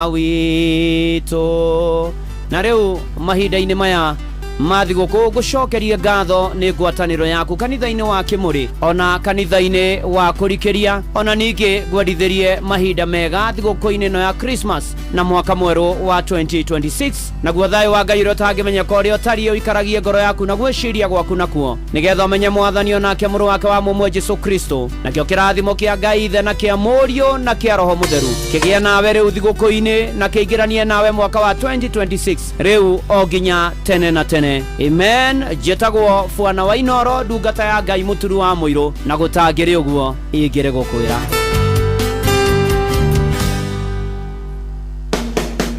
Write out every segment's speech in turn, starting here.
Witũ. Na rĩu mahinda-inĩ maya ma thigũkũ ngũcokerie ngatho nĩ ngwatanĩro yaku kanitha-inĩ wa Kĩmũrĩ ona kanitha-inĩ wa Kũrikĩria, ona ningĩ ngwendithĩrie mahinda mega thigũkũ-inĩ ĩno ya Christmas na mwaka mwerũ wa 2026. Naguo thayũ wa Ngai ũrĩa ũtangĩmenyeka ũrĩa ũtariĩ ũikaragie ngoro yaku na gwĩciria gwaku nakuo, nĩgetha ũmenye Mwathani o nake Mũrũ wake wa mũmwe Jesu Kristo. Nakĩo kĩrathimo kĩa Ngai Ithe na kĩa Mũriũ na kĩa Roho Mũtheru kĩgĩe nawe rĩu thigũkũ-inĩ na kĩingĩranie nawe mwaka wa 2026 rĩu o nginya tene na tene. Amen. Njĩtagwo Bwana wa Inoro, ndungata ya Ngai mũturu wa mũirũ, na gũtangĩrĩ ũguo ingĩrĩ gũkwĩra.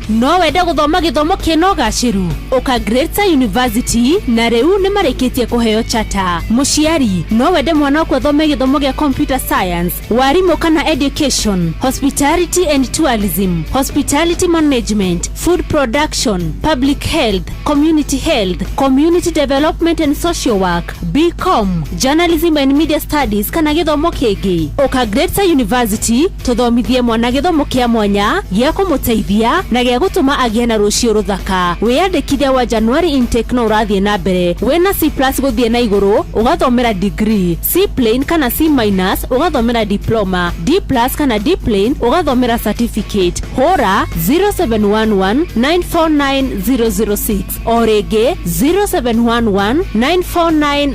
No wende gũthoma gĩthomo kĩna ũgacĩru? Ũka Greater University, na rĩu nĩ marĩkĩtie kũheo chata. Mũciari, no wende mwana waku athome gĩthomo gĩa computer science, warimũ kana education, hospitality and tourism, hospitality management, food production, public health, community health, community development and social work, BCom, journalism and media studies kana gĩthomo kĩngĩ? Ũka Greater University tũthomithie mwana gĩthomo kĩa mwanya gĩa kũmũteithia na gĩa gũtũma agĩe na rũciũ rũthaka. Wĩyandĩkithia wa January intake no ũrathiĩ na mbere. Wĩna C plus gũthiĩ na igũrũ ũgathomera degree, C plain kana C minus ũgathomera diploma, D plus kana D plain ũgathomera certificate. Hũra 0711 949 006 o rĩngĩ 0711 949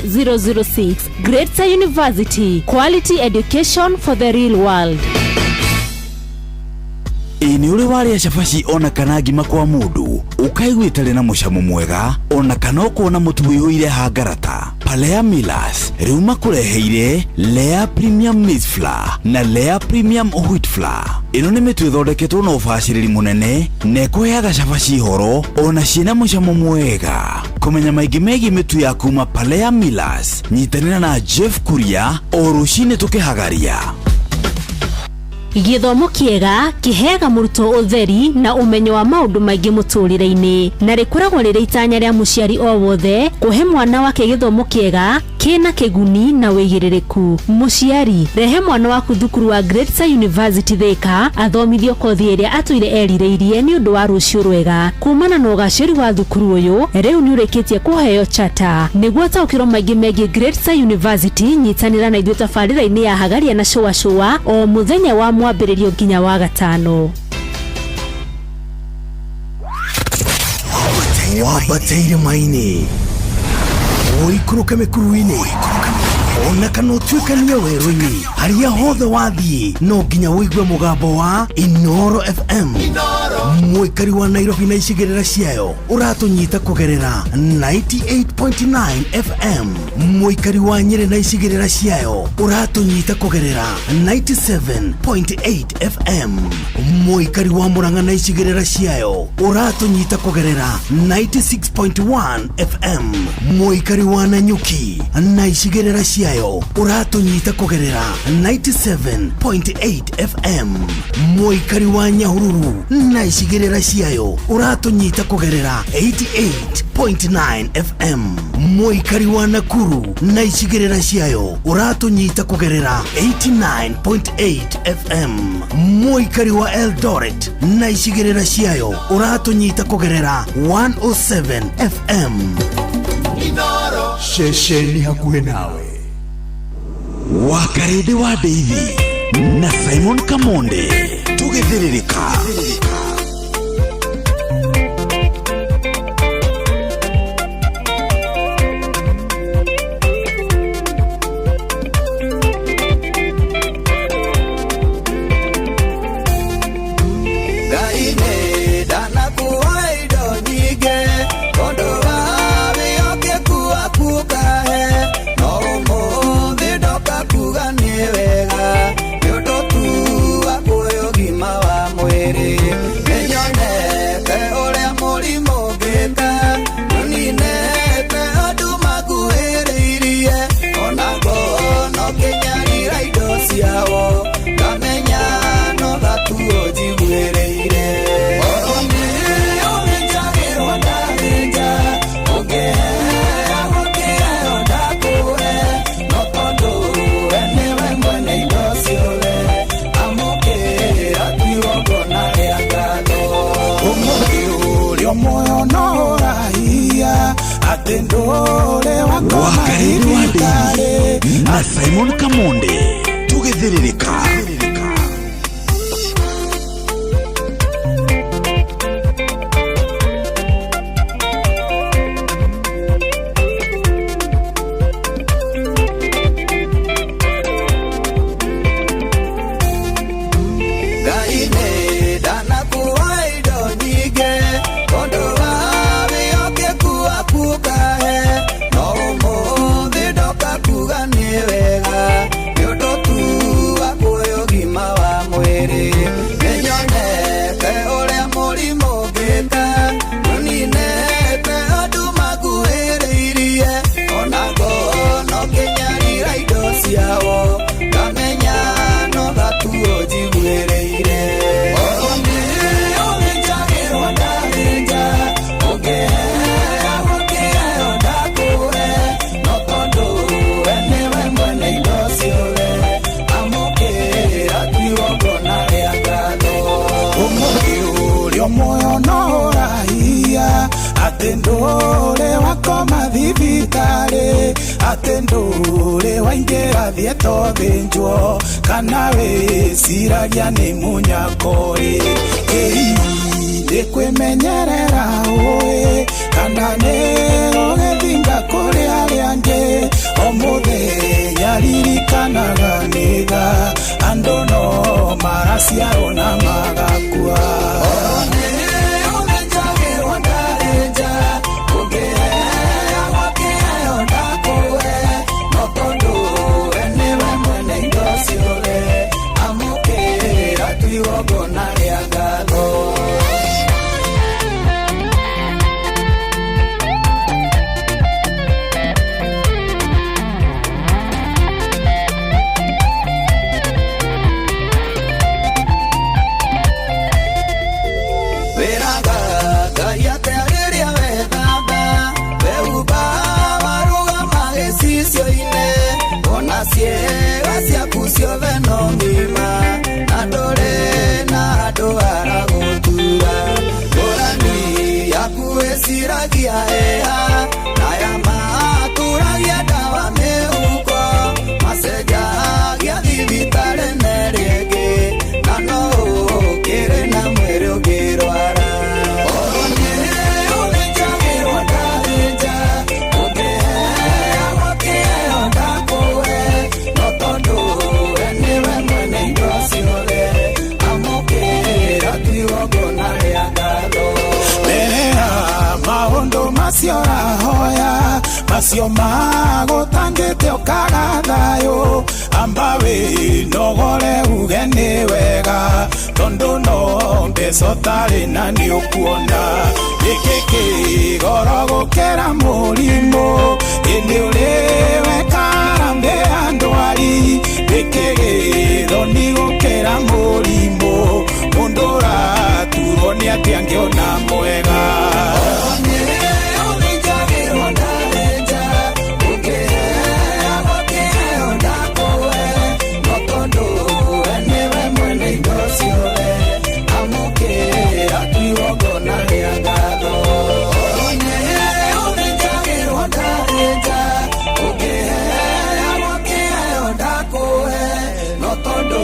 006. Greater University, quality education for the real world. Ĩ nĩ ũrĩ warĩa cabaci ona kana ngima kwa mũndũ ũkaigua ĩtarĩ na mũcamo mwega ona kana ũkona mũtu wĩihũire hangarata? Palea Millers rĩu makũreheire Lea Premium Maize Flour na Lea Premium Wheat Flour. Ĩno nĩ mĩtu ĩthondeketwo na ũbacĩrĩri mũnene na ĩkũheaga cabaci horo ona ciĩna mũcamo mwega. Kũmenya maingĩ megiĩ mĩtu ya kuma Palea Millers, nyitanĩra na Jeff Kuria o rũcinĩ tũkĩhagaria. Gĩthomo kĩega kĩheaga mũrutwo ũtheri na ũmenyo wa maũndũ maingĩ mũtũrĩre-inĩ, na rĩkoragwo rĩrĩ itanya rĩa mũciari o wothe kũhe mwana wake gĩthomo kĩega kĩna kĩguni na wĩigĩrĩrĩku. Mũciari, rehe mwana waku thukuru wa Greater University Thika athomithio kothi ĩrĩa atũire erirĩirie nĩ ũndũ wa rũciũ rwega. Kumana na ũgacĩru wa thukuru ũyũ, rĩu nĩ ũrĩkĩtie kũheo chata. Nĩguo ũtaũkĩrwo maingĩ megiĩ Greater University, nyitanĩra na ithuĩ tabarĩra-inĩ ya Hagaria na Shũa Shũa o mũthenya wa mwambĩrĩrio nginya wa gatano. Wambate irĩma-inĩ, ũikũrũke mĩkuru-inĩ, ona kana ũtuĩkanie werũ-inĩ, harĩa hothe wathiĩ no nginya ũigue mũgambo wa Inoro FM. Mũikari wa Nairobi na icigĩrĩra ciayo ũratũnyita kũgerera 98.9 FM. Mũikari wa Nyĩrĩ na icigĩrĩra ciayo ũratũnyita kũgerera 97.8 FM. Mũikari wa Murang'a na icigĩrĩra ciayo ũratũnyita kũgerera 96.1 FM. Mũikari wa Nanyuki na icigĩrĩra ciayo ũratũnyita kũgerera 97.8 FM. Mũikari wa Nyahururu na icigĩrĩra ciayo ũratũnyita kũgerera 88.9 FM. Mũikari wa Nakuru na icigĩrĩra ciayo ũratũnyita kũgerera 89.8 FM. Mũikari wa Eldoret na icigĩrĩra ciayo ũratũnyita kũgerera 107 FM. Ceceni hakuhĩ nawe. Wakarĩndĩ wa Ndeithi na Simon Kamonde tũgĩthĩrĩrĩka. Ngai nĩ ndanakuoa indo nyingĩ tondũ wa wĩhokeku waku ũkahe, no ũmũthĩ ndoka kuga nĩ wega nĩ ũndũ tu wa kuoya ũgima wa mwĩrĩ. Wakarĩrĩ wa Ndĩini na Simon Kamonde tũgĩthĩrĩrĩka. Ngai nĩ ndanakuoa indo nyingĩ tondũ wa wĩhokeku waku ũkahe no ũmũthĩ ndoka kuga nĩ wega nĩ ũndũ tu wa kuoya ũgima wa mwĩrĩ nĩnyonete ũrĩa mũrimũ ũngĩka ũninete andũ makuhĩrĩirie ona ngono kĩnyarira indo ciao ngamenya no gatuo njiguĩrĩire. Ũthĩnjagĩrwo ndathĩnja, ũngĩheagwo kĩheo ndakũhe, no tondũ we nĩwe mwene indo ciothe, amũkĩra tu igongona rĩa ngatho. Ũmũthĩ ũrĩa muoyo no ũrahia atĩ ndũrĩ wakoma thibitarĩ atĩ ndũrĩ waingĩra thieta ũthĩnjwo kana wĩciragia nĩ mũnyako-ĩ ĩi nĩ kwĩmenyerera ũĩ kana nĩ gũgĩthinga kũrĩ arĩa angĩ o mũthenya ririkanaga nĩga andũ no maraciarwo na magakua. Ũthĩnjagĩrwo ndathĩnja, ũngĩheagwo kĩheo ndakũhe, no tondũ we nĩwe mwene indo ciothe, amũkĩra tu igongona rĩa ngatho. Wĩraga Ngai atĩa rĩrĩa wethamba, wehumba warũgama gĩcicio-inĩ, wona ciĩga ciaku ciothe no ng'ima, na ndũrĩ na handũ haragũtura. Ngũrani yaku ĩciragia ĩha, na aya maturagia ndawa mĩhuko, macenjagia thibitarĩ na ĩrĩa ĩngĩ, na no ũkĩrĩ na mwĩrĩ ũngĩrwara. Ũthĩnjagĩrwo ndathĩnja, ũngĩheagwo kĩheo ndakũhe, no tondũ we nĩwe mwene indo ciothe, amũkĩra tu igongona rĩa ngatho. Mbere ya maũndũ macio ũrahoya macio magũtangĩte ũkaga thayũ amba wĩnogore uge nĩ wega tondũ no mbeca ũtarĩ na nĩ ũkuona gĩkĩ kĩgoro gũkĩra mũrimũ ĩndĩ ũrĩ wekara ya ndwari gĩkĩ gĩthoni gũkĩra mũrimũ mũndũ ũraturwo nĩ atĩ angĩona mwega. Ũthĩnjagĩrwo ndathĩnja, ũngĩheagwo kĩheo ndakũhe, no tondũ we nĩwe mwene indo ciothe, amũkĩra tu igongona rĩa ngatho. Ũthĩnjagĩrwo ndathĩnja, ũngĩheagwo kĩheo ndakũhe, no tondũ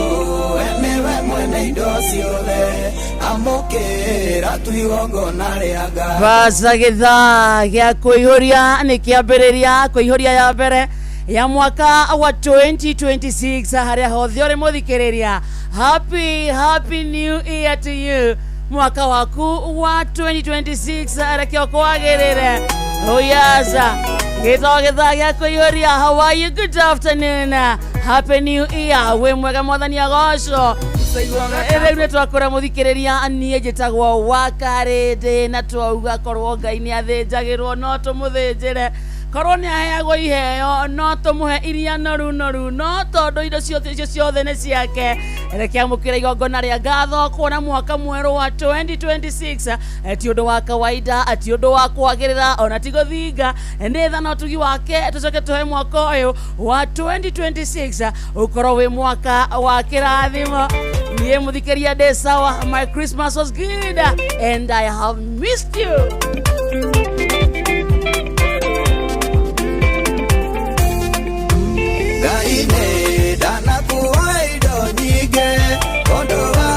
we nĩwe mwene indo ciothe, amũkĩra tu igongona rĩa ngatho. Baca gĩthaa gĩa kũihũria nĩ kĩambĩrĩria kũihũria ya mbere ya mwaka wa 2026 harĩa hothe ũrĩ mũthikĩrĩria. Happy, happy new year to you. Mwaka waku wa 2026 reke ũkwagĩrĩre. Oh yes, gĩtoo gĩthaa gĩa kũihũria. How are you? Good afternoon, happy new year. Wĩ mwega, mwathani agocwo. Rĩu nĩ twakũra mũthikĩrĩria, niĩ njĩtagwo Wakarĩndĩ na twauga korwo Ngai nĩ athĩnjagĩrwo no tũmũthĩnjĩre, korwo nĩ aheagwo iheo no tũmũhe iria noru noru, no tondũ indo ciothe icio ciothe nĩ ciake, reke amũkĩre igongona rĩa ngatho kuona mwaka mwerũ wa 2026. Ti ũndũ wa kawaida, ti ũndũ wa kwagĩrĩra, ona ti gũthinga, nĩ tha na ũtugi wake. Tũcoke tũhe mwaka ũyũ wa 2026 ũkorwo wĩ mwaka wa kĩrathimo. Niĩ mũthikĩria ndĩ sawa. My Christmas was good and I have missed you. Ngai nĩ ndanakuoa indo nyingĩ ũndũ wa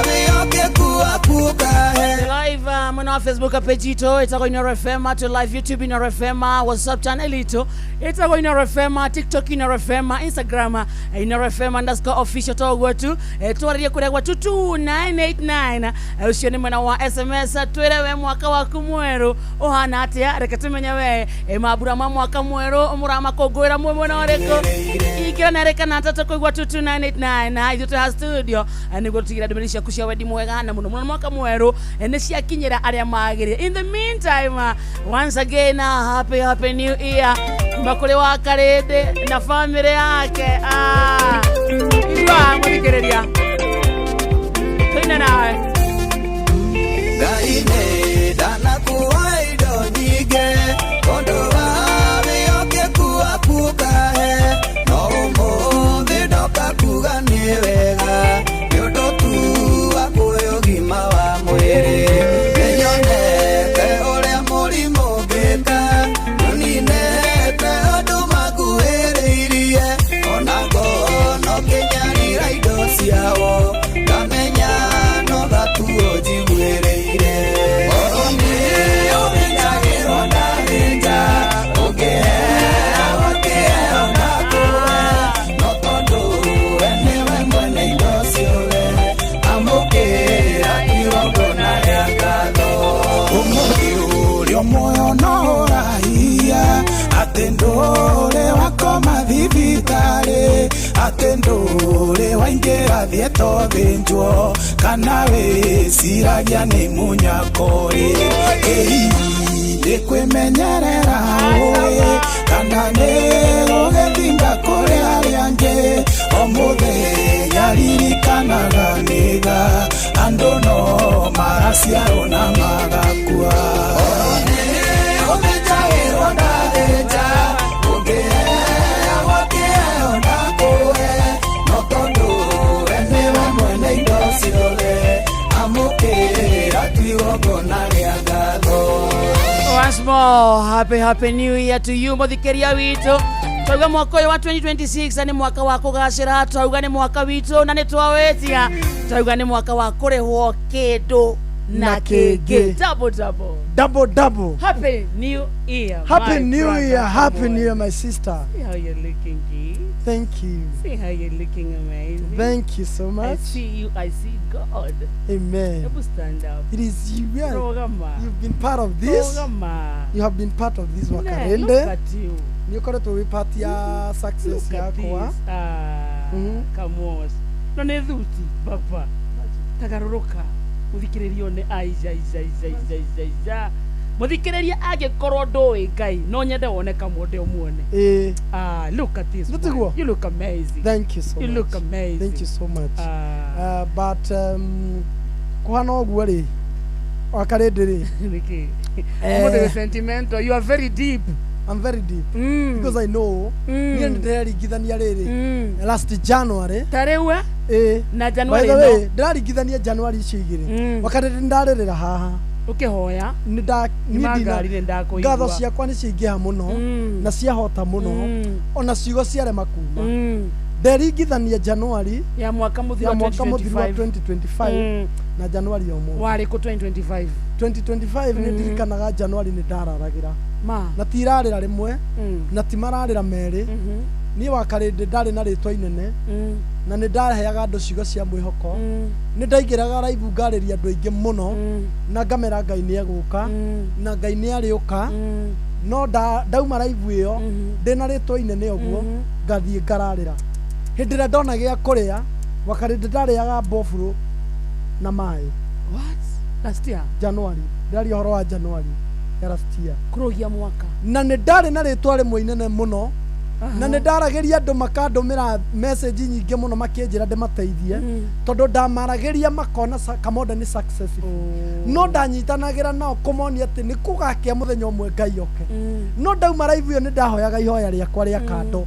wĩhokeku waku ũkahe. Live mwena wa Facebook page ito itagwo Inooro FM, to live YouTube Inooro FM, WhatsApp channel ito itagwo Inooro FM, TikTok Inooro FM, Instagram Inooro FM underscore official toguo tu. Twaririe kuria gwa 22989. Ucio ni mwena wa SMS. Twire we mwaka waku mweru uhana atia, reke tumenye we mambura ma mwaka mweru muramakũngũĩra mwe mwena ũrĩkũ. Ikĩra na reka na tatu kũigua 22989 na ithuĩ twĩ ha studio nĩguo tũtigĩra ndũmĩrĩri ciaku cia wendi mwega na mũno mũno mwaka mwerũ nĩ ciakinyĩra arĩa magĩrĩire. In the meantime, once again, happy happy new year kuma kũrĩ wa Karĩndĩ na family yake. Igua mũthikĩrĩria tũine nawe. Ngai nĩ ndanakuoa indo nyingĩ ũndũ wa wĩhokeku waku ũkahe, no ũmũthĩ ndoka kuga nĩ wega nĩ ũndũ tu wa kũhe ũgima wa mwĩrĩ. Nĩnyonete ũrĩa mũrimũ ũngĩka nĩũninete andũ makuhĩrĩirie, ona ngono kĩnyarira indo ciao ngamenya no gatuo njiguĩrĩire. Ngoro nĩ ũthĩnjagĩrwo ndathĩnja, ũngĩheo kĩheo ndakũhe, no tondũ we nĩwe mwene indo ciothe, amũkĩra igongona rĩa ngatho. Ũmũthĩ ũrĩa muoyo no ũrahia atĩ ndũrĩ wakoma thibitarĩ, atĩ ndũrĩ waingĩra thieta ũthĩnjwo, kana wĩciragia nĩ mũnyako-ĩ. Ĩ nĩ kwĩmenyerera ũĩ kana nĩ gũgĩthinga kũrĩ arĩa angĩ, o mũthenya ririkanaga nĩga andũ no maraciarwo na magakua. Ũthĩnjagĩrwo ndathĩnja, ũngĩheo kĩheo ndakũhe, no tondũ we nĩwe mwene indo ciothe, amũkĩra tu igongona rĩa ngatho. Once more, happy happy new year to you mũthikĩria witũ. Twauga mwaka ũyũ wa 2026 nĩ mwaka wa kũgacĩra, twauga nĩ mwaka witũ na nĩ twawĩtia, twauga nĩ mwaka wa kũrĩhwo kĩndũ na Na kĩngĩ. kĩngĩ. Double double. Double double. Happy new year, Happy my New brother. Year. Happy Boy. New Year, my sister. See how you're looking good. Thank you. See how you're looking amazing. Thank you so I much. see you. I see God. Amen. Hebu stand up. It is you. Yeah. Rũgama. You've been part of this. Rũgama. You have been part of this Ne, look Wakarende. at you. Nĩ ũkoretwo wĩ part ya success Look at yakwa. this. Ah, come on. No nĩ thuti baba. Tagarũrũka. Mũthikĩrĩrio nĩ aija ija ija ija ija ija. Mũthikĩrĩria angĩkorwo ndũĩ Ngai no nyende wone kamonde ũmuone. Ĩĩ. Ah, look at this. Nĩ one. tiguo? You look amazing. Thank you so You much. look amazing. Thank you so much. Ah. But kũhana ũguo rĩ, Wakarĩndĩ rĩ, Nĩkĩ? Ũmũthĩ wĩ sentimental. You are very deep. I'm very deep because I know niĩ nĩ ndĩreringithania rĩrĩ last January Ta rĩu eh? ĩĩ. Na By January the way, ĩno ndĩraringithania January icio igĩrĩ. Wakarĩndĩ nĩ ndarĩrĩra haha. Ũkĩhoya. Nĩ nda Nĩ niĩ ndina- mangari nĩ ndakũigua. ngatho ciakwa nĩ ciaingĩha mũno na ciahota mũno, ona ciugo ciarema kuma. Nderingithania January ya mwaka mũthiru ya wa mwaka mũthiru wa 2025 2025 na January ya ũmũthĩ. Warĩ kũ 2025? 2025 nĩ ndirikanaga January nĩ ndararagĩra Ma. na ti irarĩra rĩmwe na ti mararĩra merĩ. Niĩ Wakarĩndĩ ndarĩ na rĩtwa inene na nĩ ndaheaga andũ ciugo cia mwĩhoko, nĩ ndaingĩraga live ngarĩria andũ aingĩ mũno na ngamera Ngai nĩ egũka na Ngai nĩ arĩũka, no ndauma live ĩyo ndĩna rĩtwa inene ũguo ngathiĩ ngararĩra. Hĩndĩ ĩrĩa ndona gĩa kũrĩa, Wakarĩndĩ ndarĩaga mbofurũ na maĩ. What? Last year? January, ndĩraria ũhoro wa January ya last year. Kũrũgia mwaka. Na nĩ ndarĩ na rĩtwa rĩmwe inene mũno na nĩ ndaragĩria andũ makandũmĩra message nyingĩ mũno makĩnjĩra ndĩmateithie, tondũ ndamaragĩria makona Kamonde nĩ successful, no ndanyitanagĩra nao kũmonia atĩ nĩ kũgakĩa mũthenya ũmwe Ngai oke. No ndauma live ĩyo nĩ ndahoyaga ihoya rĩakwa rĩa kando,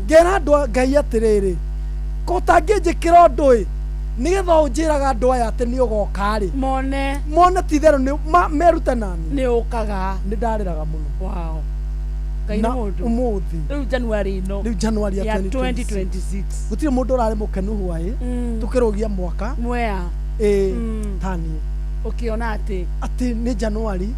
ngera andũ a Ngai atĩrĩrĩ, ko ũtangĩnjĩkĩra ũndũ ĩ, nĩgetha ũnjĩraga andũ aya atĩ nĩ ũgoka rĩ, mone mone ti itherũ nĩ merute nani nĩ ũkaga. Nĩ ndarĩraga mũno. Wow. Ngai Na nĩ mũndũ. ũmũthĩ Rĩu January ĩno rĩu January ya ya 2026 2026. Gũtirĩ mũndũ ũrarĩ mũkenu hwaĩ tũkĩrũgia mwaka Mwea. Ĩĩ, taniĩ Ũkĩona atĩ atĩ nĩ January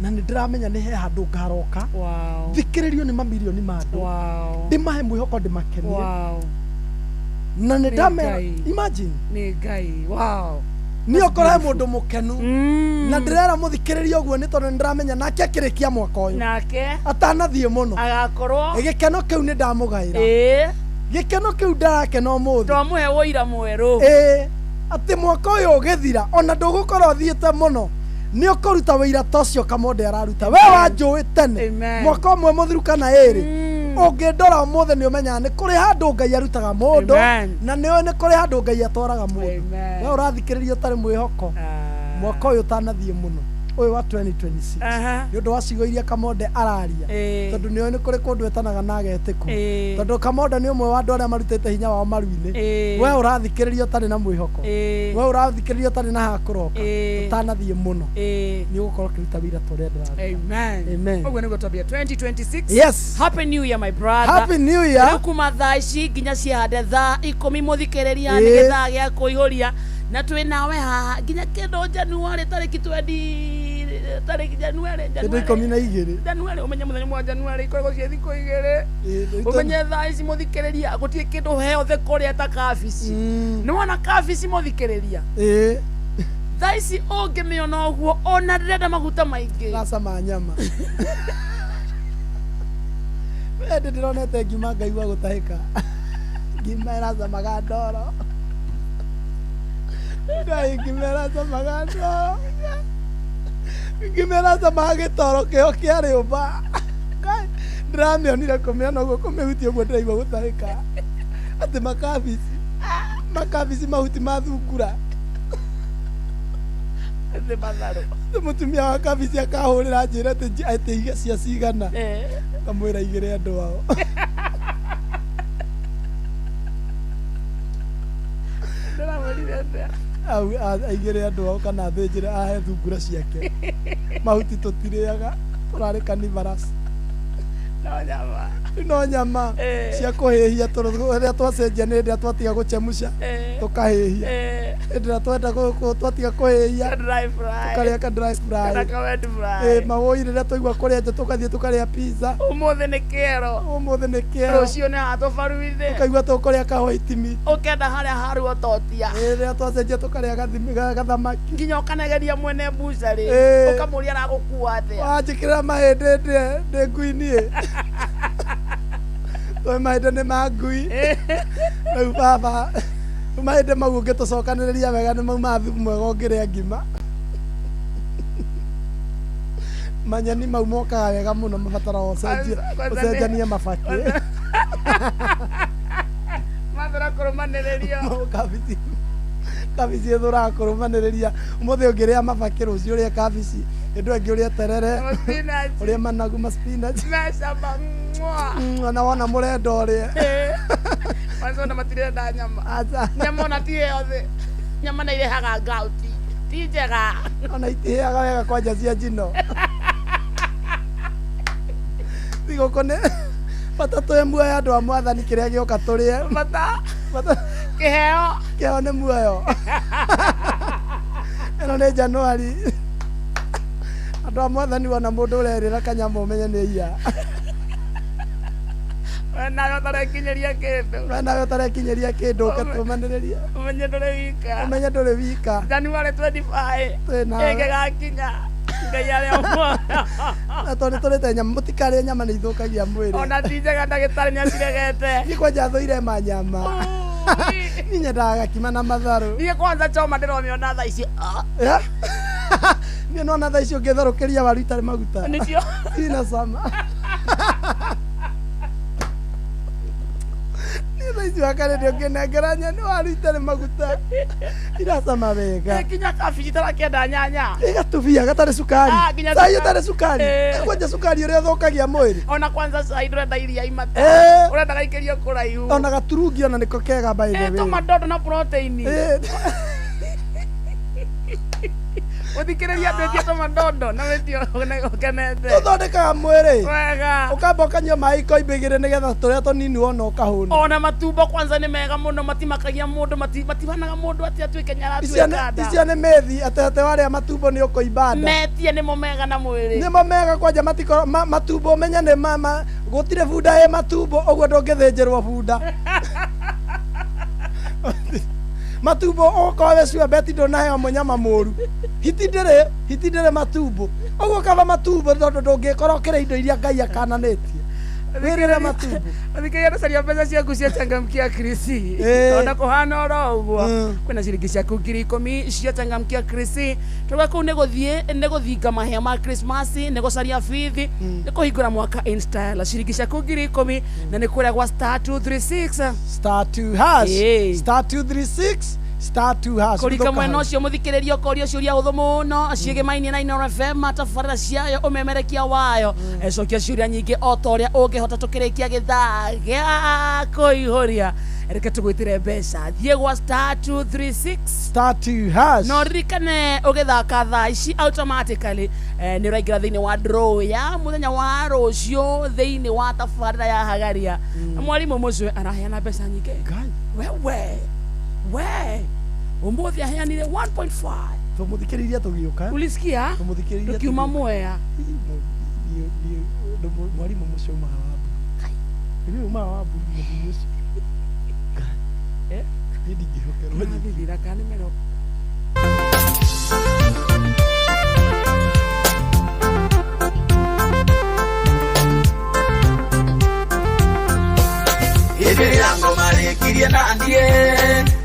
na nĩ ndĩramenya nĩ he handũ ngaroka wow. Thikĩrĩrio nĩ mamirioni ma andũ Wow. ndĩmahe mwĩhoko ndĩmakenie Wow. Na nĩ Nĩ ndamera Ngai. Imagine. Nĩ Ngai. Wow. Niĩ okorwo he mũndũ mũkenu na ndĩrera mũthikĩrĩria ũguo nĩ tondũ nĩ ndĩramenya nake akĩrĩkia mwaka ũyũ Nake atanathiĩ mũno agakorwo gĩkeno kĩu nĩ ndamũgaĩra ĩĩ gĩkeno kĩu ndarakena ũmũthĩ twamũhe wũira mwerũ. Ĩĩ atĩ mwaka ũyũ ũgĩthira ona ndũgũkorwo ũthiĩte mũno nĩ ũkũruta wĩira ta ũcio Kamonde araruta we wanjũĩ tene Amen. Mwaka ũmwe mũthiru kana ĩrĩ ũngĩndora ũmũthĩ nĩ ũmenyaga nĩ kũrĩ handũ Ngai arutaga mũndũ Amen. na nĩ ũĩ nĩ kũrĩ handũ Ngai atwaraga mũndũ Amen. we ũrathikĩrĩria ũtarĩ mwĩhoko mwaka ũyũ ũtanathiĩ mũno ũyũ wa 2026 Aha. Nĩ ũndũ wa ciugo iria Kamonde araria Ĩĩ. tondũ nĩ ũĩ nĩ kũrĩ kũndũ etanaga na agetĩkwo Ĩĩ. tondũ Kamonde nĩ ũmwe wa andũ arĩa marutĩte hinya wao maru-inĩ Ĩĩ. we ũrathikĩrĩria ũtarĩ na mwĩhoko Ĩĩ. we ũrathikĩrĩria ũtarĩ na hakũroka Ĩĩ. ũtanathiĩ mũno Ĩĩ. Nĩ ũgũkorwo ũkĩruta wĩra ta ũrĩa ndĩraruta. Amen. Amen. Ũguo nĩguo twambia 2026. Yes. Happy New Year, my brother. Happy New Year. Rĩu kuma thaa ici nginya ciahande thaa 10 mũthikĩrĩria Ĩĩ. nĩ gĩthaa gĩa kũihũria na twĩ nawe haha nginya kĩndũ January tarĩki 20 tarĩki January Kĩndũ 12. January ũmenye mũthenya ũmwe wa January ikoragwo ciĩ thikũ igĩrĩ ũmenye thaa ici mũthikĩrĩria gũtirĩ kĩndũ heothe kũrĩa ta kabici nĩ wona kabici mũthikĩrĩria Ĩĩ. Thaa ici ũngĩmĩona ũguo ona ndĩrenda maguta maingĩ Racama nyama we ndĩronete ngima ngaigua gũtahĩka ngima ĩracamaga ndoro Ngai ngima ĩracamaga ndoro ngima ĩracamaga gĩtoro kĩo kĩa rĩũmba Ngai, ndĩramĩonire kũmĩona ũguo kũmĩhutia ũguo ndĩraigua gũtahĩka atĩ makabici makabici mahuti ma thungura Thĩ matharũ Atĩ mũtumia wa kabici akahũrĩra njĩra atĩ iga cia cigana ngamwĩra igĩrĩ andũ ao Ndĩramwĩrire atĩa? Aigĩre andũ ao kana athĩnjĩre ahe thungura ciake mahuti tũtirĩaga tũrarĩ carnivorous. No nyama. No nyama cia kũhĩhia rĩrĩa twacenjia nĩ hĩndĩ ĩrĩa twatiga gũchemusha tũkahĩhia hĩndĩ ĩrĩa twenda twatiga kũhĩhia Ka dry fry. Tũkarĩa ka dry fry. Kana ka wet fry. Ĩĩ, mawũi rĩrĩa twaigua kũrĩa nja tũkathiĩ tũkarĩa pizza Ũmũthĩ nĩ kĩero. Ũmũthĩ nĩ kĩero. Rũciũ nĩ haha tũbaru-inĩ. Tũkaigua tũkũrĩa ka white meat. Ũkenda harĩa haruo totia. Ĩĩ, rĩrĩa twacenjia tũkarĩa gathamaki nginya ũkanegeria mwene mbucarĩ Ĩĩ. ũkamũria aragũkua atĩa Wanjĩkĩrĩra mahĩndĩ ndĩe ndĩ ngui-inĩ tondũ mahĩndĩ nĩ ma ngui rĩu baba rĩu mahĩndĩ mau ũngĩtũcokanĩrĩria wega nĩ maumaga thubu mwega ũngĩrĩa ngima manyeni mau mokaga wega mũno mabataraga Kwanza nĩ- ũcenjanie mabakĩ mathũra kũrũmanĩrĩrio kabici kabici ĩthũraga kũrũmanĩrĩria ũmũthĩ ũngĩrĩa mabakĩ rũciũ ũrĩe kabici hĩndĩ ĩyo ĩngĩ ũrĩe terere Spinach. ũrĩe managu ma spinach mecamba mwa Ona wona mũrenda ũrĩe kwanza ona matirenda nyama Aca. Nyama ona ti yothe nyama nĩ irehaga ngauti ti njega Ona itihĩaga wega kwanja cia njino thigũkũ nĩ bata tũhe muoyo andũ a mwathani kĩrĩa gĩoka tũrĩe bata bata kĩheo kĩheo nĩ muoyo ĩno nĩ Januari andũ a mwathani wona mũndũ ũrerĩra kanyamũ ũmenye nĩ iya we nawe ũtarekinyĩria kĩndũ we nawe ũtarekinyĩria kĩndũ ũkatũmanĩrĩria ũmenye ndũrĩ wika ũmenye ndũrĩ wika January 25 Twĩ nawe. ĩngĩgakinya Ngai arĩ o muoyo Na tondũ nĩ tũrĩte nyama mũtikarĩe nyama nĩ ithũkagia mwĩrĩ ona ti njega ndagĩtarĩ nĩ aciregete niĩ kwanja thũire manyama niĩ nyendaga gakima na matharũ niĩ kwanza choma ndĩromĩona thaa ici Ah, Eh? Niĩ nona thaa ici ũngĩtherũkĩria waru itarĩ maguta nĩcio sina cama niĩ thaa ici wakarĩ nĩ ũngĩnengera nyeni waru itarĩ maguta iracama wega kinya kabici tarakĩenda nyanya ĩgatubia gatarĩ cukari Ah, nginya cai cukari. ũtarĩ cukari Eh. kwanja cukari ũrĩa ũthũkagia mwĩrĩ ona kwanza cai ndũrenda iria imata Eh. ũrenda gaikĩrio kũraihu Ona gaturungi ona nĩko kega by the Eh, way tomadodo na protein Eh. Ũthikĩrĩria andũ etie tũmandondo na wĩtio ũkenete. Tũthondekaga mwĩrĩ. Wega. Ũkamba ũkanyua maĩ ikombe igĩrĩ nĩgetha tũrĩa tũnini wona ũkahũna. Ona matumbo kwanza nĩ mega mũno, matimakagia mũndũ, matibanaga mũndũ atĩ atuĩke nyaratuĩka nda. Icio nĩ mĩthi atĩ atĩ warĩa matumbo nĩ ũkũimba nda. Metie nĩmo mega na mwĩrĩ. Nĩmo mega kwanja matikorwo matumbo ũmenye nĩ gũtirĩ bunda ĩ matumbo ũguo ndũngĩthĩnjĩrwo bunda. Matumbo ũgũkorwo wĩ sure beti ndũnaheo mũnyama mũru. Hiti ndĩrĩ matumbo. Ũguo kaba matumbo tondũ ndũngĩkorwo ũkĩrĩa indo iria Ngai akananĩtie. Wĩrĩre matumbo. Ũthikĩrĩria ndũcaria mbeca ciaku cia changamkia Krisi. Ona kũhana oro ũguo. Kwĩna ciringi ciaku 10,000 cia changamkia Krisi. Tũrauga kũu nĩ gũthiĩ nĩ gũthinga mahĩa ma Christmas, nĩ gũcaria bithi, nĩ kũhingũra mwaka in style. Ciringi ciaku 10,000 na nĩ kũrĩa gwa star 236 star 2 hash star 236 star 2 hash. Kũrika mwena ũcio mũthikĩrĩria ũkorio ciũria hũthũ mũno ciĩgĩmainie na Inooro FM tabarĩra ciayo ũmemerekia wayo. Cokia ciũria nyingĩ o ta ũrĩa ũngĩhota tũkĩrĩkia gĩthaa gĩa kũihũria. Reke tũgwĩtĩre mbeca. Thiĩ gwa star 236 star 2 hash. No ririkane ũgĩthaka thaa ici automatically nĩ ũraingĩra thĩinĩ wa draw ya mũthenya wa rũciũ thĩinĩ wa tabarĩra ya Hagaria. Na mwarimũ mũcwe araheana mbeca nyingĩ. Wewe we ũmũthĩ aheanire 1.5. Tũmũthikĩrĩria tũgĩũka. Ulisikia? Tũmũthikĩrĩria tukiuma Mwea. Mwarimũ mũcio umaga wa mburu. Nĩ umaga wa mburu mũthuri ũcio. Niĩ ndingĩhokerwo nyingĩ. Mathithira kana nĩ mero. Hĩndĩ ĩrĩa ngoma rĩkirie na niĩ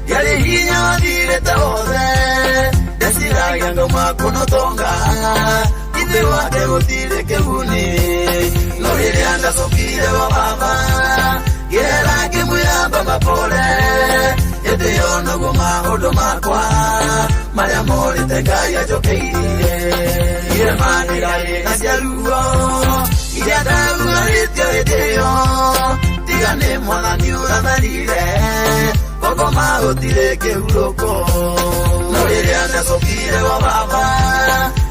ndiarĩ hinya wathirĩte wothe ndeciragia ngoma kũnũtonga ithe wake gũtirĩ kĩguni no rĩrĩa ndacokire gwa baba ngĩera ngĩmwĩra baba pole hĩndĩ ĩyo noguo maũndũ makwa marĩa morĩte Ngai anjokeirie irema nĩrarĩ na cia ruo iria ndaguarĩtio hĩndĩ ĩyo tiga nĩ mwathani ũratharire gũkoma gũtirĩ kĩhurũko no rĩrĩa ndacokire gwa baba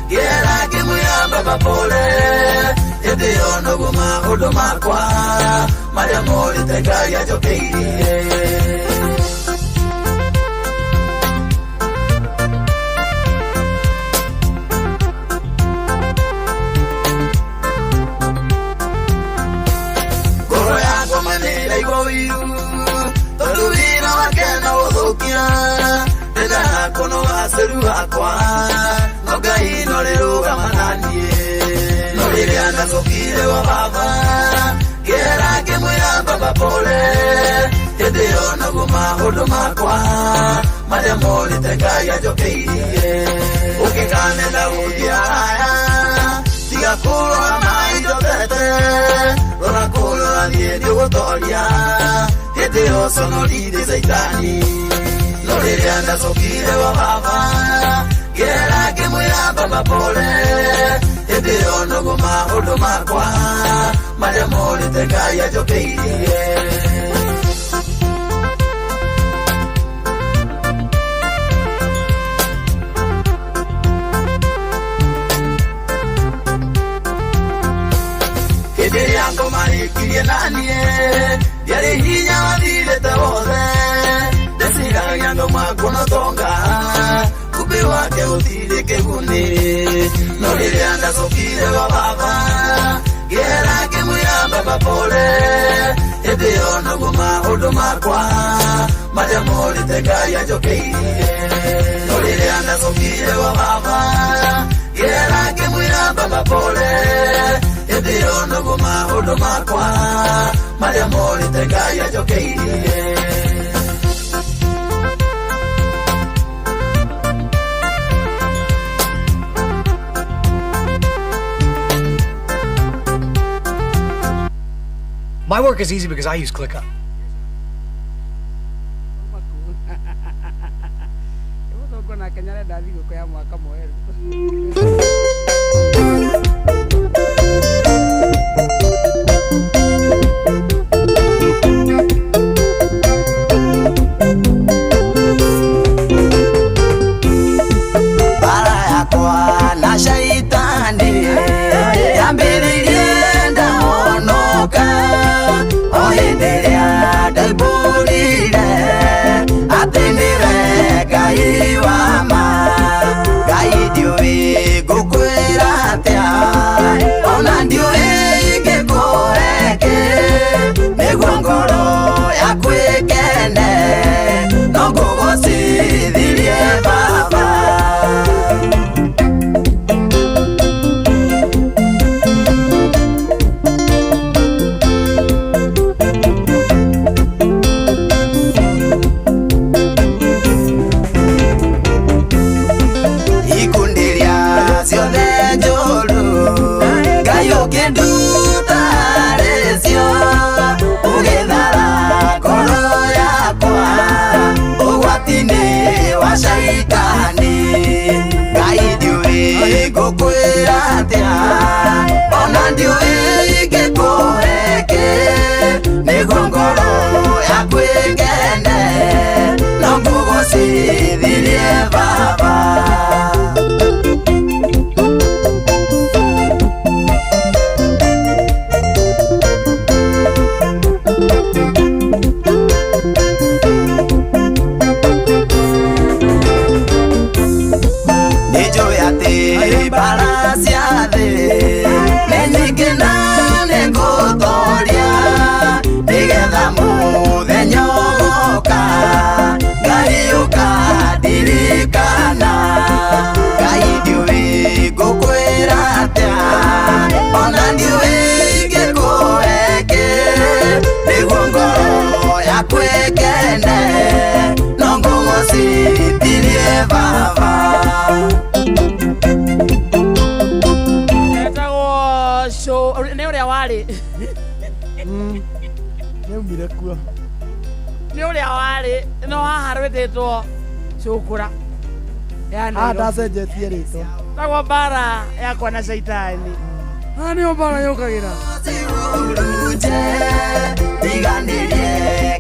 ngĩera ngĩmwĩra baba pole hĩndĩ ĩyo noguo maũndũ makwa marĩa morĩte Ngai anjokeirie. Ngoro yakwa manĩraigua ũiru tondũ wĩra wake no ũthũkia ndendaga kũnoga ceru wakwa no Ngai no rĩrũgama na niĩ no rĩrĩa ndacokire gwa baba ngĩera ngĩmwĩra baba pole hĩndĩ ĩyo noguo maũndũ makwa marĩa morĩte Ngai anjokeirie ũngĩkanenda gũthiĩ haraya tiga kũrora maindo tete rora kũrĩa ũrathiĩ nĩũgũtoria hĩndĩ ĩyo conorire caitani no rĩrĩa ndacokire gwa baba ngĩera ngĩmwĩra baba pole hĩndĩ ĩyo noguo maũndũ makwa marĩa morĩte Ngai anjokeirie. Hĩndĩ ĩrĩa ngoma rĩkirie na niĩ ndiarĩ hinya wathirĩte wothe ndeciragia ngoma kũnotonga kumbĩ wake gũtirĩ kĩguni no rĩrĩa ndacokire gwa baba ngĩera ngĩmwĩra baba pole hĩndĩ ĩyo noguo maũndũ makwa marĩa morĩte Ngai anjokeirie no rĩrĩa ndacokire gwa baba ngĩera ngĩmwĩra baba pole hĩndĩ ĩyo noguo maũndũ makwa marĩa morĩte Ngai anjokeirie. My work is easy because I use ClickUp. Mũthũngũ nake nĩarenda thigũkũ ya mwaka mwerũ. Bara yakwa Ngũkwĩra atĩa ona ndiũĩ ingĩkũhe kĩ nĩguo ngoro yaku ĩkene no ngũgũcithirie baba. Nĩnjũĩ atĩ mbara cia thĩ nĩ nyingĩ na nĩngũtoria nĩgetha mũthenya ũgoka Ngai ũkandirikana. Ngai ndiũĩ ngũkwĩra atĩa ona ndiũĩ ingĩkũhe kĩ nĩguo ngoro yaku ĩkene no ngũgũcithirie baba. Etagwo show nĩ ũrĩa warĩ nĩaumire kuo nĩ ũrĩa warĩ no haha rwĩtĩtwo cũkũra ya ah Nairobi. ndacenjetie rĩtwa Tagwo mbara yakwa na caitani haha nĩyo mbara yũkagĩra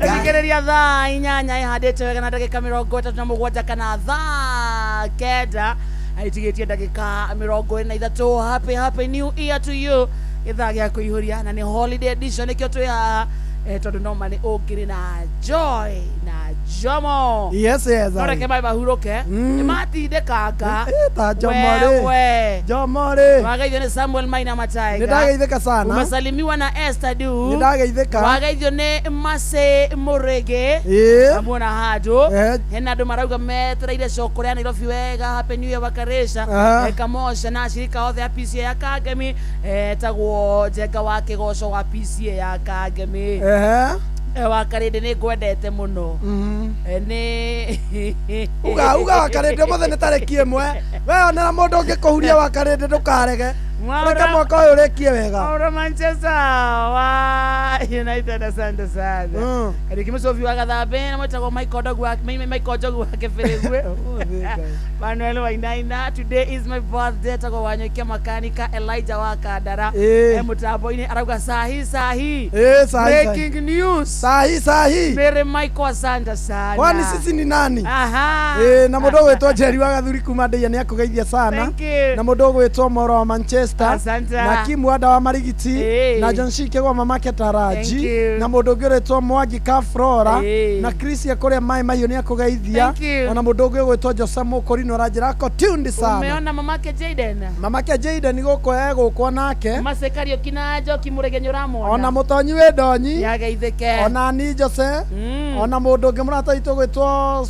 thikĩrĩria thaa 8 ĩhandĩte wega na ndagĩka 37 kana thaa 9 aitigĩtie ndagĩka 23. Happy happy new year to you. Gĩthaa gĩa kũihũria na nĩ holiday edition nĩkĩo twĩ haha tondũ no ma nĩ ũngĩrĩ na joy na jomo yes yes no reke maĩ mahurũke Mm. nĩ matindĩkanga ta jomo rĩ wewe jomo rĩ wageithio nĩ Samuel Maina Mataiga nĩ ndageithĩka sana umesalimiwa na Esther Du nĩ ndageithĩka wageithio nĩ Mase Mũrĩgĩ ĩĩ amuona handũ Eh. hena andũ marauga metereire coko rĩa Nairobi wega happy new year wakaresha Aha. Kamosha na ashirika othe a PCA ya Kangemi etagwo Njenga wa Kĩgoco wa PCA ya Kangemi ehe Wakarĩndĩ nĩ ngwendete mũno Mhm. Nĩ uga uga wakarĩndĩ ũmũthĩ nĩ tarĩki ĩmwe we onera mũndũ ũngĩ kũhuria wakarĩndĩ ndũkarege reke mwaka ũyũ ũrĩkie wega Maura Manchester wa United asante sana Mm. Kariuki Mũcobi wa Gathambe na mwĩtagwo Michael Ndogu wa Michael Njogu wa Kĩbĩrĩgwe Manuel Wainaina today is my birthday tagwo Wanyoike makanika Elijah wa Kandara Ĩĩ. e mũtambo-inĩ arauga sahi sahi Ĩĩ, sahi, sahi. breaking news sahi sahi Mary Michael asante sana kwani sisi ni nani aha Ĩĩ, na mũndũ ũgwĩtwo Njeri wa Gathuri kuma Ndeiya nĩ akũgeithia sana Thank you. na mũndũ ũgwĩtwo Moro wa Manchester Asante. na Kim Wanda wa Marigiti Ĩĩ. na John Shike wa mamake Thank Taraji you. na mũndũ ũngĩ ũrĩtwo Mwangi ka Flora Ĩĩ. na Chris kũrĩa maĩ mahiũ nĩ akũgeithia Thank you. ona mũndũ ũngĩ ũgwĩtwo Jose Mũkũrinũ aranjĩra ako tuned sana umeona mamake Jaden mamake Jaden gũkũ egũkwo nake Mase Kariuki na Njoki Mũrĩge nĩ ũramwona ona mũtonyi wĩ ndonyi nĩageithĩke ona ni Jose Mm. ona mũndũ ũngĩ mũrata witũ ũgwĩtwo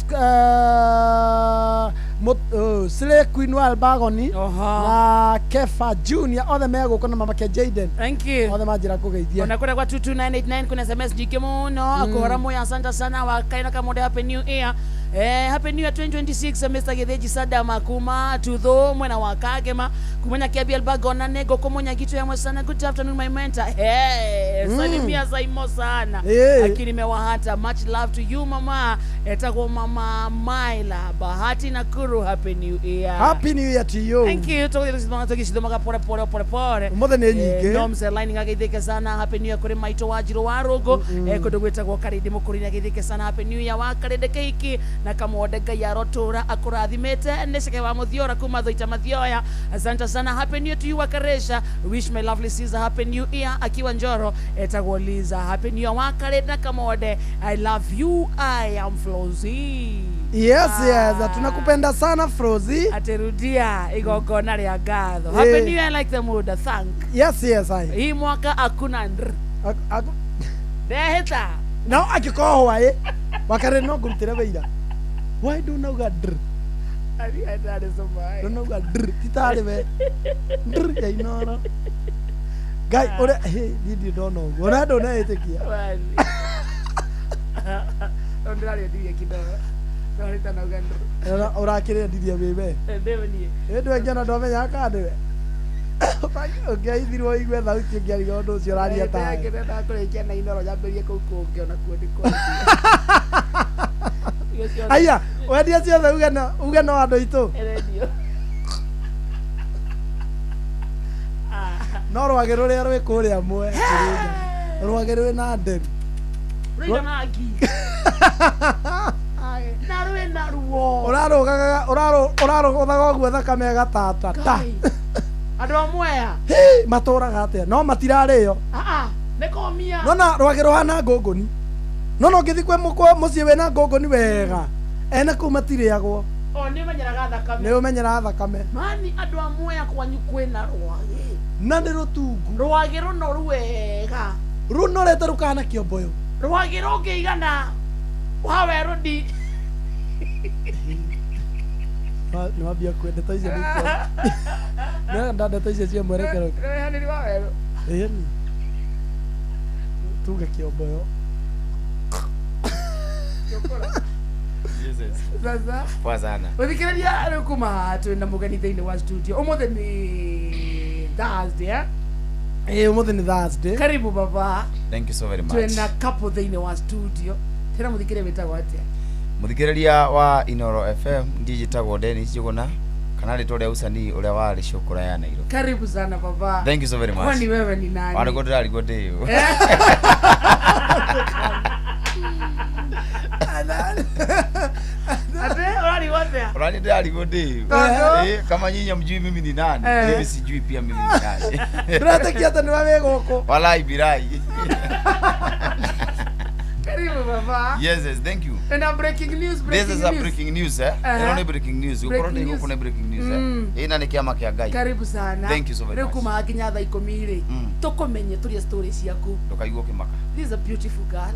Slay Queen wa Albagoni Oho. na Kefa Junior othe megũkũ na mamake Jaden Thank you. othe manjĩra kũgeithia ona kũrĩa kwa 22989 kuna sms nyingĩ mũno kũhora moyo asante sana wakaina kamonde happy new year happy new year 2026 Mr. Gĩthĩnji Sadama kuma Tutho mwena wa Kagema kuma Nyakiambi Albagona nĩ ngũkũ Mũnyagitu yamwe sana good afternoon my mentor hey, salimia Saimo sana Eh. lakini mewahata much love to you mama etagwo mama Maila Bahati Nakuru happy new year Happy New Year to you thank you tũgĩcithomaga pore pore pore pore Ũmũthĩ nĩ nyingĩ. no mzee line ageithĩke sana happy new year kũrĩ maitũ wa njirũ wa rũngũ kũndũ gwĩtagwo karĩndĩ mũkũrinĩ ageithĩke sana happy new year wa karĩndĩ kĩhiki na kamwonde ngai arotũra akũrathimĩte nĩ ceke wa mũthiora kuma thũita mathioya asante sana happy new year to you wakaresha wish my lovely sister happy new year akiwa njoro etagwo Liza happy new year wa karĩndĩ na kamwonde I love you I am Flozi yes yes tunakupenda sana Frozi aterudia igongona rĩa ngatho Eh. happy new year I like the mood thank yes yes I hii mwaka hakuna ndr ndehĩta no angĩkorwo hwaĩ wakarĩ no ngũrutĩre wĩira why ndunauga ndr ndunauga ndr ti tarĩ we ndr ya inoro ngai ũrĩa hĩ niĩ ndirĩ ndona ũguo ona ndũneĩtĩkia ũrakĩrĩendirie wĩ we ĩ ndũ ĩngĩ ona ndwamenyaga kana nĩwe ũngĩaithirwo ũigue thauti ũngĩariga ũndũ ũcio ũraria tawe aya wendia ciothe uge no uge no andũ aitũ No rwagĩ rũrĩa rwĩ kũrĩa Mwea Kĩrĩnyaga, rwagĩ rwĩna nderu. Rũigana ngi. Na rwĩna ruo. Ũrarũgaga ũrarũgũthaga ũguo thakame ĩgatata ta. Ngai. Andũ a Mwea. Hĩ, matũraga atĩa no matirarĩo. Ah ah, nĩ komia. Nona rwagĩ rũhana ngũngũni. Nona ũngĩthiĩ kwĩ mũciĩ wĩna ngũngũni wega ene kũu matirĩagwo. O nĩ ũmenyeraga thakame. Nĩ ũmenyeraga thakame. Mani andũ a Mwea kwanyu kwĩna rwagĩ. Na nĩ rũtungu. Rwagĩ rũnoru wega. Rũnorete rũkahana kĩomboyo. Rwagĩ rũngĩigana wa werũ ndi. Nĩ wambia kwĩ ndeto icio nĩ nĩenda ndeto icio cia mwerekero. Rũrehanĩri wa werũ. Ĩni. Tuge kĩomboyo. Jesus. Sasa. Poa sana. Muthikiriria riu kuma haha twina mugeni thiini wa studio umuthi ni Thursday, eh? Ĩĩ ũmũthĩ nĩ Thursday. Karibu baba. Thank you so very much. Twina couple thiini wa studio tena muthikiriria witagwo atia? Muthikiriria wa Inoro FM ndijitagwo Dennis Njuguna kana rĩtwa rĩa usanii ũrĩa warĩ Cũkũra ya Nairobi. Karibu sana baba. Thank you so very much. Kwani wewe ni nani? Wanĩguo ndĩrarigwo ndĩũ. Ate ũrarigwo atia? Ũrani ndĩrarigwo ndĩũ. Tondũ? Eh, kama nyinyi hamjui mimi ni nani, Eh. mimi sijui pia mimi ni nani. Ndĩretĩkia atĩ nĩwe wĩ gũkũ. Walai birai. Karibu baba. Yes, yes, thank you. And I'm breaking news, breaking This is a news. breaking news, eh? Ĩno nĩ breaking news. Gũkorwo Breaking ndĩ news. gũkũ nĩ breaking news, Mm. eh? Ĩna nĩ kĩama kĩa Ngai. Karibu sana. Thank you so very Rĩu much. kuma hakinya thaa ikũmi rĩ, Mm. tũkũmenye tũrie story ciaku. Ndũkaigua ũkĩmaka. This is a beautiful girl.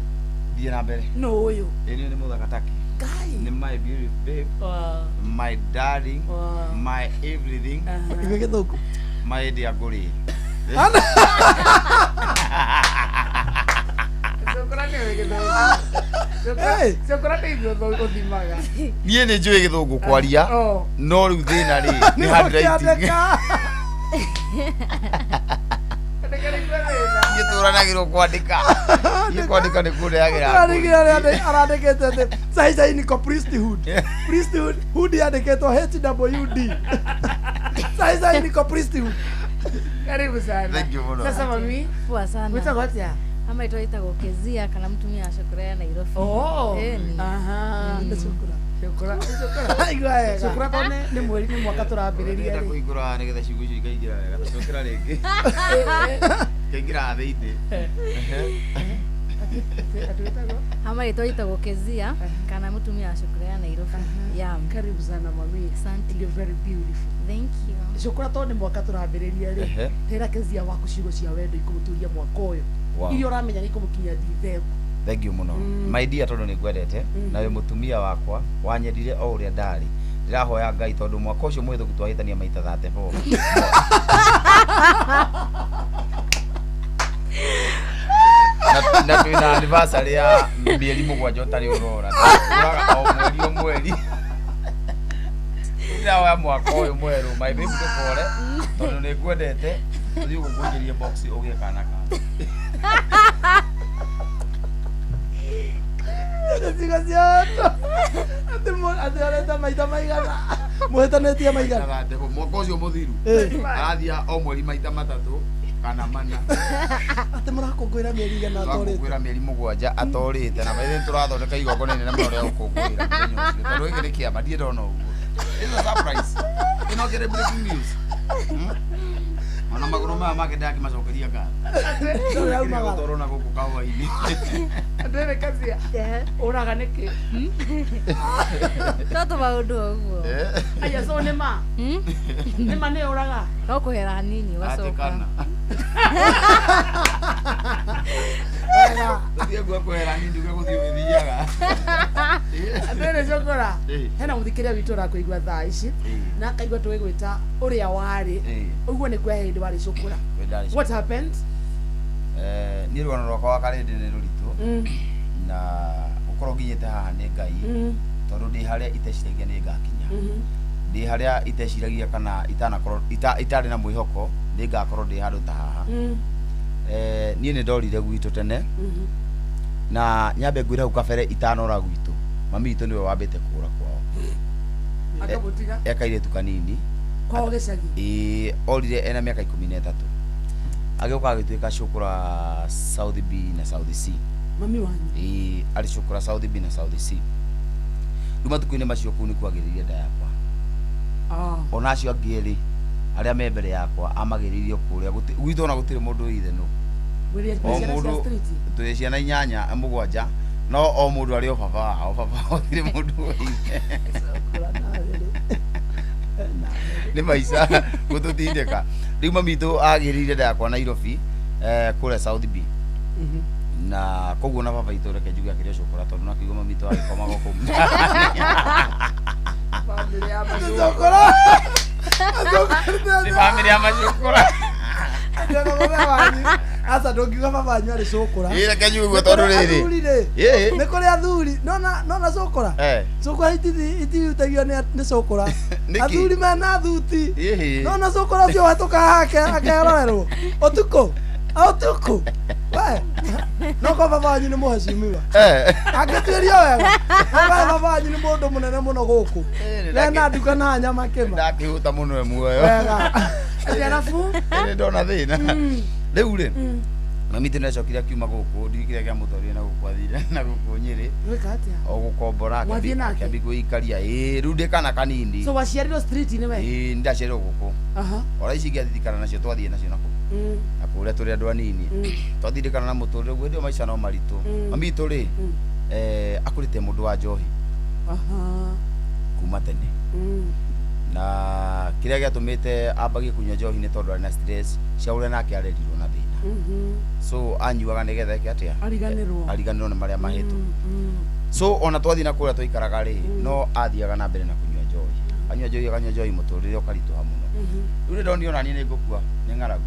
Thiĩ na mbere. No ũyũ. Ĩ nĩ mũthaka taki. Ngai. Nĩ my beautiful babe. Wow. My darling. Wow. My everything. Igua gĩthũngũ. My dear ngũrĩ. Cũkũra nĩwe gĩthũngũ. Hey. Cũkũra nĩ ithuĩ ũthimaga. Niĩ nĩ njũĩ gĩthũngũ kwaria. Oh. No rĩu thĩna rĩ nĩ handwriting. Niĩ tũranagĩrwo kwandĩka. Niĩ kwandĩka nĩ kũndehagĩra. Arandĩkire arandĩkĩte atĩ sai sai niko priesthood. Priesthood hood yandĩkĩtwo HWD. Sai sai niko priesthood. Karibu sana. Thank you mũno. Sasa mami, Poa sana. wĩtagwo atĩa? Ama itwa itagwo Kezia kana mtumia wa Cũkũra ya Nairobi. Oh. Ĩni. Aha. Cũkũra. Cũkũra. Cũkũra. Igua wega. Cũkũra tondũ nĩ mweri nĩ mwaka tũrambĩrĩria Ndĩrenda rĩ. kũhingũra nĩgetha ciugo icio ikaingĩra wega. Tacokera rĩngĩ. Ikaingĩra thĩinĩ. Atĩ wĩtagwo? Ama itwa itagwo Kezia kana mtumia wa Cũkũra ya Nairobi. Yeah. Karibu sana mami. Asante. You're very beautiful. Thank you. Cũkũra tondũ nĩ mwaka tũrambĩrĩria rĩ. Ehe. Hera Kezia waku ciugo cia wendo ikũmũtũria mwaka ũyũ. Wow. Iria ũramenya nĩ ikũmũkinyia Dithemba. Thank you mũno. My dear tondũ nĩ ngwendete na wĩ mũtumia wakwa wanyendire o ũrĩa ndarĩ. Ndĩrahoya Ngai tondũ mwaka ũcio mũhĩtũku twahĩtania maita 34. Na twĩna anniversary ya mĩeri mũgwanja ũtarĩ ũrora. Tũraga o mweri o mweri. Ndĩrahoya mwaka ũyũ mwerũ my baby ndũkore tondũ nĩ ngwendete tũthiĩ gũkũnjĩrie box ũgĩe kana kana. Ciugo cia wendo. Atĩ atĩ areta maita maigana. Mũhĩtanĩtie maigana. Maita 34. Mwaka ũcio mũthiru Ĩ. arathiaga o mweri maita matatũ kana mana. Atĩ mũrakũngũĩra mĩeri igana atorĩte. Tũrakũngũĩra mĩeri mũgwanja atorĩte na maithe tũrathondeka igongona inene mũno rĩa gũkũngũĩra mũthenya ũcio tondũ gĩkĩ nĩ kĩama ndirĩ ndona ũguo. It's a surprise. Ĩno kĩrĩ breaking news. Ona magũrũ maya make ndakĩmacokeria ngatho. Ndũrĩ aumagara. Gũtwarwo na gũkũ kahũa-inĩ. Ndĩrĩ Kezia. Ũraga nĩkĩ? To tũmaũndũ o ũguo. Aya so nĩ ma. Nĩ ma nĩ ũraga. No kũhera hanini ũgacoka. Atĩkana. Tũthiĩ guo kwehera nini nduge gũthiĩ ũgĩthiaga. Atĩrĩ Cũkũra. Ĩ. Hena mũthikĩrĩria witũ ũrakũigua thaa ici Ĩ. na akaigua tũgĩgwĩta ũrĩa warĩ. Ĩ. Ũguo nĩ kwa hĩndĩ warĩ Cũkũra. Wĩ ndarĩ What happened? Niĩ rũgano rwakwa wa karĩndĩ nĩ rũritũ Mm. na gũkorwo nginyĩte haha nĩ Ngai Mm. tondũ ndĩ harĩa iteciragia nĩ ngakinya Mhm. ndĩ harĩa iteciragia kana itanakorwo itarĩ na mwĩhoko nĩ ngakorwo ndĩ handũ ta haha. Mm. Niĩ nĩ ndorire gwitũ tene Mhm. na nyambe ngwĩre hau kabere itanora gwitũ mami witũ nĩwe wambĩte kũra kwao. Akamũtiga E kairĩtu kanini. Kwao gĩcagi. Ĩĩ, orire ena mĩaka 13. Agĩũka agĩtuĩka cũkũra South B na South C. Mami wanyu? Ĩĩ, arĩ cũkũra South B na South C. Rĩu matukũ-inĩ macio kũu nĩkuo agĩrĩire nda yakwa. Ona acio angĩ erĩ arĩa me mbere yakwa amagĩrĩirie kũrĩa gwitũ ona gũtirĩ mũndũ wĩ ithe nũ. Mwĩrĩ O ciana cia mũndũ street? Twĩ ciana inyanya, mũgwanja, no o mũndũ arĩ o baba wao, baba wao gũtirĩ mũndũ wĩ ithe. Nĩ maica gũtũtindĩka. Rĩu mami witũ agĩrĩire nda yakwa Nairobi, kũrĩa South B, na koguo na baba itũ reke njuge akĩrĩ o cũkũra tondũ nakĩigua mami witũ agĩkomaga kũu. Cũkũra. Nĩ bamĩrĩ ya macũkũra. Aca, ndũngiuga baba wanyu arĩ cũkũra. Ĩ, reke njuge ũguo tondũ rĩrĩ. Athuri rĩ, Ĩ. nĩ kũrĩ athuri nona cũkũra. Cũkũra itihutagio nĩ cũkũra. Nĩkĩ? Athuri mena thuti. Ĩhĩ. Nona cũkũra ũcio wahĩtũka hake akerorerwo ũtukũ ũtukũ we no ko baba wanyu nĩ mũhecimiwa. Angĩtuĩrio wega no we baba wanyu nĩ mũndũ mũnene mũno gũkũ wena nduka na nyama kĩma. Ndakĩhũta mũno e muoyo. Wega. Ati arabu? Nĩ ndona thĩna rĩu rĩ, mami tũ nĩacokire akiuma gũkũ, ndiũĩ kĩrĩa kĩamũtwarire na gũkũ athire na gũkũ Nyĩrĩ. Gwĩka atĩa? O gũkombora. Mwathiĩ nake? Akĩambi kwĩikaria, ĩĩ, rĩu ndĩ kana kanini. So waciarirwo street-inĩ we? Ĩĩ, nĩndaciarirwo gũkũ. Ora ici ingĩathirikana nacio twathiĩ nacio nakũu na kũrĩa tũrĩ andũ anini twathirikana na mũtũrĩre ũguo, hĩndĩ ĩyo maica no maritũ. Mami witũ rĩ, akũrĩte mũndũ wa njohi kuma tene, na kĩrĩa gĩatũmĩte ambagie kũnyua njohi nĩ tondũ arĩ na stress cia ũrĩa nake arerirwo na thĩna, so anyuaga nĩgetha eke atĩa? Ariganĩrwo. Ariganĩrwo nĩ marĩa mahĩtũ. So ona twathiĩ na kũrĩa twaikaraga rĩ, no athiaga na mbere na kũnyua njohi, anyua njohi, akanyua njohi, mũtũrĩre ũkaritũha mũno. Rĩu nĩ ndonire ona niĩ nĩ ngũkua nĩ ng'aragu,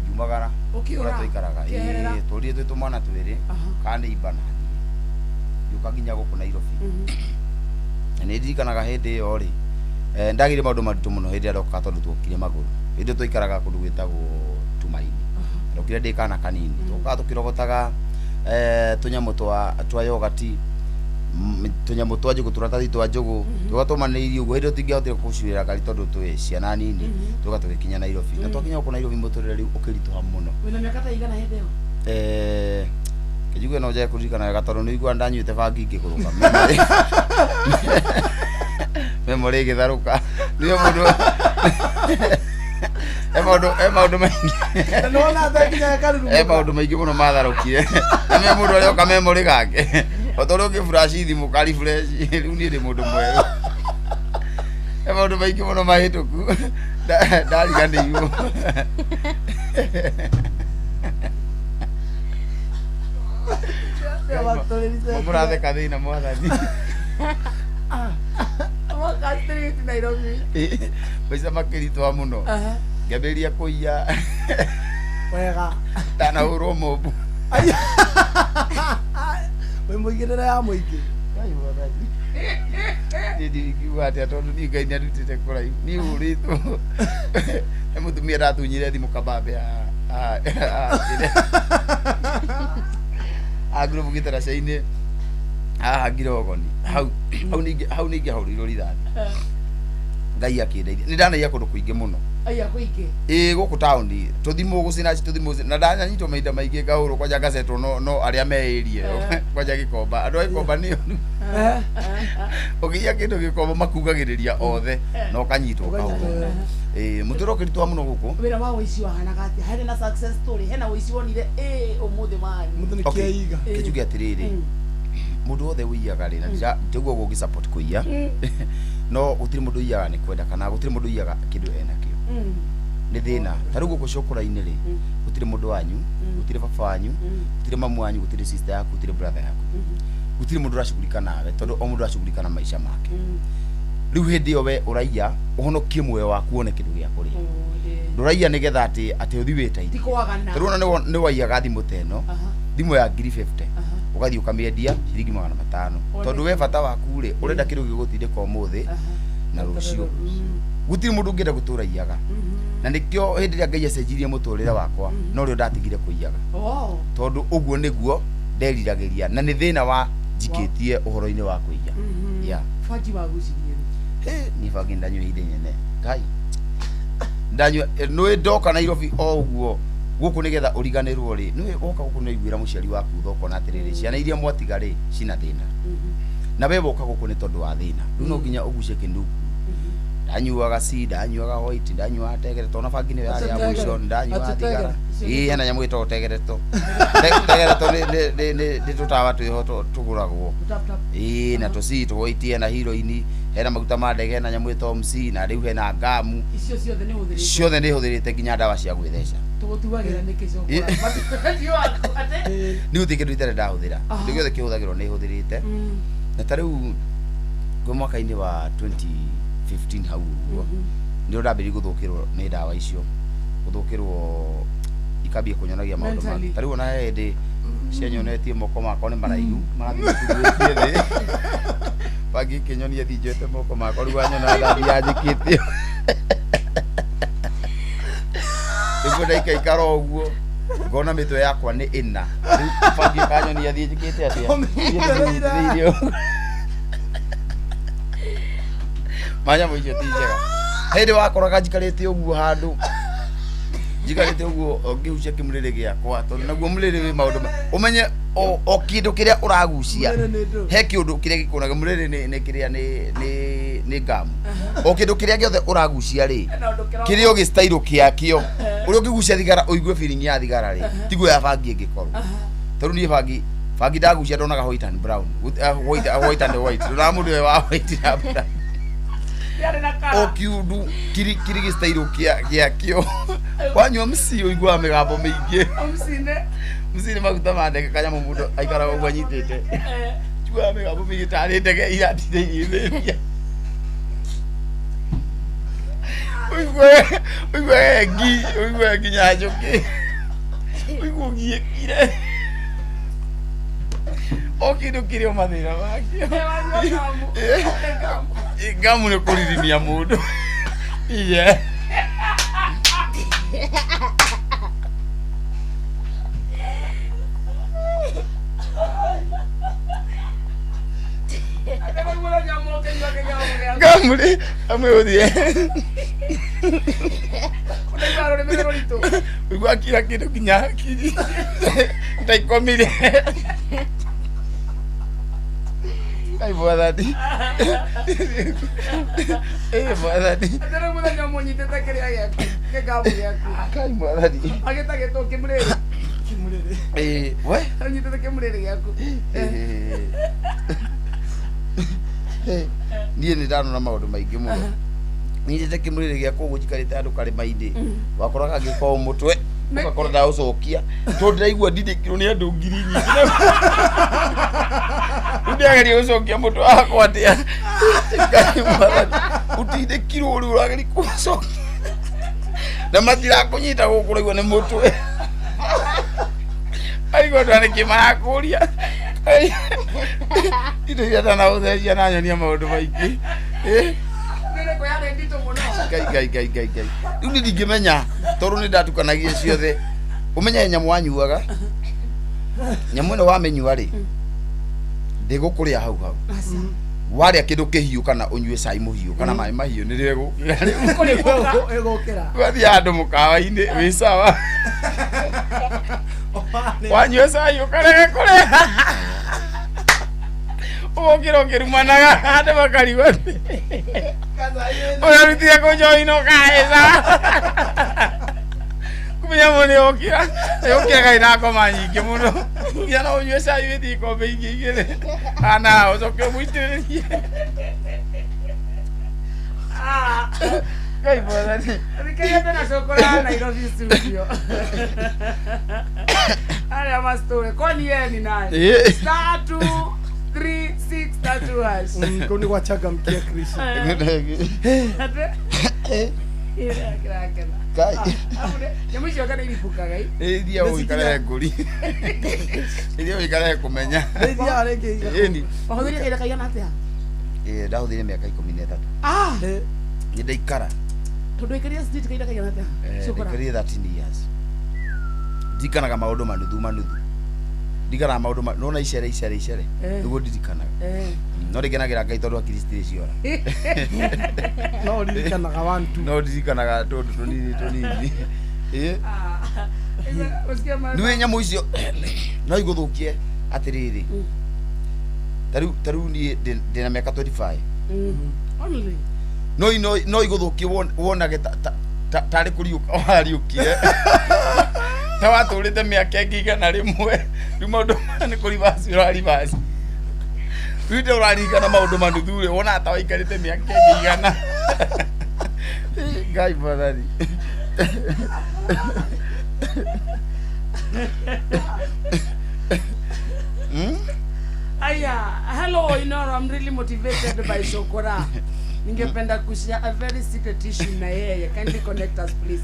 ngiumagara. Ũkĩũra? Kũrĩa twaikaraga. Ũkĩeherera? Ĩĩ, tũrire twĩ tũmwana twĩrĩ kana nĩ imba na niĩ ngĩũka nginya gũkũ Nairobi. Na nĩ ndirikanaga hĩndĩ ĩyo rĩ, ndagĩire maũndũ maritũ mũno hĩndĩ ĩrĩa ndokaga tondũ tuokire magũrũ. Hĩndĩ ĩyo twaikaraga kũndũ gwĩtagwo Tumaini. Ndokire ndĩ kana kanini, twokaga tũkĩrogotaga tũnyamũ twa yogati, tũnyamũ twa njũgũ, tũratathi twa njũgũ, tũga tũmanĩirie ũguo. Hĩndĩ ĩyo tũtingĩahotire gũcuĩra ngari tondũ twĩ ciana nini. Tũga tũgĩkinya Nairobi, na twakinya gũkũ Nairobi mũtũrĩre rĩu ũkĩritũha mũno. Wĩna mĩaka ta igana hĩndĩ ĩyo? Kĩnjuge no njage kũririkana wega tondũ nĩ iguaga ndanyuĩte bangi ngĩgũrũka, memory ĩgĩtharũka. Nĩyo mũndũ e maũndũ maingĩ. Nĩwona nginya karuru. E maũndũ maingĩ mũno matharũkire, na me mũndũ arĩoka memory gake o ta ũrĩa ũngĩflash thimũ kari fresh. Rĩu niĩ ndĩ mũndũ mwerũ, e maũndũ maingĩ mũno mahĩtũku ndariganĩirwo. Mũratheka thĩna mwathani. Mwaka street Nairobi. Maica makĩritũha mũno, ngĩambĩrĩria kũiya. Wega. Ndanahũrwo mobu. Wĩ mũigĩrĩre ya mũingĩ. Niĩ ndingiuga atĩa tondũ niĩ Ngai nĩandutĩte kũraihu. Niĩ hũrĩtwo he mũtumia ndatunyire thimũ kabambe ngurubu gĩtaraca-inĩ haha ngirogoni hau hau ningĩ hau ningĩ hahũrĩirwo rithathi. Ngai akĩndeithia, nĩ ndanaiya kũndũ kũingĩ mũno. Aya kũingĩ? Ĩĩ, gũkũ taũni tũthimũ gũcina tũthimũ na ndanyitwo mahinda maingĩ ngahũrwo kwanja ngacetwo no arĩa meĩrie kwanja gĩkomba, andũ a gĩkomba nĩo ũkĩiya kĩndũ gĩkomba makugagĩrĩria othe na ũkanyitwo ũkahũrwo. Ĩĩ, mũtũrĩre ũkĩritũha mũno gũkũ. Wĩra wa ũici wahanaga atĩa? Harĩ na success story? Hena ũici wonire ĩ ũmũthĩ mani? Okay, kĩnjuge atĩrĩrĩ, mũndũ wothe ũiyaga rĩ, na ndiguo ũguo ũngĩ-support kũiya, no gũtirĩ mũndũ ũiyaga nĩ kwenda kana gũtirĩ mũndũ ũiyaga kĩndũ enakĩo nĩ thĩna. Ta rĩu gũkũ cũkũra-inĩ rĩ, gũtirĩ mũndũ wanyu, gũtirĩ baba wanyu, gũtirĩ mamu wanyu, gũtirĩ sister yaku, gũtirĩ brother yaku, gũtirĩ mũndũ ũracugurika nawe tondũ o mũndũ aracugurika na maica make. Rĩu hĩndĩ ĩyo we ũraiya ũhonokie muoyo waku, wone kĩndũ gĩa kũrĩa. Ndũraiya nĩgetha atĩ ũthi wĩteithie. Ti kwagana. Ta rĩu ona nĩ waiyaga thimũ ta ĩno, thimũ ya ngiri 50, ũgathiĩ ũkamĩendia ciringi 500 tondũ we bata waku rĩ, ũrenda kĩndũ gĩgũtindĩka ũmũthĩ na rũciũ. Gũtirĩ mũndũ ũngĩenda gũtũra iyaga, na nĩkĩo hĩndĩ ĩrĩa Ngai acenjirie mũtũrĩre wakwa no rĩo ndatigire kũiyaga, tondũ ũguo nĩguo nderiragĩria na nĩ thĩna wa njikĩtie ũhoro-inĩ wa kũiya. Yeah. Bangi wagucirie rĩ? Niĩ bangi ndanyua ihinda inene. Ngai, Ndanyua nĩ ndoka Nairobi o ũguo gũkũ nĩgetha ũriganĩrwo rĩ nĩ woka gũkũ nĩ ũiguĩra mũciari waku thoko na atĩrĩrĩ ciana iria mwatiga rĩ cina thĩna na we woka gũkũ nĩ tondũ wa thĩna rĩu no nginya ũgucie kĩnduku ndanyuaga ci ndanyuaga white ndanyuaga tegereto ona bangi nĩyo yarĩ ya mũico ndanyuaga thigara ĩĩ hena nyamũ ĩtagwo tegereto tegereto nĩ tũtawa twĩho tũgũragwo ĩĩ na tũci tũhwaiti hena heroin hena maguta ma ndege hena nyamũ ĩtagwo MC na rĩu hena ngamu icio ciothe nĩ hũthĩrĩte ciothe nĩ hũthĩrĩte nginya ndawa cia gwĩtheca tũgũtuagĩra nĩkĩ nĩ gũtirĩ kĩndũ itarĩ ndahũthĩra kĩndũ gĩothe kĩhũthagĩrwo nĩ hũthĩrĩte na ta rĩu ngwe mwaka-inĩ wa 2015 hau ũguo nĩ ndambĩrĩirie gũthũkĩrwo nĩ ndawa icio gũthũkĩrwo ikambia kũnyonagia maũndũ mangĩ ta rĩu ona he hĩndĩ cianyonetie moko makwa nĩ maraihu marathiĩ makuruĩtie thĩ bangi ĩkĩnyonia thiĩ njoete moko makwa rĩu wanyona ndathiĩ yanjĩkĩte nĩguo ndaikaikara ũguo ngona mĩtwe yakwa nĩ ĩna rĩu bangi ĩkanyonia thiĩ njĩkĩte atĩa thiĩ ũguo manyamũ icio ti njega hĩndĩ wakoraga njikarĩte ũguo handũ njikarĩte ũguo ngĩhucia kĩmũrĩrĩ gĩakwa tondũ naguo mũrĩrĩ wĩ maũndũ ũmenye o kĩndũ kĩrĩa ũragucia he kĩũndũ kĩrĩa gĩkũnaga mũrĩrĩ nĩ kĩrĩa nĩ ngamu o kĩndũ kĩrĩa gĩothe ũragucia rĩ kĩrĩa ũgĩstairũ kĩakĩo ũrĩa ũngĩgucia thigara ũigue feeling ya thigara rĩ tiguo ya bangi ĩngĩkorwo tondũ niĩ bangi ndagucia ndonaga white and brown white and white ndonaga mũndũ ũyũ wa white na brown o kiundu kiri gĩstairũ gĩakĩo wanyua mci ũiguaga mĩgambo mĩingĩ mci nĩ maguta ma ndege kanyamũ mũndũ aikaraga ũguo anyitĩte njiguaga mĩgambo mĩingĩ tarĩ ndege iratinde igĩthĩria ũiguage ngi ũiguage nginya njũkĩ ũigue ũgiĩkire o kĩndũ kĩrĩ o mathĩna makĩo ngamu nĩ kũririmia mũndũ iye ngamu rĩ amwe ũthiĩ ũigua kira kĩndũ nginya hakiri ndaikomire Kai mwathani mwathani atĩrĩ mũthenya ũmwe ũnyitĩte kĩrĩa gĩaku kĩngamu gĩaku Kai mwathani agĩtagĩtwo kĩmũrĩrĩ we ũnyitĩte kĩmũrĩrĩ gĩaku niĩ nĩ ndanona maũndũ maingĩ mũno nyitĩte kĩmũrĩrĩ gĩakwa ũguo njikarĩte handũ karĩma-inĩ wakoraga ngĩkorwo mũtwe ũgakora ndaũcokia tondũ ndĩraigua ndindĩkirwo nĩ andũ ngiri nyingĩ rĩu ndĩrageria gũcokia mũtwe wakwa atĩa Ngai mwathani ũtindĩkirwo rĩu ũrageria kũcokia na matirakũnyita gũkũ ũraigua nĩ mũtwe aigua andũ nĩkĩ marakũria indo iria ndanahũthĩra na nyonia maũndũ maingĩ Ngai ngai ngai ngai ngai rĩu niĩ ndingĩmenya tondũ nĩ ndatukanagia ciothe ũmenye nyamũ wanyuaga nyamũ ĩno wamĩnyua rĩ ndĩgũkũrĩa hau hau warĩa kĩndũ kĩhiũ kana ũnyue cai mũhiũ kana maĩ mahiũ nĩrĩo ĩgũkĩra wathiĩ handũ mũkawa-inĩ wĩ sawa wanyua cai ũkarega kũrĩa ũgũkĩra ũkĩrumanaga andũ makarigwo atĩ ũrarutire kũ njohi na ũkahĩca kumenya mũndũ nĩokĩra nĩokĩra kaĩ na ngoma nyingĩ mũno nginya no ũnyue cai wĩthiĩ ikombe ingĩ igĩrĩ kana ũcoke ũmũitĩrĩrie Ngai mwathani Thikĩrĩria tena cokora Nairobi studio arĩa ma story kwani yeye ni nani star 2 3 6 3 hash kũu nĩ gwachangamkia Chris nyamũ icio kana iripukaga ithiaga gũikara ngũri ithiaga gũikara kũmenya ithiaga rĩngĩ ĩni wahũthĩrire kahinda kaigana atĩa ndahũthĩrire mĩaka 13 nĩ ndaikara tondũ waikarire street kahinda kaigana atĩa ndaikarire 13 years ndirikanaga maũndũ manuthu manuthu Ndiganaga maũndũ nona icere icere icere nĩguo ndirikanaga. No ndĩkenagĩra Ngai tondũ hakiri citirĩ ciora. No ũririkanaga one two. No ndirikanaga tũndũ tũnini tũnini. Ĩ. Nĩũĩ nyamũ icio no igũthũkie atĩrĩrĩ. Ta rĩu niĩ ndĩna mĩaka 25. Only. No no igũthũkie wonage tarĩ kũriũka wariũkire. Ta watũrĩte mĩaka ĩngĩ 100. Rĩu maũndũ maya nĩ kũrivaci ũrarivaci. Rĩu ndĩ ũraririkana maũndũ manuthu rĩ, wonaga ta waikarĩte mĩaka ĩngĩ 100. Ngai mwathani. Aya, hello Inoro, I'm really motivated by Shokora. Ningependa kushare a very secret issue na yeye. Kindly connect us please.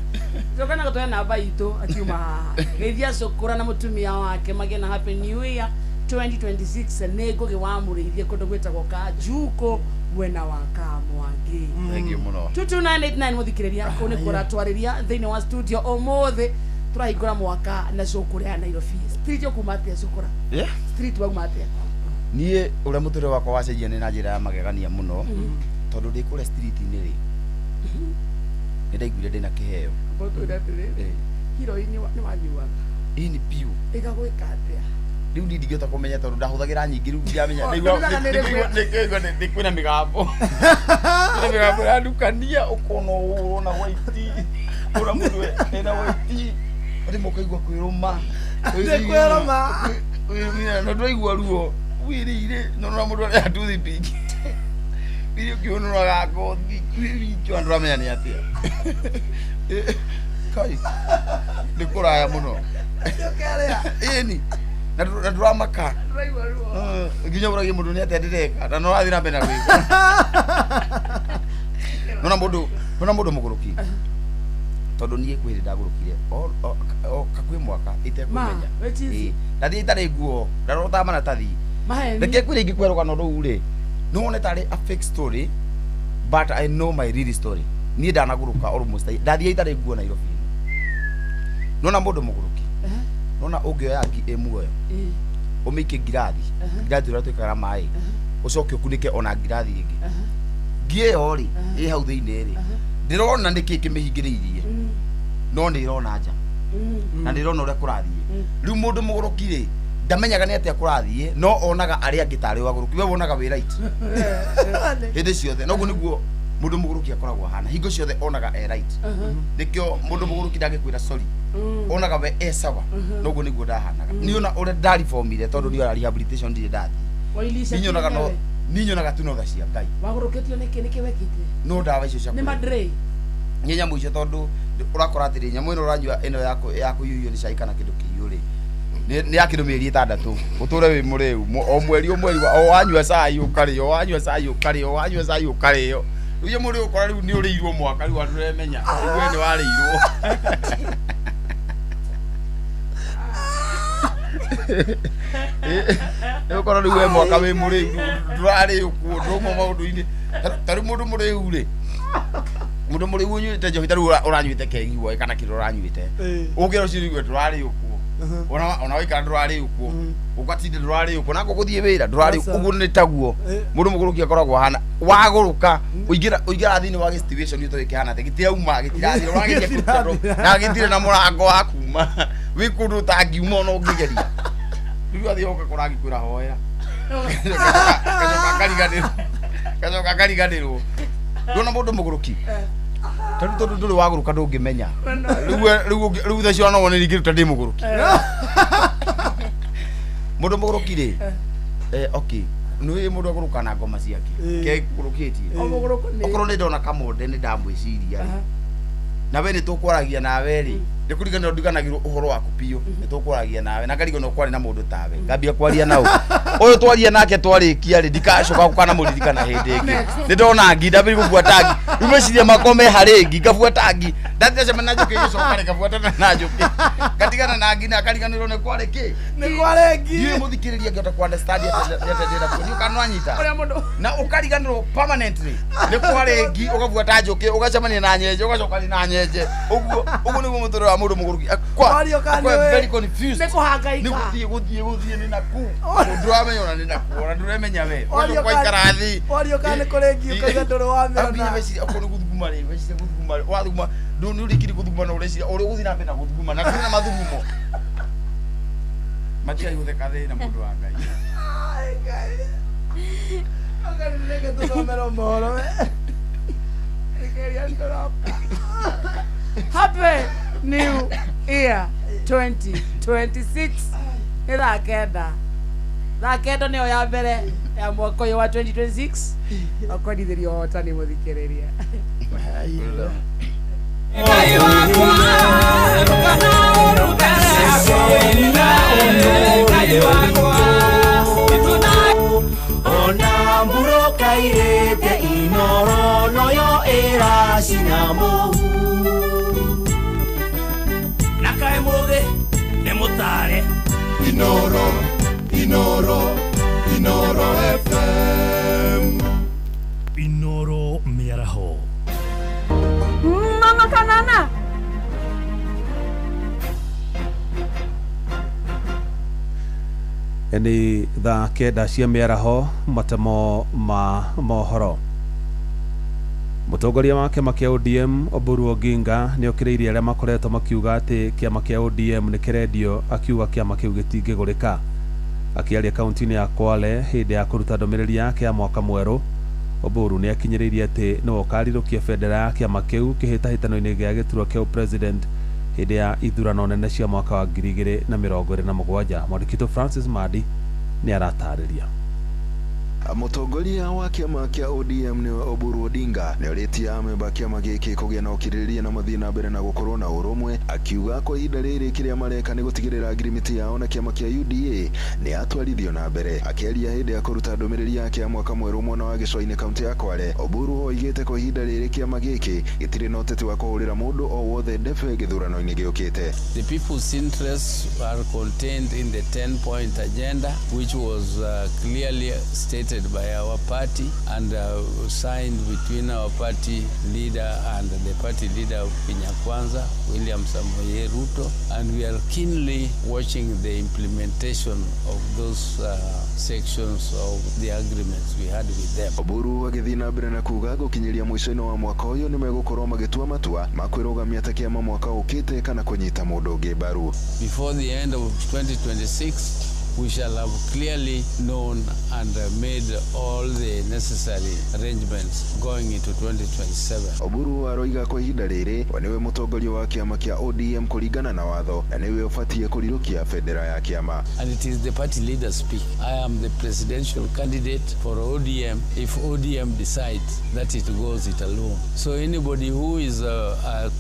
Shokora gũtũhe namba itũ akiuma haha. Geithia Shokora na mũtumia wake magĩe na happy new year 2026. Nĩ Ngũgĩ wa Mũrĩithia kũndũ gwĩtagwo Kanjuko mwena wa Kamwangi. Thank you mũno. 22989 mũthikĩrĩria kũu nĩ kũratwarĩria thĩinĩ wa studio ũmũthĩ tũrahingũra mwaka na Shokora ya Nairobi. Street ũkuma atĩa Shokora? Yeah. Street wauma atĩa? Niĩ ũrĩa mũtũrĩre wakwa wacenjia nĩ na njĩra ya magegania mũno tondũ ndĩ kũrĩa street-inĩ rĩ nĩ ndaiguire ndĩna kĩheo. Mbũtũire atĩrĩrĩ, heroin nĩ wanyuaga? Ĩni biũ. Ĩgagwĩka atĩa? Rĩu niĩ ndingĩhota kũmenya tondũ ndahũthagĩra nyingĩ rĩu ndiramenya. Oh, Ndaigua- ndũraga nĩ rĩmwe. Ndaigua nĩ kwĩna mĩgambo. Kwĩna mĩgambo ĩrandukania ũkona ũũ ũrona white. Ũrona mũndũ ena white. Rĩmwe ũkaigua kwĩrũma. Nĩ kwĩrũma. Kwĩrũmĩra na ndũraigua ruo. Wĩrĩire no ũrona mũndũ arĩa toothpick. Wĩrĩ ũkĩũnũraga ngothi. Wĩrĩ ndũramenya nĩ atĩa. Kai. Nĩ kũraya mũno. Ĩni. Na ndũramaka. Ndũraigua ruo. Nginya ũragie mũndũ nĩ atĩa ndĩreka na no ũrathiĩ na mbere na gwĩka. Nona mũndũ, nona mũndũ mũgũrũki. Tondũ niĩ kwĩ hĩndĩ ndagũrũkire o kakuĩ mwaka itekũmenya. Ma, which is- Ĩĩ. Ndathiĩ itarĩ nguo, ndarotaga maratathi. Maheni. Reke kwĩrĩ ingĩkũhe rũgano rũu rĩ, no wone tarĩ a fake story but I know my real story. Niĩ ndanagũrũka almost ndathiĩ itarĩ nguo Nairobi. Nona mũndũ mũgũrũki. Nona ũngĩoya ngi ĩ muoyo ũmĩikie ngirathi, ngirathi ũrĩa twĩkagĩra maĩ, ũcoke ũkunĩke ona ngirathi ĩngĩ. Ngi ĩyo rĩ, ĩ hau thĩinĩ rĩ, ndĩrona nĩkĩ kĩmĩhingĩrĩirie, no nĩ ĩrona nja na nĩ ĩrona ũrĩa kũrathiĩ. Rĩu mũndũ mũgũrũki rĩ, ndamenyaga nĩ atĩa kũrathiĩ, no onaga arĩa angĩ tarĩ wagũrũki. We wonaga wĩ right hĩndĩ ciothe. Noguo nĩguo mũndũ mũgũrũki akoragwo ahana, hingo ciothe onaga e right. Nĩkĩo mũndũ mũgũrũki ndangĩkwĩra sorry, onaga we e sawa. Noguo nĩguo ndahanaga. Niĩ ona ũrĩa ndaribomire tondũ niĩ ona rehabilitation ndirĩ ndathiĩ. Wailisha Niĩ nyonaga no kĩenyewe. niĩ nyonaga tu no tha cia Ngai. Wagũrũkĩtio nĩkĩ? Nĩkĩ wekĩte? No ndawa icio cia Nĩ kũrĩa. madre. Nĩ nyamũ icio tondũ ũrakora atĩrĩ nyamũ ĩno ũranyua ĩno ya kũiyũrio nĩ cai kana kĩndũ kĩiyũ rĩ nĩ ya kĩndũ mĩeri 6 ũtũre wĩ mũrĩu o mweri o mweri o wanyua cai ũkarĩo, o wanyua cai ũkarĩo, o wanyua cai ũkarĩo. Rĩu nyamũ rĩu ũkora rĩu nĩ ũrĩirwo mwaka rĩu andũ ndũremenya rĩu we nĩ warĩirwo. Nĩ ũkora rĩu we mwaka wĩ mũrĩu ndũrarĩo kuo ndũma maũndũ-inĩ. Ta rĩu mũndũ mũrĩu rĩ, mũndũ mũrĩu ũnyuĩte njohi ta rĩu ũranyuĩte kegi woe kana kĩndũ ũranyuĩte ũngĩra ũcio rĩu ndũrarĩo kuo ona waikara ndũrarĩo kuo ũgatinda ndũrarĩo kuo nako gũthiĩ wĩra ndũrarĩo ũguo nĩ taguo mũndũ mũgũrũki akoragwo ahana wagũrũka ũingĩra thĩinĩ wa situation ũtoĩ kĩhana atĩa gĩtirauma gĩtirathira ũrageria kũruta na gĩtirĩ na mũrango wa kuma wĩ kũndũ ũtangiuma ona ũngĩgeria rĩu athiĩ ũgakora agĩkwĩra hoya gacoka kariganĩrwo ndona mũndũ mũgũrũki tondũ tondũ ndũrĩ wagũrũka ndũngĩmenya rĩu thaa icio no wone ningĩruta ndĩ mũgũrũki mũndũ mũgũrũki rĩ okay nĩ mũndũ agũrũka na ngoma ciake kegũrũkĩtie okorwo nĩ ndona kamonde nĩ ndamwĩciria rĩ na we nĩ tũkwaragia nawe rĩ nĩ kũriganĩrwo ndiganagĩrwo ũhoro waku biũ nĩ tũkwaragia nawe na ngarigwo no kwarĩ na mũndũ tawe ngambia kwaria nao ũyũ twaria nake twarĩkia rĩ ndikacoka gũkana mũririkana hĩndĩ ĩngĩ nĩ ndona ngi ndambĩrĩria gũbuata ngi rĩu meciria makwa me harĩ ngi ngabuata ngi ndathira na njũkĩ igĩcoka rĩ ngabuatana na njũkĩ ngatigana na ngi na ngariganĩrwo nĩ kwarĩ kĩ Nĩ kwarĩ ngi. Ndiũĩ mũthikĩrĩria angĩhota kũ understand atĩa ndĩrenda kuga. Ndiũĩ kana nĩwanyita. Na ũkariganĩrwo permanently nĩ kwarĩ ngi ũgabuata njũkĩ ũgacemania na nyenje ũgacokania na nyenje ũguo ũguo nĩguo mũtũrĩre wa Mũndũ mũgũrũki akwa Wario kana akwa nĩwe. very confused. Nĩ kũhangaika. Nĩ gũthiĩ gũthiĩ gũthiĩ nĩ naku. Ndũramenya ona nĩ naku, ona ndũremenya we. Wario Kwa kana- ikara thĩ. wario kana nĩ kũrĩ ngi ũkauga ndũrĩ wamĩona. Ambia meciria okorwo nĩ gũthuguma rĩ, weciria gũthuguma rĩ, wathuguma ndũ nĩ ũrĩkiri gũthuguma na ũreciria ũrĩa ũgũthiĩ na mbere na gũthuguma na ndũrĩ na mathugumo. Matigai gũtheka thĩna mũndũ wa Ngai. Ai, Ngai. Reke tũthomere mohoro we. Rekeria ndũroka. Happy New Year 2026. Nĩ thaa 9. Thaa 9 nĩyo ya mbere ya mwaka ũyũ wa 2026. Akwendithĩrio ũhotani mũthikĩrĩria. Ngai wakwa Ngai wakwa Ona mburo kairete inoro noyo ĩracina mũhu. Na kaĩ mũthĩ nĩ mũtare. Inoro, Inoro, Inoro FM. Inoro mĩaraho. Mama kanana. Nĩ thaa 9 cia mĩaraho, matemo ma mohoro. Mũtongoria wa kĩama kĩa ODM Oburu Oginga nĩ okĩrĩirie arĩa makoretwo makiuga atĩ kĩama kĩa ODM nĩ kĩrendio, akiuga kĩama kĩu gĩtingĩgũrĩka. Akĩaria kaunti-inĩ ya Kwale hĩndĩ ya kũruta ndũmĩrĩri yake ya mwaka mwerũ, Oburu nĩ akinyĩrĩirie atĩ nĩwe ũkarirũkia bendera ya kĩama kĩu kĩhĩtahĩtano-inĩ gĩa gĩturwa kĩa president hĩndĩ ya ithurano nene cia mwaka wa 2027. Mwandĩki witũ Francis Madi nĩ aratarĩria. Mũtongoria wa kĩama kĩa ODM nĩwe Oburu Odinga nĩorĩtie amemba a kĩama gĩkĩ kũgĩa na ũkirĩrĩria na mathiĩ na mbere na gũkorwo na ũrũmwe, akiuga kwa ihinda rĩrĩ kĩrĩa mareka nĩ gũtigĩrĩra ngirimiti yao na kĩama kĩa UDA nĩ yatwarithio na mbere. Akĩaria hĩndĩ ya kũruta ndũmĩrĩri yake ya mwaka mwerũ mwena wa gĩcũa-inĩ kaunti ya Kwale, Oburu oigĩte kwa ihinda rĩrĩ kĩama gĩkĩ gĩtirĩ na ũteti wa kũhũrĩra mũndũ o wothe ndebe gĩthurano-inĩ gĩũkĩte. The people's interests are contained in the 10-point agenda, which was clearly stated by our party and signed between our party leader and the party leader of Kenya Kwanza, William Samoei Ruto, and we are keenly watching the implementation of those sections of the agreements we had with them. Oburu agĩthiĩ na mbere na kuga gũkinyĩria mũico-inĩ wa mwaka ũyũ nĩ megũkorwo magĩtua matua ma kwĩrũgamia ta kĩama mwaka ũkĩte kana kũnyita mũndũ ũngĩ mbaru. Before the end of 2026, we shall have clearly known and made all the necessary arrangements going into 2027. Oburu aroiga kwa ihinda rĩrĩ we nĩwe mũtongoria wa kĩama kĩa ODM kũringana na watho na nĩwe ũbatiĩ kũrirũkia bendera ya kĩama. And it is the party leader speak. I am the presidential candidate for ODM if ODM decides that it goes it alone. So anybody who is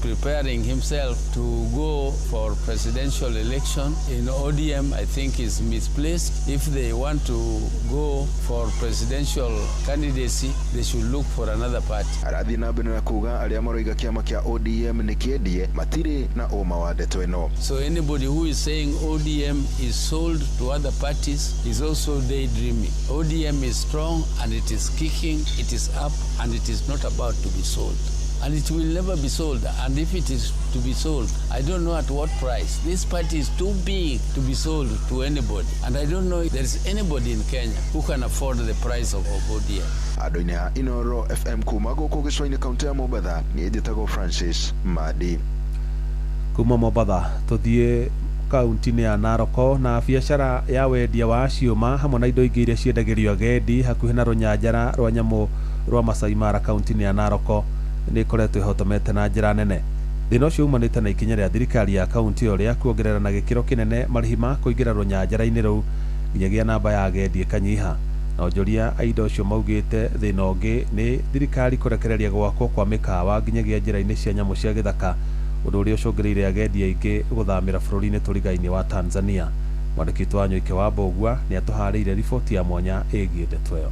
preparing himself to go for presidential election in ODM, I think is misplaced. If they want to go for presidential candidacy, they should look for another party. Arathiĩ na mbere na kuga arĩa maroiga kĩama kĩa ODM nĩ kĩendie matirĩ na ũma wa ndeto ĩno. So anybody who is saying ODM is sold to other parties is also daydreaming. ODM is strong and it is kicking, it is up, and it is not about to be sold. And it will never be sold. And if it is to be sold, I don't know at what price. This party is too big to be sold to anybody. And I don't know if there is anybody in Kenya who can afford the price of ODM. Andũ-inĩ a Inoro FM kuma gũkũ gĩcũa-inĩ kaunti ya Mombatha, niĩ njĩtagwo Francis Madi. Kuma Mombatha tũthiĩ kaunti-inĩ ya Naroko na biacara ya wendia wa ciũma hamwe na indo ingĩ iria ciendagĩrio agendi hakuhĩ na rũnyanjara rwa nyamũ rwa Masai Mara kaunti-inĩ ya Naroko nĩ ĩkoretwo ĩhotomete na njĩra nene. Thĩna ũcio umanĩte na ikinya rĩa thirikari ya kaunti ĩyo rĩa kuongerera na gĩkĩro kĩnene marĩhi ma kũingĩra rũnyanjara-inĩ rũu nginyagia namba ya agendi ĩkanyiha. Na onjoria a indo ũcio maugĩte thĩna ũngĩ nĩ thirikari kũrekereria gwakwo kwa mĩkawa nginyagia njĩra-inĩ cia nyamũ cia gĩthaka, ũndũ ũrĩa ũcũngĩrĩirie agendi aingĩ gũthamĩra bũrũri-inĩ tũrigainie wa Tanzania. Mwandĩki witũ wa Nyoike wa Mbũgua nĩ atũharĩirie riboti ya mwanya ĩgiĩ ndeto ĩyo.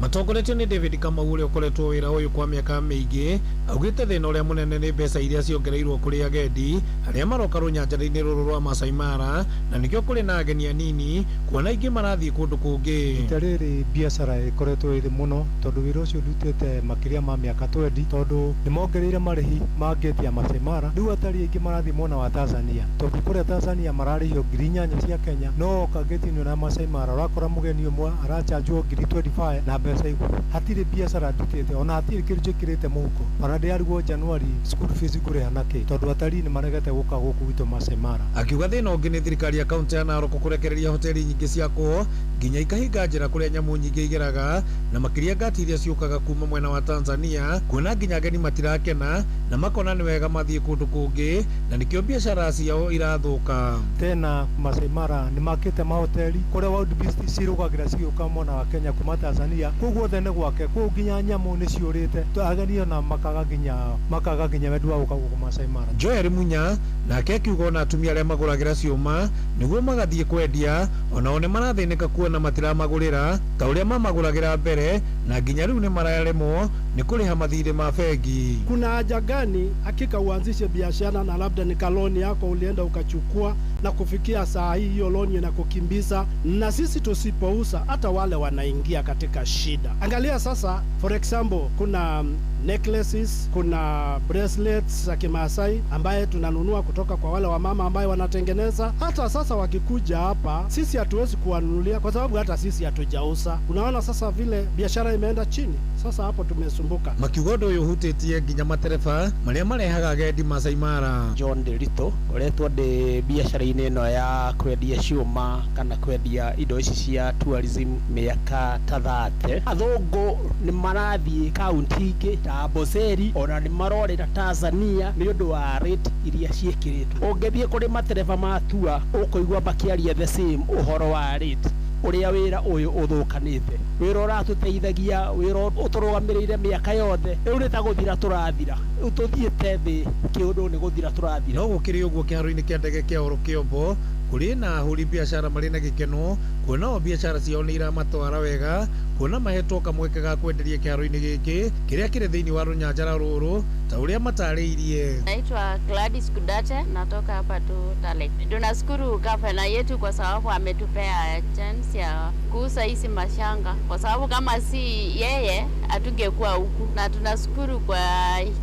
Matongoretio nĩ David Kamau ũrĩa ũkoretwo wĩra ũyũ kwa mĩaka mĩingĩ, augĩte thĩna ũrĩa mũnene nĩ mbeca iria ciongereirwo kũrĩ agendi arĩa maroka rũnyanjara-inĩ rũrũ rwa Masai Mara, na nĩkĩo kũrĩ na ageni anini kuona aingĩ marathiĩ kũndũ kũngĩ. Rita rĩrĩ biacara ĩkoretwo ĩthĩ mũno tondũ wĩra ũcio ndutĩte makĩria ma mĩaka 20 tondũ nĩ mongereire marĩhi ma ngĩti ya Masai Mara. Rĩu atarii aingĩ marathiĩ mwena wa Tanzania tondũ kũrĩa Tanzania mararĩhio 8,000 cia Kenya, no oka ngĩti-inĩ ĩno ya Masai Mara ũrakora mũgeni ũmwe arachanjwo 25,000 na mbeca igũrũ. Hatirĩ biacara ndutĩte ona hatirĩ kĩndũ njĩkĩrĩte mũhuko, ona ndĩrarigwo Januari school fees ngũrĩha nakĩ tondũ atarii nĩ maregete gũka gũkũ gwitũ Masai Mara. Akiuga thĩna ũngĩ nĩ thirikari ya kaunti ya Narok kũrekereria hoteli nyingĩ ciakwo nginya ikahinga njĩra kũrĩa nyamũ nyingĩ igeraga, na makĩria ngati iria ciũkaga kuma mwena wa Tanzania, kuona nginya ageni matirakena na makona nĩ wega mathiĩ kũndũ kũngĩ, na nĩkĩo biacara ciao irathũka. Tena Masai Mara nĩ makĩte mahoteli kũrĩa wild beast cirũgagĩra cigĩũka mwena wa Kenya kuma Tanzania, kũu guothe nĩ gwake, kũu nginya nyamũ nĩ ciũrĩte, ageni ona makaga nginya wendi wa gũka gũkũ Masai Mara. Joel Munya nake akiuga ona atumia arĩa magũragĩra ciũma nĩguo magathiĩ kwendia onao nĩ marathĩnĩka kuona matiramagũrĩra ta ũrĩa mamagũragĩra mbere, na nginya rĩu nĩ mararemwo nĩ kũrĩha mathirĩ ma bengi. Kuna haja gani hakika uanzishe biashara na labda ni kaloni yako ulienda ukachukua, na kufikia saa hii hiyo loni inakukimbiza, na sisi tusipouza hata wale wanaingia katika shida. Angalia sasa, for example, kuna necklaces, kuna bracelets za Kimaasai ambaye tunanunua kutoka kwa wale wamama ambaye wanatengeneza. Hata sasa wakikuja hapa sisi hatuwezi kuwanunulia kwa sababu hata sisi hatujauza. Unaona sasa vile biashara imeenda chini. Sasa hapo tumesumbuka. Makiuga ũndũ ũyũ ũhutĩtie nginya matereba marĩa marehaga agendi Masai Mara. John Ndiritu ngoretwo ndĩ biacara-inĩ ĩno ya kwendia ciũma kana kwendia indo ici cia tourism mĩaka ta 30. Athũngũ nĩ marathiĩ kaunti ingĩ ta Amboseli, ona nĩ marorĩra Tanzania nĩ ũndũ wa rate iria ciĩkĩrĩtwo. Ũngĩthiĩ kũrĩ matereba ma tour ũkũigua makĩaria the same ũhoro wa rate, ũrĩa wĩra ũyũ ũthũkanĩte, wĩra ũratũteithagia, wĩra ũtũrũgamĩrĩire mĩaka yothe, rĩu nĩ ta gũthira tũrathira, rĩu tũthiĩte thĩ kĩũndũ nĩ gũthira tũrathira. No gũkĩrĩ ũguo kĩharo-inĩ kĩa ndege kĩa Oro Kĩombo kũrĩ na ahũri biacara marĩ na gĩkeno kuona o biacara ciao nĩ iramatwara wega, kuona mahetwo kamweke ga kwenderia kĩharo-inĩ gĩkĩ kĩrĩa kĩrĩ thĩinĩ wa rũnyanjara rũrũ ta ũrĩa matarĩirie. Naitwa Gladys Kudate, natoka hapa tu Talek. Tunashukuru gavana yetu kwa sababu ametupea chance ya kuuza hizi mashanga, kwa sababu kama si yeye hatungekuwa huku, na tunashukuru kwa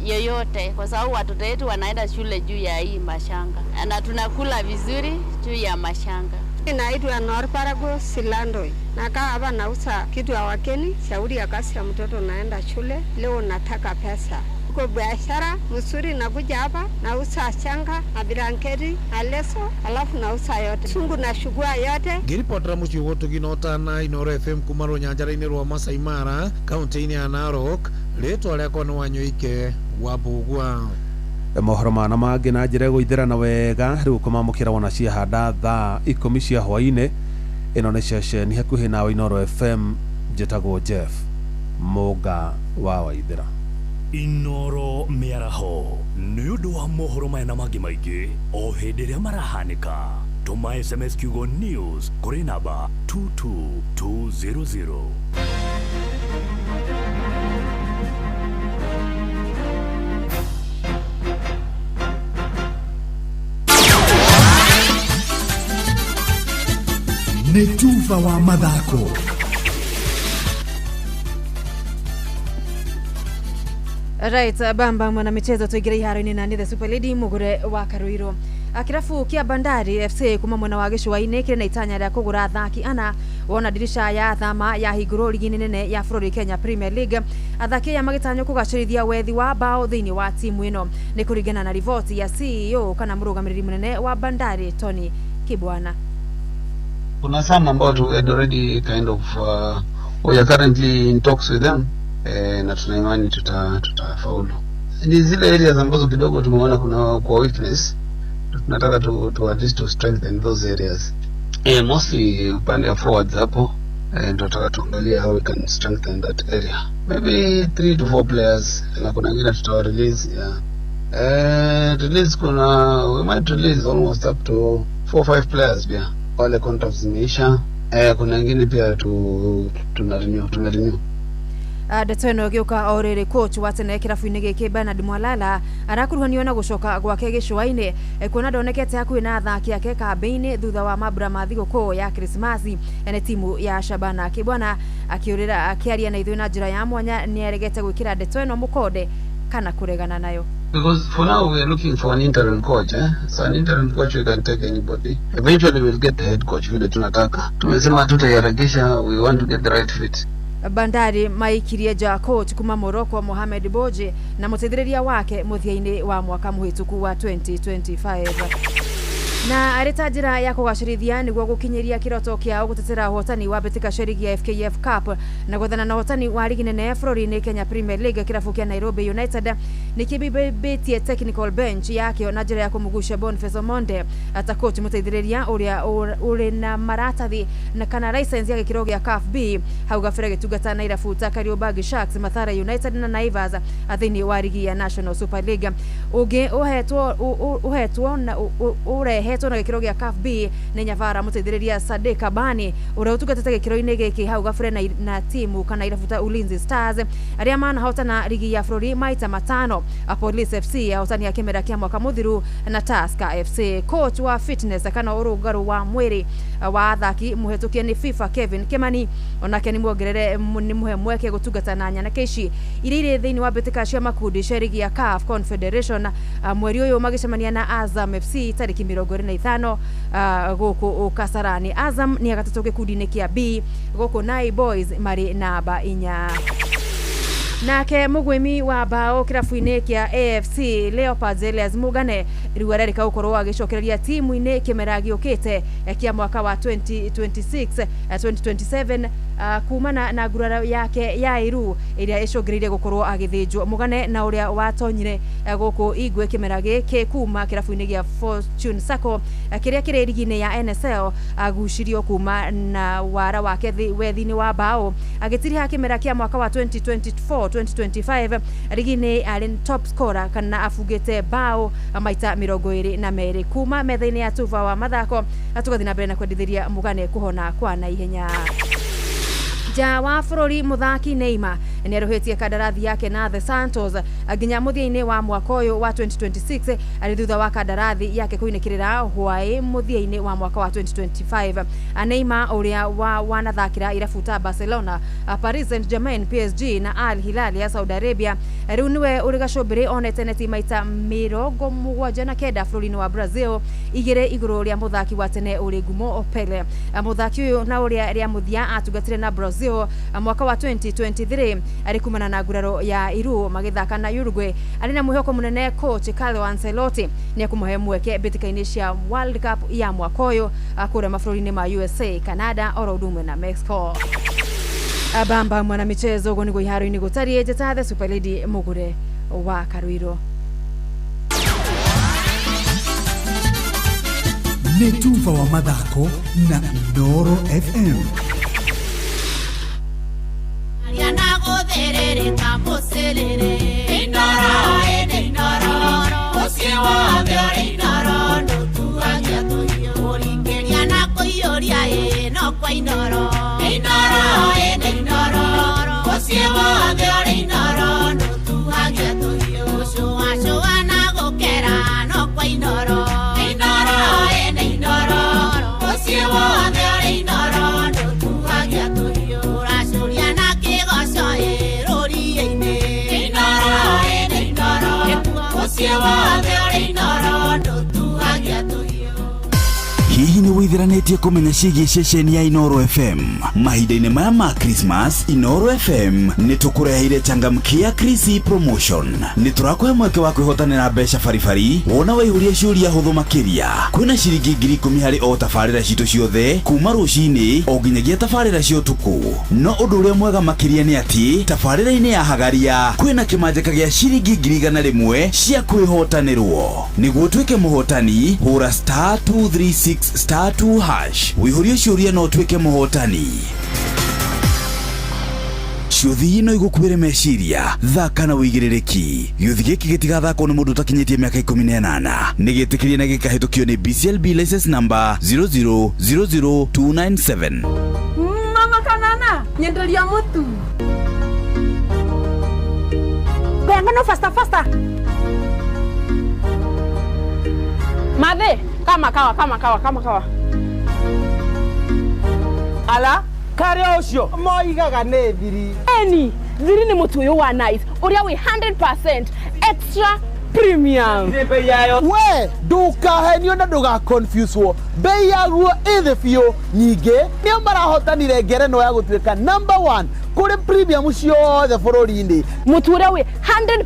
yoyote kwa sababu watoto wetu wanaenda shule juu ya hii mashanga na tunakula vizuri juu ya mashanga. Naitwa Norparago Silandoi. Nakaa hapa nauza kitu ya wakeni, shauri ya kazi ya mtoto naenda shule, leo nataka pesa. Kwa biashara mzuri nakuja hapa nauza shanga na blanketi na leso, alafu nauza yote. Sungu na shugua yote. Ngiripotera muciĩ ũgũtũgi na ũtana Inooro FM kuma rũnyanjara-inĩ rwa Masai Mara kaunti-inĩ ya Narok, rĩtwa rĩakwa nĩ Wanyoike wa Mbũgua. Mohoro mana mangĩ na njĩra ĩgũithĩrana wega rĩu kũmamũkĩra wona ciahanda thaa 10 cia hwaĩ-inĩ. Ĩno nĩ ceceni hakuhĩ nawe Inooro FM, njĩtagwo Jeff Mũnga wa Waithĩra. Inooro mĩaraho nĩ ũndũ wa mohoro maya na mangĩ maingĩ o hĩndĩ ĩrĩa marahanĩka. Tũma SMS kiugo news kũrĩ namba 22200. Nĩ tuba wa mathako. Right, bamba mwana michezo tuingire iharo-inĩ na nĩ the Super Lady Mugure wa Karuiro. Kirabu kia Bandari FC kuma mwena wa gĩcũa-inĩ kĩrĩ na itanya rĩa kũgũra athaki ana wona dirisha ya thama ya hingũrwo ligi-inĩ nene ya bũrũri Kenya Premier League. Athaki aya magĩtanywo kũgacĩrithia wethi wa bao thĩinĩ wa timu ĩno nĩ kũringana na riboti ya CEO kana mũrũgamĩrĩri mũnene wa Bandari Tony Kibwana. Kuna some ambao we had already kind of we are currently in talks with them na tuna imani tutafaulu. Ni zile areas ambazo kidogo tumeona kuna kwa weakness, tunataka to at least to strengthen those areas. Mostly upande wa forwards hapo tunataka tuangalie how we can strengthen that area. Maybe 3 to 4 players na kuna wengine tutawa release, yeah. Release kuna we might release almost up to 4 or 5 players pia. Wale contracts zimeisha. Kuna wengine pia tuna renew. Ndeto ĩno ĩgĩũka o rĩrĩ coach wa tene kĩrabu-inĩ gĩkĩ Bernard Mwalala arakuruhanio na gũcoka gwake gĩcũa-inĩ, kuona ndonekete hakuhĩ na athaki ake kambĩ-inĩ thutha wa mambura ma thigũkũ ya Krismasi nĩ timu ya Shabana. Kĩbwana akĩũrĩra akĩaria na ithuĩ na njĩra ya mwanya nĩaregete gwĩkĩra ndeto ĩno mũkonde kana kũregana nayo. Because for now we are looking for an interim coach, eh? So an interim coach, we can take anybody. Eventually we'll get the head coach vile tunataka. Tumesema tutaiharakisha, we want to get the right fit. Bandari maikirie nja coach kuma Morocco Mohamed Boje na mũteithĩrĩria wake mũthia-inĩ wa mwaka mũhĩtũku wa 2025. Na arĩ ta njĩra ya kũgacĩrithia nĩguo gũkinyĩria kĩroto kĩao gũtetera ũhotani wa mbĩtĩka cia rigi ya FKF Cup na gwethana na ũhotani wa rigi nene bũrũri-inĩ Kenya Premier League, kĩrabu kĩa Nairobi United nĩkĩbĩbĩtie technical bench yakĩo na njĩra ya kũmũgucia Boniface Omonde ta coach mũteithĩrĩria ũrĩa ũrĩ na maratathi na kana license ya gĩkĩro gĩa CAF B hau gabere gĩtungata na irabu ta Kariobangi Sharks, Mathare United na Naivas thĩinĩ wa rigi ya National Super League. Ũngĩ ũhetwo na ũrehetwo na gĩkĩro gĩa CAF B nĩ Nyavara mũteithĩrĩria Sadiq Abani ũrĩa ũtungatĩte gĩkĩro-inĩ gĩkĩ hau gabere na timu kana irabu ta Ulinzi Stars arĩa manahotana rigi ya bũrũri maita 5, Police FC ahotani a kĩmera kĩa mwaka mũthiru na Tusker FC. Coach wa fitness kana ũrũngarũ wa mwĩrĩ wa athaki mũhetũkie nĩ FIFA Kevin Kimani onake nĩ muongerere nĩ mũhe mweke gũtungata na nyanake ici iria irĩ thĩinĩ wa mbĩtĩka cia makundi cia rigi ya CAF Confederation mweri ũyũ magĩcemania na Azam FC tarĩki 25 gũkũ Kasarani. Azam nĩ gatatũ gĩkundi-inĩ kĩa B gũkũ Nai Boys marĩ namba 4. Nake mũgwĩmi wa bao kĩrabu-inĩ kĩa AFC Leopards Elias Mugane rĩu arerĩka gũkorwo agĩcokereria timu-inĩ kĩmera gĩũkĩte kĩa mwaka wa 2026 2027 kumana na nguraro yake ya iru ĩrĩa ĩcũngĩrĩirie gũkorwo agĩthĩnjwo. Mugane na ũrĩa watonyire gũkũ Igwe kĩmera gĩkĩ kuma kĩrabu-inĩ gĩa Fortune Sacco kĩrĩa kĩrĩ rigi-inĩ ya NSL agucirio kuma na wara wake wethi-inĩ wa bao agĩtiriha kĩmera kĩa mwaka wa 2024 2025 rigi-inĩ arĩ top scorer kana abungĩte bao maita 22 kuma metha-inĩ ya tuba wa mathako. Tũgathiĩ na mbere na kwendithĩria Mugane kũhona kwa naihenya. Nja wa bũrũri mũthaki Neymar nĩarũhĩtie kandarathi yake na The Santos nginya mũthia-inĩ wa mwaka ũyũ wa 2026 arĩ thutha wa kandarathi yake kũinĩkĩrĩra hwaĩ mũthia-inĩ wa mwaka wa 2025. Neymar ũrĩa wanathakĩra irabu ta Barcelona, Paris Saint-Germain, PSG na Al Hilal ya Saudi Arabia rĩu nĩwe ũrĩ gacũmbĩrĩ onete neti maita 79 bũrũri-inĩ wa Brazil, 2 igũrũ rĩa mũthaki wa tene ũrĩ ngumo Pele. Mũthaki ũyũ na ũrĩa rĩa mũthia atungatire na Brazil mwaka wa 2023 arĩ kumana na nguraro ya iru magĩthaka na Uruguay. Arĩ na mwĩhoko mũnene coach Carlo Ancelotti nĩekũmũhe mweke mbĩtĩka-inĩ cia World Cup ya mwaka ũyũ kũrĩa mabũrũri-inĩ ma USA, Canada oro ũndũ ũmwe na Mexico. Bamba mwana michezo ũguo nĩguo iharo-inĩ gũtariĩ. Njĩta The Super Lady Mũgũre wa Karuiro. Nĩ tuba wa mathako na Inooro FM. Hihi nĩ wĩthiranĩtie kũmenya ciĩgiĩ ceceni ya Inooro FM? Mahinda-inĩ maya ma Christmas, Inooro FM nĩ tũkũreheire changamkia Krisi promotion. Nĩ tũrakũhe mweke wa kwĩhotanĩra mbeca baribari wona waihũria ciũria hũthũ makĩria. Kwĩna ciringi 10,000 harĩ o tabarĩra citũ ciothe kuma rũcinĩ o nginyagia tabarĩra cia ũtukũ. No ũndũ ũrĩa mwega makĩria nĩ atĩ tabarĩra-inĩ ya Hagaria kwĩna kĩmanjĩka gĩa ciringi 100,000 cia kwĩhotanĩrwo. Nĩguo ũtuĩke mũhotani, hũra *236 *2# wĩihũrie ciũria na ũtuĩke mũhotani. Ciũthi no igũkuĩre meciria, thaka na wĩigĩrĩrĩki. Gĩũthi gĩkĩ gĩtigathakwo nĩ mũndũ ũtakinyĩtie mĩaka 18. Nĩ gĩtĩkĩrie na gĩkahĩtũkio nĩ BCLB license number 0000297. Mama kanana nyenderia mũtu. Ngano faster faster. Madhe, kama kawa kama kawa kama kawa. Ala, karĩa ũcio moigaga nĩ thiri. Eni, thiri nĩ mũtu ũyũ wa nice ũrĩa wĩ 100% extra premium. We ndũkahenio na ndũgaconfuswo bei yaguo ĩ thĩ biũ nyingĩ nĩo marahotanire ngerenwa ya gũtuĩka number one kũrĩ premium ciothe bũrũri-inĩ. Mũtu ũrĩa wĩ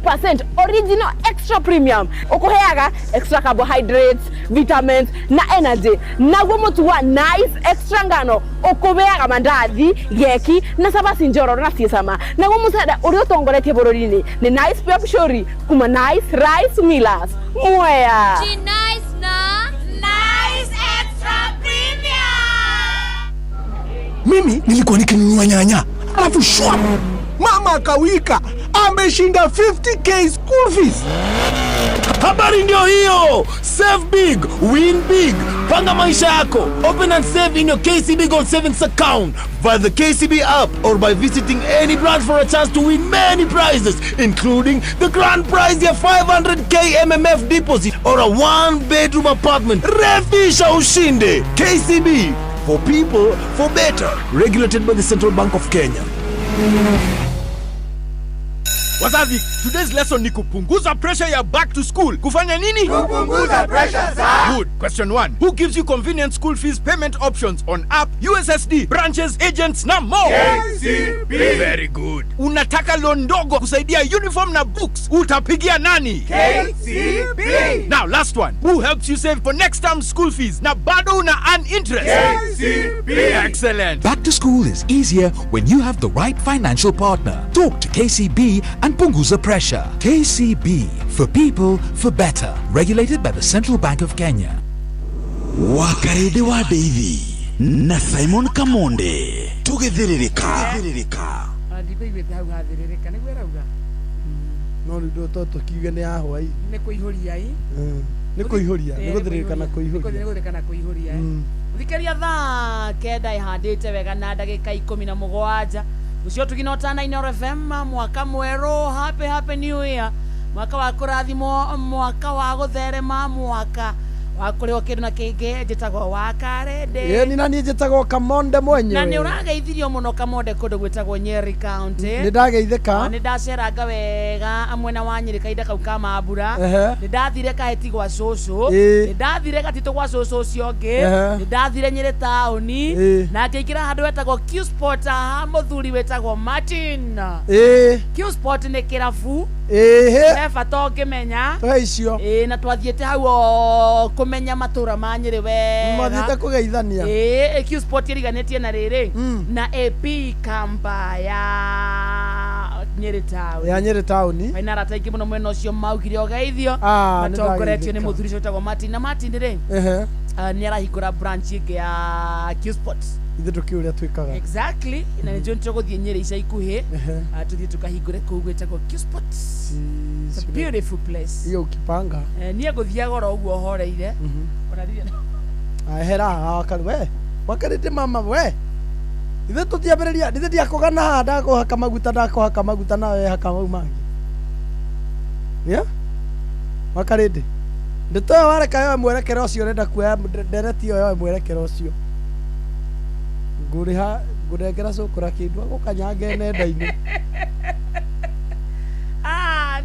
100% original extra premium ũkũheaga extra carbohydrates, vitamins na energy. Naguo mũtu wa nice extra ngano ũkũheaga mandathi, geki na cabaci njororo na ciĩ cama. Naguo mũcere ũrĩa ũtongoretie bũrũri-inĩ nĩ Nice Pure Pishori kuma Nice Rice Millers. Mwea. Nice na Nice Extra Premium. Mimi nilikuwa nikinunua nyanya alafu shwa, mama akawika ameshinda 50K school fees. Habari ndio hiyo. Save big, win big. Panga maisha yako. Open and save in your KCB Gold Savings account via the KCB app or by visiting any branch for a chance to win many prizes, including the grand prize ya 500K MMF deposit or a one bedroom apartment. Refisha ushinde. KCB for people for better. Regulated by the Central Bank of Kenya. Wazazi, today's lesson ni kupunguza pressure ya back to school. Kufanya nini? Kupunguza pressure za. Good. Question 1. Who gives you convenient school fees payment options on app, USSD, branches, agents na more? KCB. Very good. Unataka loan ndogo kusaidia uniform na books. Utapigia nani? KCB. Now last one. Who helps you save for next term school fees na bado una earn interest? KCB. Excellent. Back to school is easier when you have the right financial partner. Talk to KCB and punguza pressure. KCB, for people, for better. Regulated by the Central Bank of Kenya. Wakarĩndĩ wa Ndeithi na Simon Kamonde tũgĩthĩrĩrĩka. Ndikũiguĩte hau hathĩrĩrĩka nĩguo ĩrauga. No rĩu to tũkiuge nĩ ya hwaĩ. Nĩ kũihũria ĩ. Nĩ kũihũria, nĩ gũthĩrĩrĩka na kũihũria. Nĩ gũthĩrĩrĩka na kũihũria. Thikĩria thaa 9 ĩhandĩte wega na ndagĩka 17 ũcio tugina ũtana Inooro FM mwaka mwerũ, happy happy new year, mwaka wa kũrathimwo, mwaka wa gũtherema, mwaka wa kũrĩhwo kĩndũ na kĩngĩ. Njĩtagwo Wakarende. Ĩni na niĩ njĩtagwo Kamonde mwenyewe. Na nĩ ũrageithirio mũno Kamonde kũndũ gwĩtagwo Nyeri County. Nĩ ndageithĩka. Nĩ ndaceranga wega mwena wa Nyeri kahinda kau ka mambura. Nĩ ndathire Kaheti gwa cũcũ, nĩ ndathire Gatitũ gwa cũcũ ũcio ũngĩ, nĩ ndathire Nyeri taũni na ngĩingĩra handũ wetagwo Q Sport ha mũthuri wĩtagwo Martin. Q Sport nĩ kĩrabu he bata ũngĩmenya. Tũhe icio. Ĩĩ, na twathiĩte hau o kũmenya matũra ma Nyĩrĩ wega. Mathiĩte kũgeithania. Ĩĩ, Q Sport ĩriganĩtie na rĩrĩ na AP Kamba ya Nyĩrĩ taũni. Ya Nyĩrĩ taũni. Maina arata aingĩ mũno mwena ũcio maugire ũgeithio matongoretio nĩ mũthuri ũcio wĩtagwo Martin. Na Martin rĩ, nĩ arahingũra branch ĩngĩ ya Q Sport. Ithuĩ tũkĩũĩ ũrĩa twĩkaga. Exactly. Na nĩnjũĩ nĩtũgũthiĩ Nyĩrĩ ica ikuhĩ, tũthiĩ tũkahingũre kũu gwĩtagwo Q Sport. It's a beautiful place. Hiyo ukipanga. Niĩ ngũthiaga oro ũguo horeire. Ona ndirĩ Ehera haha we. Wakarĩte mama we. Ithuĩ tũtiambĩrĩria, ithuĩ ndiakũgana haha ndakũhaka maguta, ndakũhaka maguta nawe haka mau mangĩ. Yeah? Wakarĩndĩ. Ndeto ĩyo wareka yoe mwerekero ũcio ũrenda kuoya, ndereti ĩyo yoe mwerekero ũcio. Ngũrĩha ngũnengera cũkũra kĩndũ agũkanyange nenda-inĩ.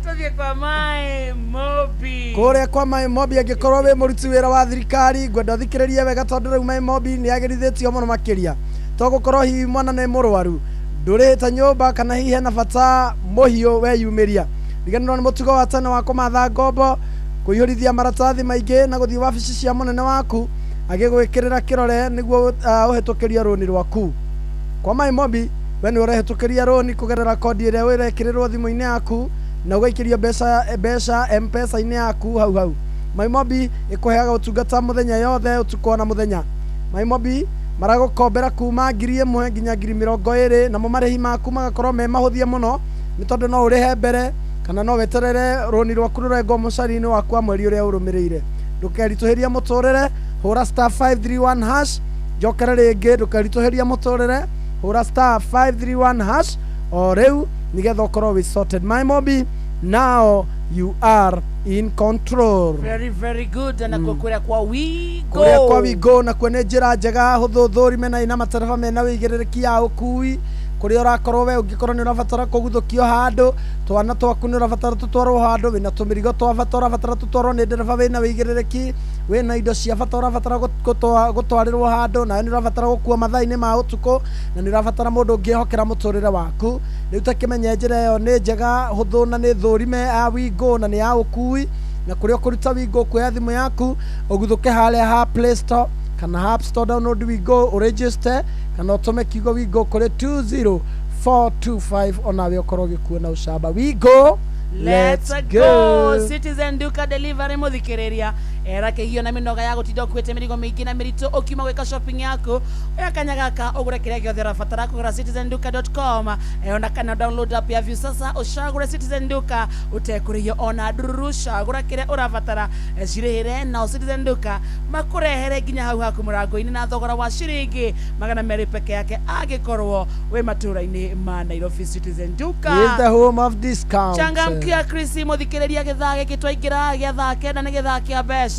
Tũthiĩ kwa Maĩ Mobi. Kũrĩa kwa Maĩ Mobi, angĩkorwo wĩ mũruti wĩra wa thirikari ngwenda ũthikĩrĩrie wega tondũ rĩu Maĩ Mobi nĩ agĩrithĩtio mũno makĩria. To gũkorwo hihi mwana nĩ mũrwaru, ndũrĩhĩte nyũmba kana hihi hena bata mũhiũ weyumĩria. Riganĩrwo nĩ mũtugo wa tene wa kũmatha ngombo, kũihũrithia maratathi maingĩ na gũthiĩ wabici cia mũnene waku agĩgwĩkĩrĩra kĩrore nĩguo ũhĩtũkĩrie rũni rwaku. Kwa Maĩ Mobi we nĩ ũrehĩtũkĩria rũni kũgerera kodi ĩrĩa ũrekĩrĩrwo thimũ-inĩ yaku na ũgaikĩrio mbeca M-Pesa-inĩ yaku hau hau. Maĩ Mobi ĩkũheaga ũtungata mũthenya yothe ũtukũ ona mũthenya. Maĩ Mobi maragũkombera kuma 1,000 nginya 20,000 namo marĩhi maku magakorwo me mahũthie mũno nĩ tondũ no ũrĩhe mbere kana no weterere rũni rwaku rũrengwo mũcara-inĩ waku wa mweri ũrĩa ũrũmĩrĩire. Ndũkeritũhĩrie mũtũrĩre, hũra *531# njokere rĩngĩ, ndũkeritũhĩrie mũtũrĩre, hũra *531# o rĩu nĩgetha ũkorwo wĩ sorted. Maĩ Mobi Now you are in control. Very very good. Na kuo kuria kwa Wigo. Kuria kwa Wigo nakuo nĩ njĩra njega hũthũ thũrime na ina matereba mena wĩigĩrĩrĩki ya ũkui kũrĩa ũrakorwo we ũngĩkorwo nĩ ũrabatara kũguthũkio handũ, twana twaku nĩ ũrabatara tũtwarwo handũ, wĩna tũmĩrigo twa bata ũrabatara tũtwarwo nĩ ndereba wĩna wĩigĩrĩrĩki, wĩna indo cia bata ũrabatara gũtwarĩrwo handũ, nawe nĩ ũrabatara gũkua mathaa-inĩ ma ũtukũ, na nĩ ũrabatara mũndũ ũngĩhokera mũtũrĩre waku. Rĩu takĩmenye njĩra ĩyo nĩ njega hũthũ na nĩ thũrime ya Wigo na nĩ ya ũkui, na kũrĩa ũkũruta Wigo ũkuoya thimũ yaku ũguthũke harĩa ha Play Store kana App Store, download Wigo ũregister kana ũtũme kiugo Wigo kũrĩ 20425 onawe ũkorwo ũgĩkuo na ũcamba. Wigo, let's go. Citizen Duka Delivery muthikiriria era kĩgio na mĩnoga ya gũtinda ũkuĩte mĩrigo mĩingĩ na mĩritũ ũkiuma gwĩka shopping yaku, oya kanya gaka ũgũre kĩrĩa gĩothe ũrabatara kũgũra citizenduka.com, ona kana download app ya Viusasa ũcagũre Citizen Duka ũtekũrĩhio ona ndururu, cagũra kĩrĩa ũrabatara, cirĩhĩre nao Citizen Duka makũrehere nginya hau haku mũrango-inĩ na thogora wa ciringi 200 peke yake angĩkorwo wĩ matũũra-inĩ ma Nairobi. Citizen Duka is the home of discount. Changamkia Chris muthikiriria githaa giki twaingira gia thaa 9 nĩ githaa kia mbeca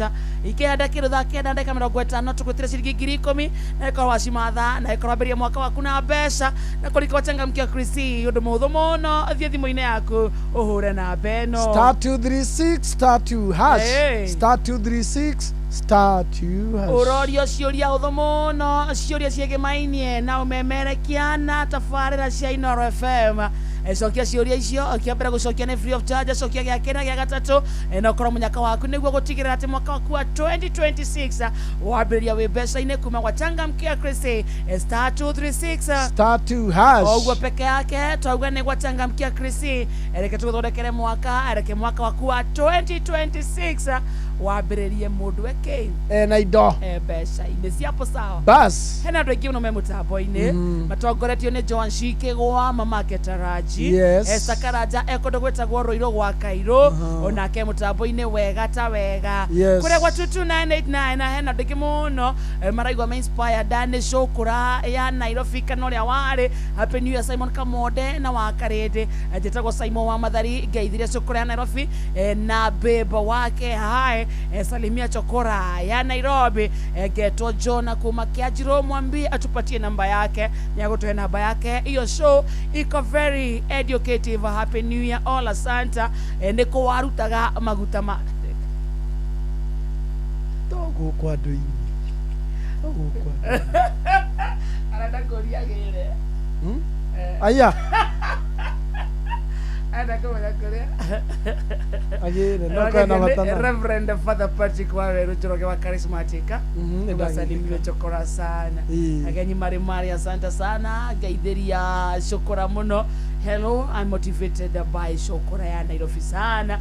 ikihanda kindu thaa 9 ndagika 50 tugwitire ciringi 10,000 na ikorwo wacimatha na ikorwo ambiria mwaka waku na mbeca na kurikwo changamkia Chris undu muhuthu muno thie thimu-inĩ yaku uhure namba ĩno star 236 star 2 hash. Hey. Star 236 star 2 hash. Urorio ciũria hũthũ mũno, ciũria ciĩgĩmainie na ũmemerekia na tabarĩra cia Inooro FM. Cokia ciũria icio, kĩa mbere gũcokia nĩ free of charge, cokia gĩa kerĩ na gĩa gatatũ, na ũkorwo mũnyaka waku nĩguo gũtigĩrĩra atĩ mwaka waku wa 2026 wambĩrĩria wĩ mbeca-inĩ kuma gwa Changamkia Chris, star 236 star 2 hash. Oguo peke yake twauga nĩ gwa Changamkia Chris, reke tũgũthondekere mwaka, reke mwaka waku wa 2026 wambĩrĩrie mũndũ eke na indo mbeca-inĩ ciapo sawa. Bas. Hena andũ aingĩ mũno me mũtambo-inĩ matongoretio nĩ Joan Shikigwa, mamake Taraji, Yes. Esther Karanja ekũndũ gwĩtagwo Rũirũ gwa Kairũ, onake mũtambo-inĩ wega ta wega. Yes. Kũrĩa gwa 22989 na hena andũ aingĩ mũno maraigua me inspired nĩ Cũkũra ya Nairobi kana ũrĩa warĩ. Happy New Year Simon Kamonde na wa Karĩndĩ. Njĩtagwo Simon wa Mathari, ngeithirie Cũkũra ya Nairobi, na beba wake hai, salimia Chokora ya Nairobi, ngetwo Jona kuma Kiajiro, mwambie atupatie namba yake, nĩagũtũhe namba yake. Iyo show iko very educative. Happy New Year all, asanta. Nĩ kũ warutaga maguta ma To gũkũ andũ-inĩ, to gũkũ andũ-inĩ. Arenda kũria gĩre. Aya. Arenda kũmenya kũrĩa Agĩre no kwena batana. Reverend Father Patrick Waweru Njoroge wa Charismatic, nĩ ugasalimiwe Chokora sana. Ĩĩ. Agenyi marĩ marĩ, asante sana, ngeithĩria Chokora mũno. Hello, I'm motivated by Chokora ya Nairobi sana.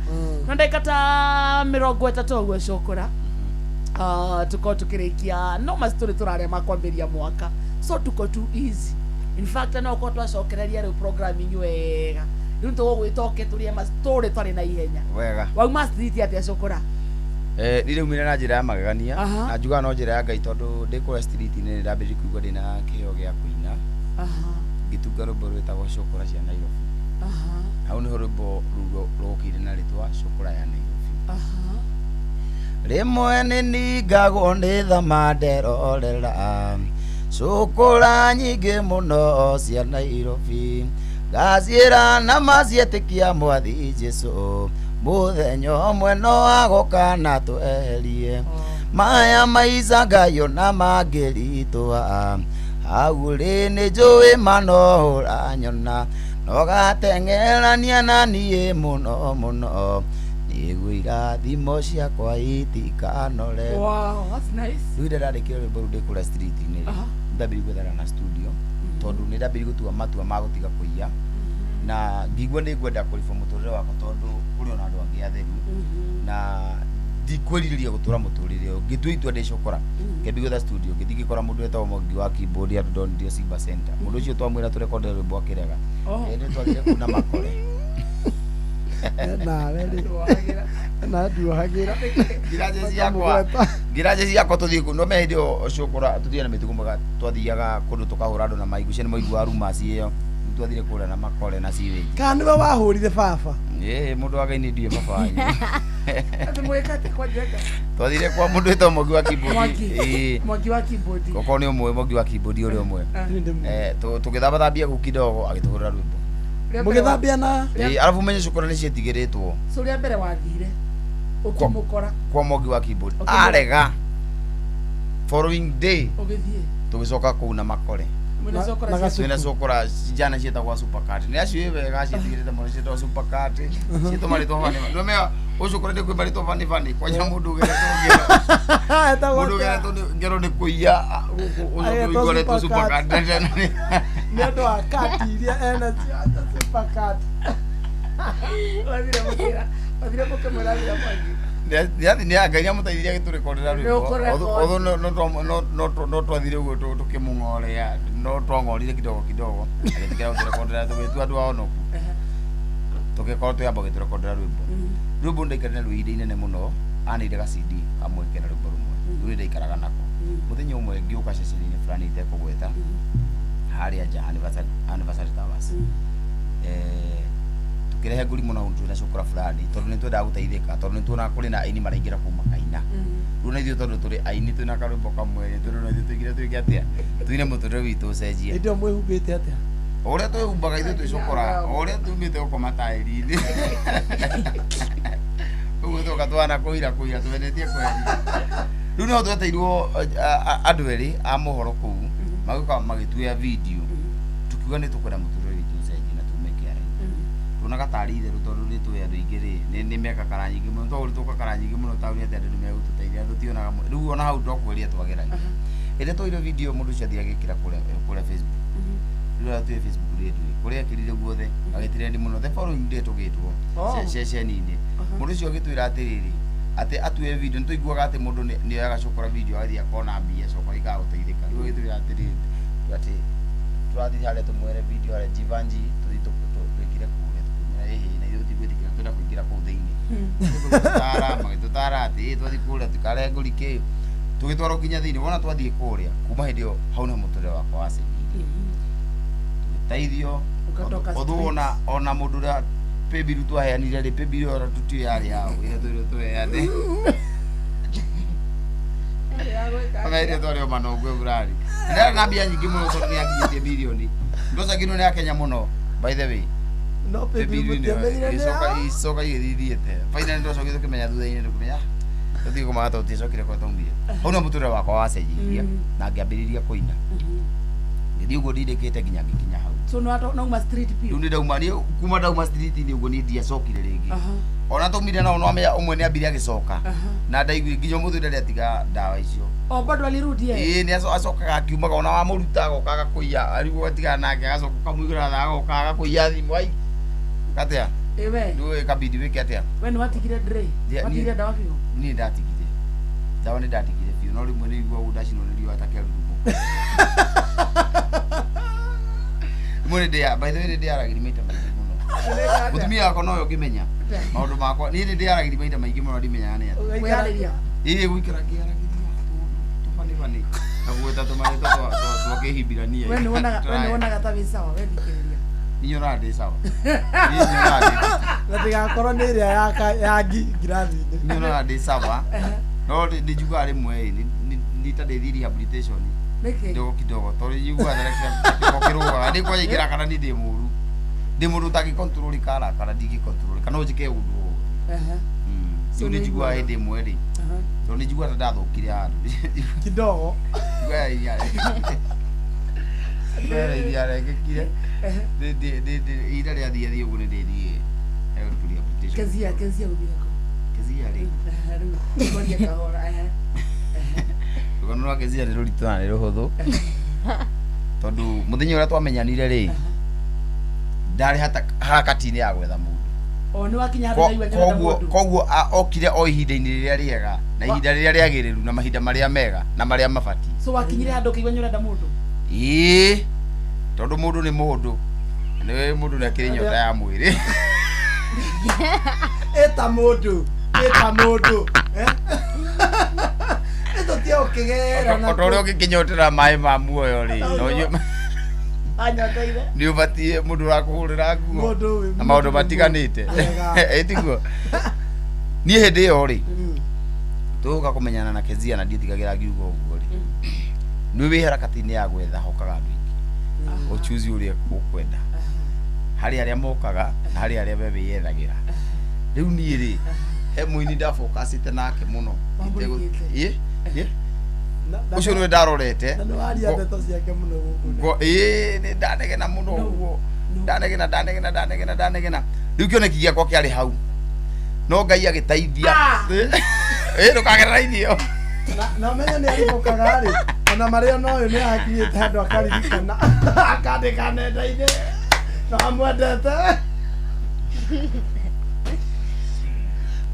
Na ndagĩka ta 30 ũguo Chokora, tukorwo tukĩrĩkia no macitorĩ tũrarĩa ma kwambĩrĩria mwaka, so tuko too easy. In fact no korwo twacokereria rĩu programming wega, rĩu tũgũgwĩta ũke tũrĩe macitorĩ twarĩ na ihenya. Wega. Wauma street atĩa Chokora? Niĩ ndaumire na njĩra ya magegania Aha. na njugaga no njĩra ya Ngai tondũ ndĩ kũrĩa street-inĩ nĩ ndambĩrĩirie kũigua ndĩna kĩheo gĩa kũina, ngĩtunga rwĩmbo rwĩtagwo Cũkũra cia Nairobi. Hau nĩho rwĩmbo rũu rũkĩire na rĩtwa Cũkũra ya Nairobi. Rĩmwe nĩ ningagwo nĩ thama nderorera cũkũra nyingĩ mũno cia Nairobi, ngaciĩra na maciĩtĩkia mwathi Jesũ, mũthenya ũmwe no agoka na tweherie maya maica Ngai ona mangĩritũha, hau rĩ nĩ njũĩ ma no ũranyona, no gateng'erania na niĩ mũno mũno, nĩguo irathimo ciakwa itikanore. Wow, that's nice. Rĩu rĩrĩa ndarĩkire rwĩmbo rũu ndĩ kũrĩa street-inĩ rĩ, nĩndambĩrĩirie gwethana na studio tondũ nĩndambĩrĩirie gũtua matua ma gũtiga kũiya, na ngĩigua nĩ ngwenda kũribwo mũtũrĩre wakwa tondũ kũrĩ ona andũ angĩ atheru na ndikwĩrirĩria gũtũra mũtũrĩre ũyũ. Ngĩtua itua ndĩ Cũkũra, ngĩambia gwetha studio, ngĩthiĩ ngĩkora mũndũ wetagwo Mwangi wa keyboard andũ ndonirio Simba Center. Mũndũ ũcio twamwĩra tũrekondere rwĩmbo akĩrega. Oh. Nĩ twagire kuna makore. Nawe rĩ na nduohagĩra. Ngiraje ciakwa tũthiĩ kũ no me hĩndĩ ĩyo Cũkũra tũthiĩ na mĩtugo mwega, twathiaga kũndũ tũkahũra andũ na maigucia nĩ maiguaga rumors ĩyo. Rĩu twathire kũrĩa na makore na sewage. Kana nĩwe wahũrire baba? Ĩĩ mũndũ wa Ngai nĩ ndiũĩ baba wanyu. Atĩ mwĩka atĩa kwa Njenga? Twathire kwa mũndũ wĩtagwo Mwangi wa keyboard. Mwangi. Ĩĩ. Mwangi wa keyboard. Okorwo nĩ ũmwe Mwangi wa keyboard ũrĩa ũmwe. Tũgĩthambathambia kũu kidogo agĩtũhũrĩra rwĩmbo. Mũgĩthambia na Ĩĩ arabu menye cukura nĩ cietigĩrĩtwo. So rĩa mbere wathire ũkĩmũkora Kwa Mwangi wa keyboard. Ũkĩmũ- Arega. Following day ũgĩthiĩ tũgĩcoka kũu na makore. Mwĩna cokora cia- Twĩna cokora njana ciĩtagwo supercat. Nĩ acio ĩ wega ciĩtigĩrĩte mũno ciĩtagwo supercat. Ciĩtwo marĩtwa bani. Nĩ ũcio kũrĩa nĩ kwĩ marĩtwa bani bani. Kwanja mũndũ ũgeretwo ngero. Mũndũ ũgeretwo ngero nĩ kũiya gũkũ ũcio Agetwo ũiguaretwo Supercat. supercat. Nĩ ũndũ wa kati iria enacio supercat. Wathire mũkĩra wathire mũkĩmwĩra thira Mwangi. Nĩ Ngai nĩamũteithirie agĩtũrekondera Nĩ rwĩmbo. ũkũrecord. Although no twathire ũguo tũkĩmũng'orea no twang'orire kidogo kidogo agĩtĩkĩra gũtũrekondera tũgĩtua andũ a onoku tũgĩkorwo twĩamba gĩtũrekondera rwĩmbo. Rwĩmbo ndaikarire naruo ihinda inene mũno anĩire ga CD kamwe kena rwĩmbo rũmwe rũu nĩ ndaikaraga nako. Mũthenya ũmwe ngĩũka ceceni-inĩ fulani itekũgweta harĩa nja Anniversary Towers. Tũkĩrehe ngũrimũ na twĩna cukura fulani tondũ nĩ twendaga gũteithĩka tondũ nĩ tuonaga kũrĩ na aini maraingĩra kũu makaina. Rĩu na ithuĩ tondũ tũrĩ aini twĩna karwĩmbo kamwe tondũ na ithuĩ tũingĩre twĩke atĩa tuine mũtũrĩre witũ ũcenjie. Hĩndĩ ĩyo mwĩhumbĩte atĩa? O ũrĩa twĩhumbaga ithuĩ twĩ cukura o ũrĩa tumĩte gũkoma taĩri-inĩ ũguo twoka twana kũira kũira twendetie kweria. Rĩu no tweteirwo andũ erĩ a mohoro kũu magĩũka magĩtuoya video tukiuga nĩ tũkwenda mũtũrĩre witũ ũcenjie na tume kĩara. Tuonaga tarĩ itherũ tondũ nĩ tũĩ andũ aingĩ rĩ nĩ meka kara nyingĩ mũno tondũ tũka kara nyingĩ mũno taũni atĩ andũ nĩ megũtũteithia tũtionaga rĩu ona hau ndokũgeria twageragia. Rĩrĩa twoire video mũndũ ũcio athire agĩkĩra kũrĩa Facebook. Rĩu atwĩ Facebook rĩ ndũĩ kũrĩa ekĩrire guothe agĩtirendi mũno the following day tũgĩtwo ceceni-inĩ. Mũndũ ũcio agĩtwĩra atĩrĩrĩ atĩ atue video nĩ tũiguaga atĩ mũndũ nĩ oyaga cokora video agathiĩ akona mbia cokora ikagũteithĩka. Rĩu agĩtwĩra atĩrĩrĩ atĩ tũrathiĩ harĩa tũmwere video harĩa Jivanji tũthiĩ twĩkire kũrĩa tũkĩmwĩra ĩhĩ na ithuĩ tũtigwĩtĩkĩra twenda kũingĩra kũu thĩinĩ. Magĩtũtara magĩtũtara atĩ ĩ twathiĩ kũrĩa tũkarehe ngũri kĩ tũgĩtwarwo nginya thĩinĩ wona twathiĩ kũrĩa kuma hĩndĩ ĩyo hau nĩho mũtũrĩre wakwa wacenjirie. Tũgĩteithio Ũgatoka although ona mũndũ ũrĩa paybill twaheanire rĩ paybill ĩyo ona tũtiũĩ yarĩ yaũ ĩrĩa twĩrwo tũheane. Ona ĩrĩa twarĩ o manongwe burari. Ndarĩ na mbia nyingĩ mũno tondũ nĩyakinyĩtie mirioni. Ndocagirwo nĩ akenya mũno by the way. No paybill mũtiamenyire nĩ Ĩgĩcoka yaũ. ĩgĩcoka igĩthithiĩte. Finally ndocokire tũkĩmenya thutha-inĩ tũkĩmenya tũthiĩ kũmaga tondũ tũtiacokire kũrĩa twaumire. Hau nĩho mũtũrĩre wakwa wacenjirie na ngĩambĩrĩria kũina. Ngĩthiĩ ũguo ndindĩkĩte nginya ngĩkinya hau. So nĩ wauma street Rĩu biũ. nĩ ndauma niĩ kuma ndauma street-inĩ ũguo niĩ ndiacokire rĩngĩ. Ona twaumire nao no amenya ũmwe nĩ ambire agĩcoka na ndaiguire nginya ũmũthĩ ndarĩ atiga ndawa icio. O bado alirudi yeye. Ĩĩ nĩ acokaga akiumaga ona wamũruta agoka agakũiya arigwo atigana nake agacoka ũkamũigũra tha agoka agakũiya thimũ ai atĩa Ĩ we. rĩu ĩkabidi wĩke atĩa. We nĩ watigire Dre. Watigire ndawa biũ. Niĩ ndatigire ndawa nĩ ndatigire biũ no rĩmwe nĩ iguaga ndacinwo nĩ riũa ta kĩarurumo. Rĩmwe nĩ ndĩa by the way nĩ ndĩaragĩria maita maingĩ mũno. Mũtumia wakwa nowe ũngĩmenya maũndũ makwa niĩ nĩ ndĩaragĩria maita maingĩ mũno ndimenyaga nĩ atĩa. Kwĩyarĩria. Ĩĩ gũikara ngĩaragĩria tũbanibani na gwĩta tũmarĩtwa twa kĩhibirania. We nĩ wonaga ta wĩ sawa we thikĩrĩria. Niĩ nyonaga ndĩ sawa. Niĩ nyonaga ndĩ Na ndĩgakorwo nĩ ĩrĩa ya ngirathi-inĩ. niĩ nyonaga ndĩ sawa no nĩ njugaga rĩmwe ĩ nĩ ta ndĩthiĩ rehabilitation Nĩkĩ? kidogo kidogo tondũ njiguaga kĩroko kĩrũgaga nĩ kwanja ingĩrakara niĩ ndĩ mũru ndĩ mũndũ ũtangĩkontrolĩka arakara ndingĩkontrolĩka no njĩke ũndũ o wothe. Rĩu nĩ njiguaga hĩndĩ ĩmwe rĩ tondũ nĩ njiguaga ta ndathũkire handũ kidogo njiguaga iria rengekire ihinda rĩathiĩ thiĩ ũguo nĩ ndĩthiĩ rehabilitation. Kezia Kezia gũthire kũ? Kezia rĩ Rĩu ngoria kahora. Rũgano rwa Kezia nĩ rũritũ na nĩ rũhũthũ tondũ mũthenya ũrĩa twamenyanire rĩ ndarĩ harakati-inĩ ya gwetha mũndũ. O nĩ wakinya handũ ndaigua ndĩrenda mũndũ. Koguo okire o ihinda-inĩ rĩrĩa rĩega na ihinda rĩrĩa rĩagĩrĩru na mahinda marĩa mega na marĩa mabatiĩ. So wakinyire handũ ũkĩigua nĩ ũrenda mũndũ. Ĩĩ tondũ mũndũ nĩ mũndũ nĩ mũndũ nĩ akĩrĩ nyota ya mwĩrĩ. Ĩta mũndũ ĩta mũndũ ĩtũtie ũkĩgera O ta ũrĩa ũngĩkĩnyotera maĩ ma muoyo rĩ no ũnyue. Anyoteire. Nĩ ũbatiĩ mũndũ ũrakũhũrĩra nguo Mũndũ wĩ- na maũndũ matiganĩte. Wega. Ĩ tiguo? Niĩ hĩndĩ ĩyo rĩ, tũgũka kũmenyana na Kezia na ndiĩtigagĩra ngiuga ũguo rĩ, nĩ wĩ harakati-inĩ ya gwetha hokaga andũ aingĩ, ũchuzi ũrĩa ũkwenda harĩ arĩa mokaga na harĩ arĩa we wĩyethagĩra. Rĩu niĩ rĩ, he mũini ndabokacĩte nake mũno. Wamũrĩkĩte. Ĩ, ĩ. Ũcio nĩwe ndarorete. Na nĩ waria ndeto ciake mũno gũkũ. Ngo ĩĩ nĩ ndanegena mũno ũguo, ndanegena ndanegena ndanegena ndanegena, rĩu kĩoneki gĩakwa kĩarĩ hau, no Ngai agĩteithia. Ĩ, ndũkagerera irio. Na ũmenye nĩ aribũkaga rĩ, ona marĩa ona ũyũ nĩ akinyĩte handũ akaririkana akandĩka nenda-inĩ no amwendete.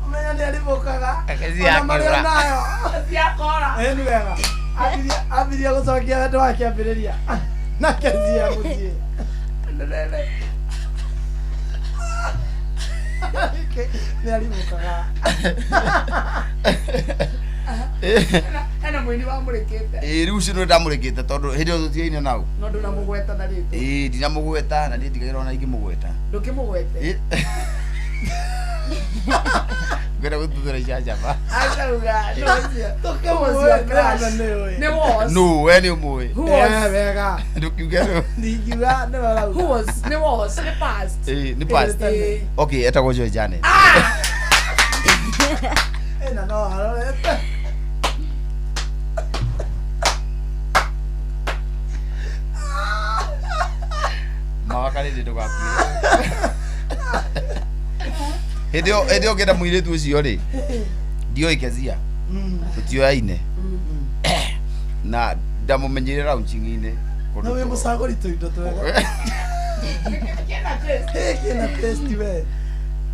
Ũmenye nĩ aribũkaga Kezia ona marĩa akĩũra. onayo. Ciakora. Ĩ nĩ wega. Ambirie gũcokia wendo wa kĩambĩrĩria na Kezia mũciĩ. Nĩ aribũkaga. Hena mũini wamũrĩkĩte. Ĩ, rĩu ũcio nĩwe ndamũrĩkĩte tondũ hĩndĩ ĩyo tũtiaine nau. No ndũnamũgweta na rĩtwa. Ĩ, ndinamũgweta na ndiĩtigagĩra ona ingĩmũgweta. Ndũkĩmũgwete. Ĩ. Ngwenda gũtuthũra icanjama. Akauga no ũcio. Tũkĩmũĩ, Nĩ was. Nũ, we nĩ ũmũĩ. Who was? Eh, wega. Ndũkiuge nũ. Ndingiuga nĩwe ũrauga. Who was? Nĩ was. Nĩ past. Ĩ, nĩ past. Ĩ. Okay, etagwo Joy Janet. Ĩ, na no arorete. Mawaka rĩndĩ ndũgakuire. Hĩndĩ ĩyo, hĩndĩ ĩyo ngĩenda mũirĩtu ũcio rĩ, ndioĩ Kezia, tũtioyaine na ndamũmenyire launching-inĩ kũndũ Na wĩ mũcagũri tũindo twega. Kĩna taste. Ĩ, kĩna taste we.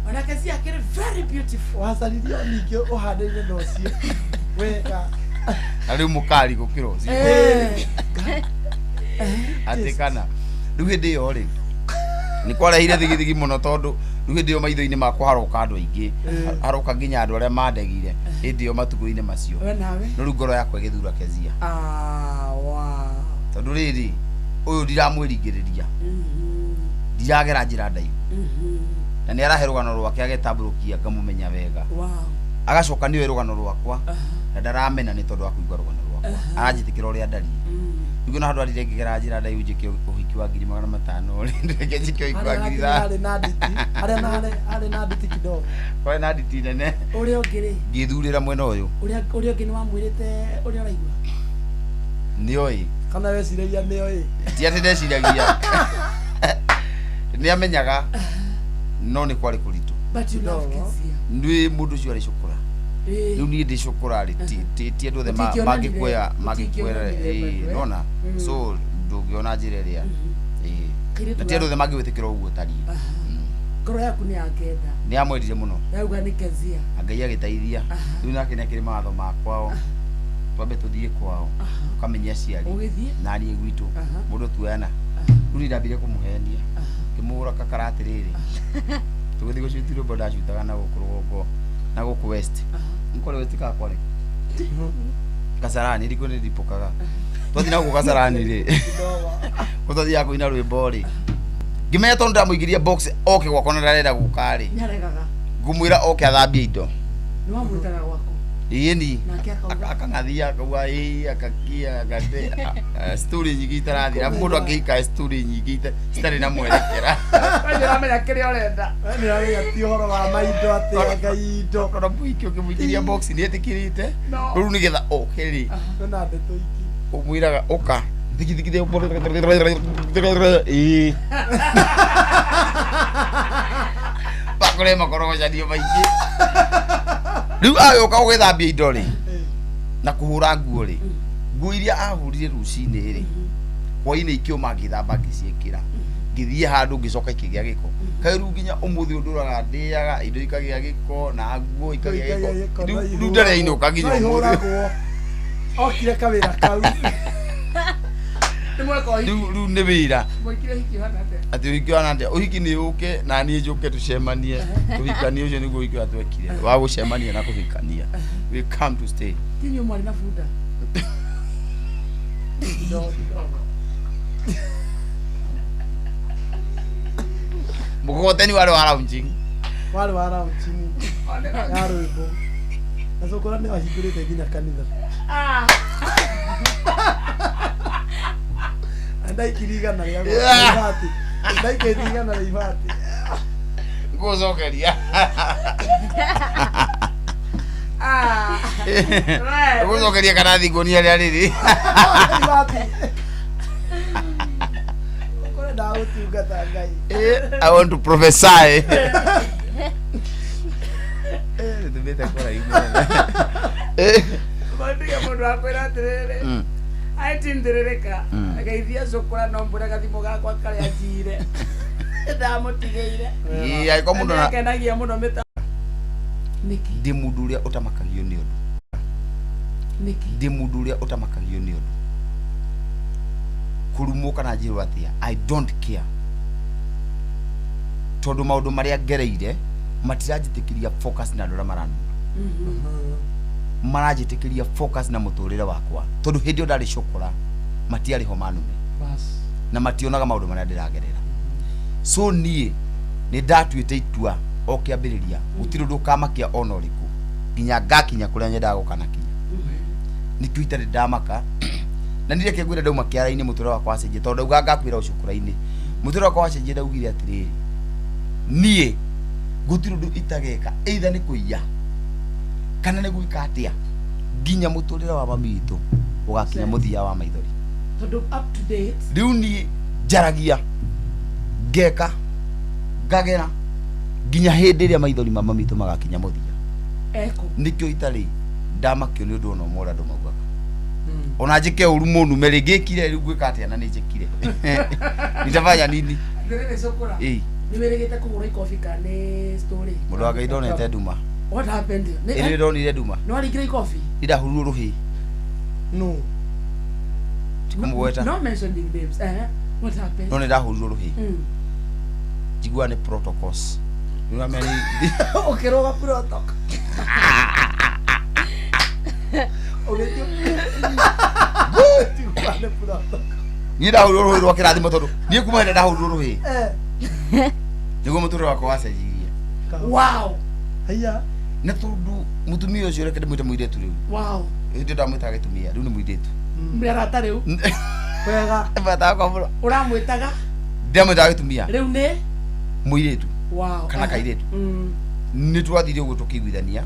Ona Kezia akĩrĩ very beautiful. Wacaririe o ningĩ ũhandaine na ũcio. Wega. Na rĩu mũkari gũkĩra ũcio. Eh. Atĩ kana rĩu hĩndĩ ĩyo rĩ, nĩ kwarehire thigithigi mũno tondũ rĩu hĩndĩ ĩyo maitho-inĩ makwa haroka andũ aingĩ, haroka nginya andũ arĩa mandegire hĩndĩ ĩyo matukũ-inĩ macio. We nawe. No rĩu ngoro yakwa ĩgĩthura Kezia. Ah, wow. Tondũ rĩrĩ, ũyũ ndiramwĩringĩrĩria, ndiragera njĩra ndaihu, na nĩ arahe rũgano rwake agetambũrũkia ngamũmenya wega. Wow. Agacoka nĩoĩ rũgano rwakwa na ndaramena nĩ tondũ wa kũigua rũgano rwakwa, aranjĩtĩkĩra ũrĩa ndariĩ. Rĩu ona handũ arire ngĩgera njĩra ndaihu njĩke ũhiki wa 500,000 rĩ, reke njĩke ũhiki wa Harĩa ngiri harĩ na nditi. Harĩa na harĩ na nditi kidogo. Kwarĩ na nditi nene. Ũrĩa ũngĩ rĩ, Ngĩthurĩra mwena ũyũ. ũrĩa ũrĩa ũngĩ nĩ wamwĩrĩte ũrĩa ũraigua. Nĩoĩ. Kana weciragia nĩoĩ. Ti atĩ ndeciragia, nĩ amenyaga, no nĩ kwarĩ kũritũ. But you love Kezia. Nĩ mũndũ ũcio arĩ cũkũra. Ĩ. Rĩu niĩ ndĩ cũkũra rĩ, ti andũ othe Mũtingĩonanire, mangĩkuoya mangĩkuoya. Mũtingĩonanire Ĩ, bado, eh? nona so ndũngĩona njĩra ĩrĩa ĩ, Kairĩtu na ti andũ othe mangĩgwĩtĩkĩra ũguo ũtariĩ. Ngoro yaku nĩ yakenda. Nĩ amwendire mũno. Yauga nĩ Kezia. Na Ngai agĩteithia, rĩu nake nĩ akĩrĩ mawatho ma kwao, twambe tũthiĩ kwao ũkamenye aciari. Ũgĩthiĩ? Na niĩ gwitũ mũndũ tuoyana. Rĩu niĩ ndambire kũmũhenia, ngĩmũgũra kakara atĩrĩrĩ, tũgĩthiĩ gũcuti rwĩmbo ndacutaga na gũkũ rũgongo na gũkũ west, nĩ kwarĩ west kana kwarĩ Kasarani, riko nĩ ndipũkaga twathiĩ na gũkũ Kasarani rĩ, kũ twathiaga kũina rwĩmbo rĩ, ngĩmenya tondũ ndamũingĩria box oke gwakwa na ndarenda gũka rĩ, Nĩ aregaga. ngũmwĩra oke athambie indo. Nĩ wamwĩtaga gwaku. Ĩni. Nake akauga. Akang'athia akauga ĩĩ, akakia akate story nyingĩ itarathira mũndũ akĩhika, story nyingĩ citarĩ na mwerekera. We nĩ ũramenya kĩrĩa ũrenda. We nĩ ũramenya ti ũhoro wa maindo atĩ Ngai indo. Ona mũhiki ũkĩmũingĩria box nĩ etĩkĩrĩte. No. Rĩu nĩgetha oke rĩ, Kwĩna ndeto ingĩ. ũmwĩraga ũka thigithigi ĩĩ bakore makorogocanio maingĩ. Rĩu agĩũka gũgĩthambia indo rĩ na kũhũra nguo rĩ, nguo iria ahũrire rũcinĩ rĩ, hwainĩ ikĩũma, ngĩthamba ngĩciĩkĩra, ngĩthiĩ handũ ngĩcoka ikĩgĩa gĩko. Kaĩ rĩu nginya ũmũthĩ ũndũraga ndĩaga indo ikagĩa gĩko na nguo ikagĩa gĩko, rĩu ndarĩ ainũka nginya No ũmũthĩ. ihũragwo. Okire kawĩra kau. Nĩ mweka ũhiki. Rĩu nĩ wĩra. Mwekire ũhiki ũhana atĩa? Atĩ ũhiki wa atĩa? Ũhiki nĩ ũke na niĩ njũke tũcemanie tũhikanie, ũcio nĩguo ũhiki ũrĩa twekire wa gũcemania na kũhikania, we come to stay. Ti inyuĩ mwarĩ na bunda. Mkokoteni warĩ wa launching. Warĩ wa launching ya rwĩmbo. Na cũkũra nĩ wahingũrĩte nginya kanitha. Na ndaikirie igana rĩa ibati. Ndaikĩtie igana rĩa ibati. Ngũcokeria. Ngũcokeria kana thingũnia rĩa rĩrĩ. Ibati. Ũkũrenda gũtungata Ngai. I want to prophesy. Nĩtũmĩte kũraihu mũno. Mandige mũndũ akwĩra atĩrĩrĩ aitinthĩrĩrĩka geithia cũkũra no mbũre gathimũ gakwa karĩa njire ndamũtigĩire. Ĩĩ, angĩkorwo mũndũ Nĩakenagia mũno mĩta ndĩ mũndũ ũrĩa ũtamakagio nĩ ũndũ. Ndĩ mũndũ ũrĩa ũtamakagio nĩ ũndũ. Kũrumwo kana njĩrwo atĩa, I don't care. Tondũ maũndũ marĩa ngereire matiranjĩtĩkĩria focus na andũ arĩa maranuma. Maranjĩtĩkĩria focus na mũtũrĩre wakwa. Tondũ hĩndĩ ĩyo ndarĩ cũkũra matiarĩ ho manume. Na mationaga maũndũ marĩa ndĩragerera. So niĩ nĩ ndatuĩte itua o kĩambĩrĩria gũtirĩ ũndũ ũkamakia ona ũrĩkũ nginya ngakinya kũrĩa nyendaga gũkanakinya. Nĩkĩo itarĩ ndamaka na niĩ reke ngwĩre ndauma kĩara-inĩ mũtũrĩre wakwa wacenjia tondũ ndauga ngakwĩra ũcũkũra-inĩ mũtũrĩre wakwa wacenjia ndaugire atĩrĩrĩ niĩ gũtirĩ ũndũ itageka either nĩ kũiya kana nĩ gwĩka atĩa nginya mũtũrĩre wa mami witũ ũgakinya mũthia wa maithori. Tondũ up to date Rĩu niĩ njaragia ngeka ngagera nginya hĩndĩ ĩrĩa maithori ma mami witũ magakinya mũthia. Eko Nĩkĩo itarĩ ndamakio nĩ ũndũ ona ũmwe ũrĩa andũ maugaga. Ona njĩke ũru mũnume rĩ ngĩkire rĩu ngwĩka atĩa na nĩ njĩkire. Nitafanya nini? Atĩrĩrĩ cũkũra. Ĩĩ. Nĩ wĩrĩgĩte kũgũra ikobi kana nĩ story? Mũndũ wa Ngai ndonete nduma. What happened? Ĩĩ nĩ ndonire nduma. Nĩ waringire ikobi? Ndahũrirwo rũhĩ. No. Tikũmũgweta. No mentioning names. What happened? No nĩ ndahũrirwo rũhĩ. Njiguaga nĩ protocols. Nĩ ũramenya nĩ Ũkĩrũga protocol. Ũgĩthiĩ. Nĩ protocol. Niĩ ndahũrirwo rũhĩ rwa kĩrathimo tondũ niĩ kuma hĩndĩ ndahũrirwo rũhĩ nĩguo mũtũrĩre wakwa wacenjirie. Wow. Haiya. Na tondũ mũtumia ũcio reke ndĩmwĩte mũirĩtu rĩu. Wow. Hĩndĩ ĩyo ndamwĩtaga gĩtumia rĩu nĩ mũirĩtu. Mĩarata rĩu. Wega. Bata wakwa mũno. Ũramwĩtaga Ndamwĩtaga gĩtumia rĩu nĩ mũirĩtu wow. kana kairĩtu. Nĩ twathire ũguo tũkĩiguithania.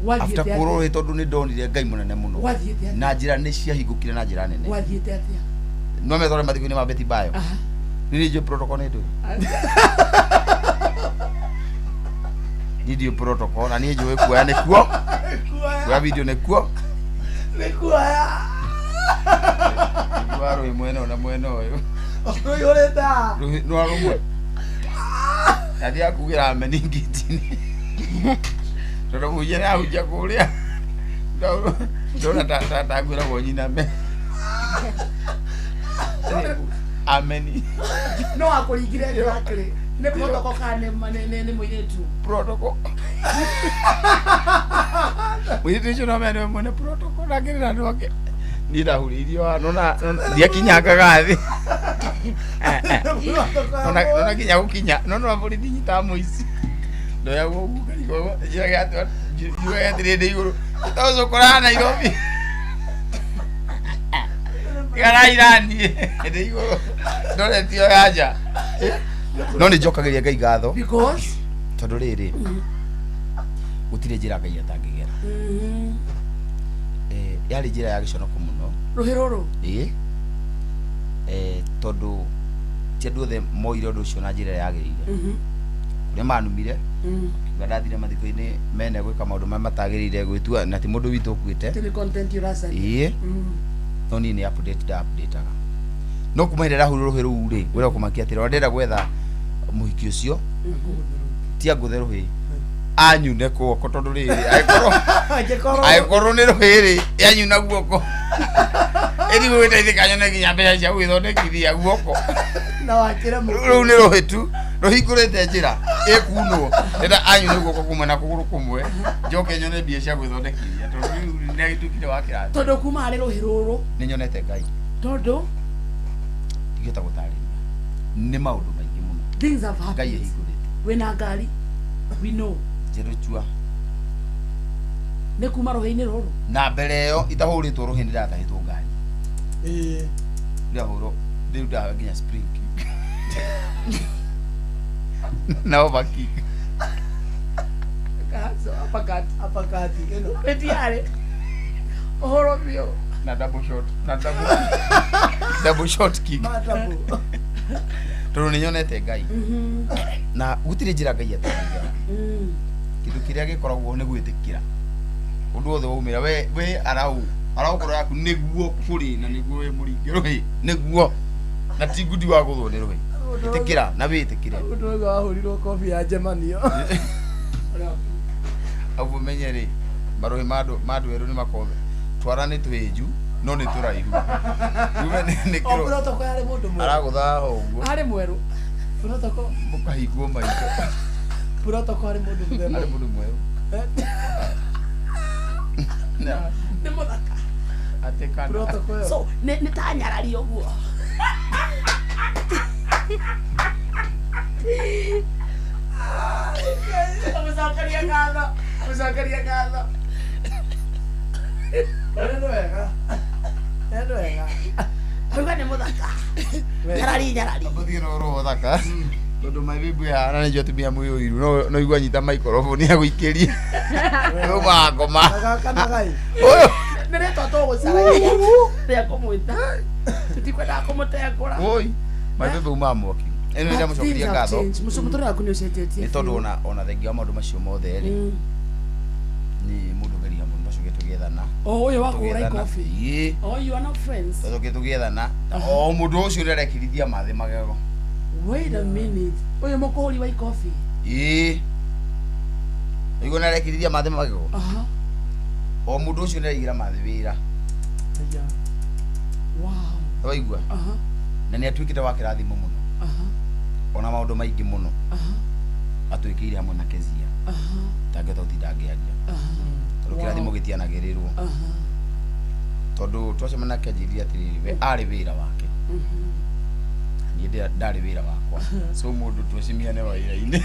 Wathiĩte After atĩa? kũhũrwo rũhĩ tondũ nĩ ndonire Ngai mũnene mũno. Wathiĩte atĩa? Na njĩra nĩ ciahingũkire na njĩra nene. Wathiĩte atĩa? No metore mathiko-inĩ ma Betty Bayo. Niĩ nĩ njũĩ protocol nĩ ndũĩ. Niĩ ndiũĩ protocol na niĩ njũĩ kuoya nĩ kuo. Kuoya video nĩ kuo. Nĩ kuoya. Rwa rũhĩ mwena ũyũ na mwena ũyũ. Rũihũrĩte haha. Rũhĩ rwa rũmwe. Ndathiaga kugĩra ameni ngĩti-inĩ. Tondũ mũhunjia nĩ ahunjia kũrĩa. Ndona ta ngwĩragwo nyiname. Ameni. No akũringire exactly. Nĩ protocol kana nĩ mũirĩtu? Protocol. Mũirĩtu ũcio no amenya nĩwe mwene protocol na akĩrĩ na andũ ake. Niĩ ndahurĩirio haha nona ndiakinyangaga thĩ. Nona nginya gũkinya nona borithi nyitaga mũici. Ndoyagwo ũguo ngarigwo njugaga atĩrĩ ndĩ igũrũ. Tocũkũra Nairobi. Tigarai niĩ ndĩ igũrũ. Ndoretio ya nja. No nĩ njokagĩria Ngai ngatho. Because Tondũ rĩrĩ gũtirĩ njĩra Ngai atangĩgera. Yarĩ njĩra ya gĩconoko mũno. Rũhĩ rũrũ. Ĩĩ. Tondũ ti andũ othe moire ũndũ ũcio na njĩra ĩrĩa yagĩrĩire. Kũrĩa manumire kiuga ndathire mathiko-inĩ mene gwĩka maũndũ marĩa matagĩrĩire gwĩtua na ti mũndũ witũ ũkuĩte. Ti nĩ content ũracaria. Ĩĩ. No niĩ nĩ update nda updateaga. No kuma hĩndĩ ĩrĩa ndahũrirwo rũhĩ rũu rĩ, wĩra ũkũmakia atĩrĩ, ona ndĩrenda gwetha mũhiki ũcio ti angũthe rũhĩ anyune guoko tondũ rĩrĩ angĩkorwo nĩ rũhĩ rĩ yanyuna guoko ĩrigũ gĩteithĩka nyone nginya mbeca cia gwĩthondekithia guoko. Na wakĩre mũkũyũ. Rũu nĩ rũhĩ tu rũhingũrĩte njĩra ĩkunwo ndĩrenda anyune guoko kumwe na kũgũrũ kũmwe njoke nyone mbia cia gwĩthondekithia tondũ rĩu nĩ agĩtuĩkire wa kĩrathi. Tondũ kuma harĩ rũhĩ rũrũ. Nĩ nyonete Ngai. Tondũ Ndingĩhota gũtarĩria. Nĩ maũndũ maingĩ mũno. Things have Ngai happened. ĩhingũrĩte. Wĩna ngari. We know. Njerũ chua. Nĩ kuma rũhĩ-inĩ rũrũ. Na mbere ĩyo itahũrĩtwo rũhĩ nĩndatahĩtwo ngari. Ndahũrwo rĩu ndaga nginya spring kick. Na over kick. Kahaco, uppercut. Uppercut, ĩno. Wĩtiarĩ. Ũhoro biũ. Na double shot. Na double double shot kick. Tondũ nĩnyonete Ngai. Na gũtirĩ njĩra Ngai atangĩgera. Kĩndũ kĩrĩa gĩkoragwo nĩ gwĩtĩkĩra. Ũndũ wothe waumĩra we we arau arau ngoro yaku nĩguo kũrĩ na nĩguo wĩ mũringe rũhĩ nĩguo na ti ngundi wa gũthwo nĩ rũhĩ. Ĩtĩkĩra na wĩtĩkĩre. Mũndũ ũyũ wahũrirwo kobi ya njemanio. Au ũmenye rĩ marũhĩ ma andũ ma andũ erũ nĩ makoragwo twara nĩ twĩnju no nĩ tũraihu. Ume nĩ O kĩro protocol yarĩ mũndũ mwerũ. aragũtha ho ũguo Arĩ mwerũ. Protocol mũkahingwo maitho. protocol arĩ mũndũ mũthemba. Arĩ mũndũ mwerũ. Na Nĩ mũthaka. atĩ kana. Protocol ĩyo. So, nĩ nĩ ta nyarari ũguo. Mũcokeria ngatho. Mũcokeria ngatho. Nĩ wega. Nĩ wega. Auga nĩ mũthaka. Nyarari nyarari. Gũthiĩ na ũhoro wa ũthaka tondũ my baby hana nĩnjũĩ atumia mwĩ ũiru no no igua anyita microphone ya gũikĩria rĩu ngoma Gakanagai. ũyũ Nĩ rĩtwa tũgũcaragia rĩa kũmwĩta. Tũtikwendaga kũmũtengũra. oi my baby umaga mwaki ĩno nĩ ndamũcokeria ngatho Mũtũrĩre waku nĩ ũcenjetie. nĩ tondũ ona ona thengia wa maũndũ macio mothe rĩ nĩ mũndũ geria mũno twacoke tũgĩethana O ũyũ wa kũhũra Tũgĩethana. ikobi. Ĩĩ. Oh, you are not friends. twacoke tũgĩethana o mũndũ ũcio nĩ arekirithia mathĩ magego Wait a minute. Ũyũ mũkũhũri wa ikobi. ĩĩ ũiguo nĩ arekirithia mathĩ magego Aha. o mũndũ ũcio nĩ araigĩra mathĩ wĩra Wow. waigua Aha. na nĩ atuĩkĩte wa kĩrathimo mũno Aha. ona maũndũ maingĩ mũno Aha. atwĩkĩire hamwe na Kezia Aha. ndangĩhota gũtinda ngĩaria tondũ Wow. kĩrathimo gĩtianagĩrĩrwo Aha. tondũ twacemania nake anjĩrire atĩrĩrĩ we arĩ wĩra wake niĩ ndarĩ wĩra wakwa so mũndũ twecimiane wĩra-inĩ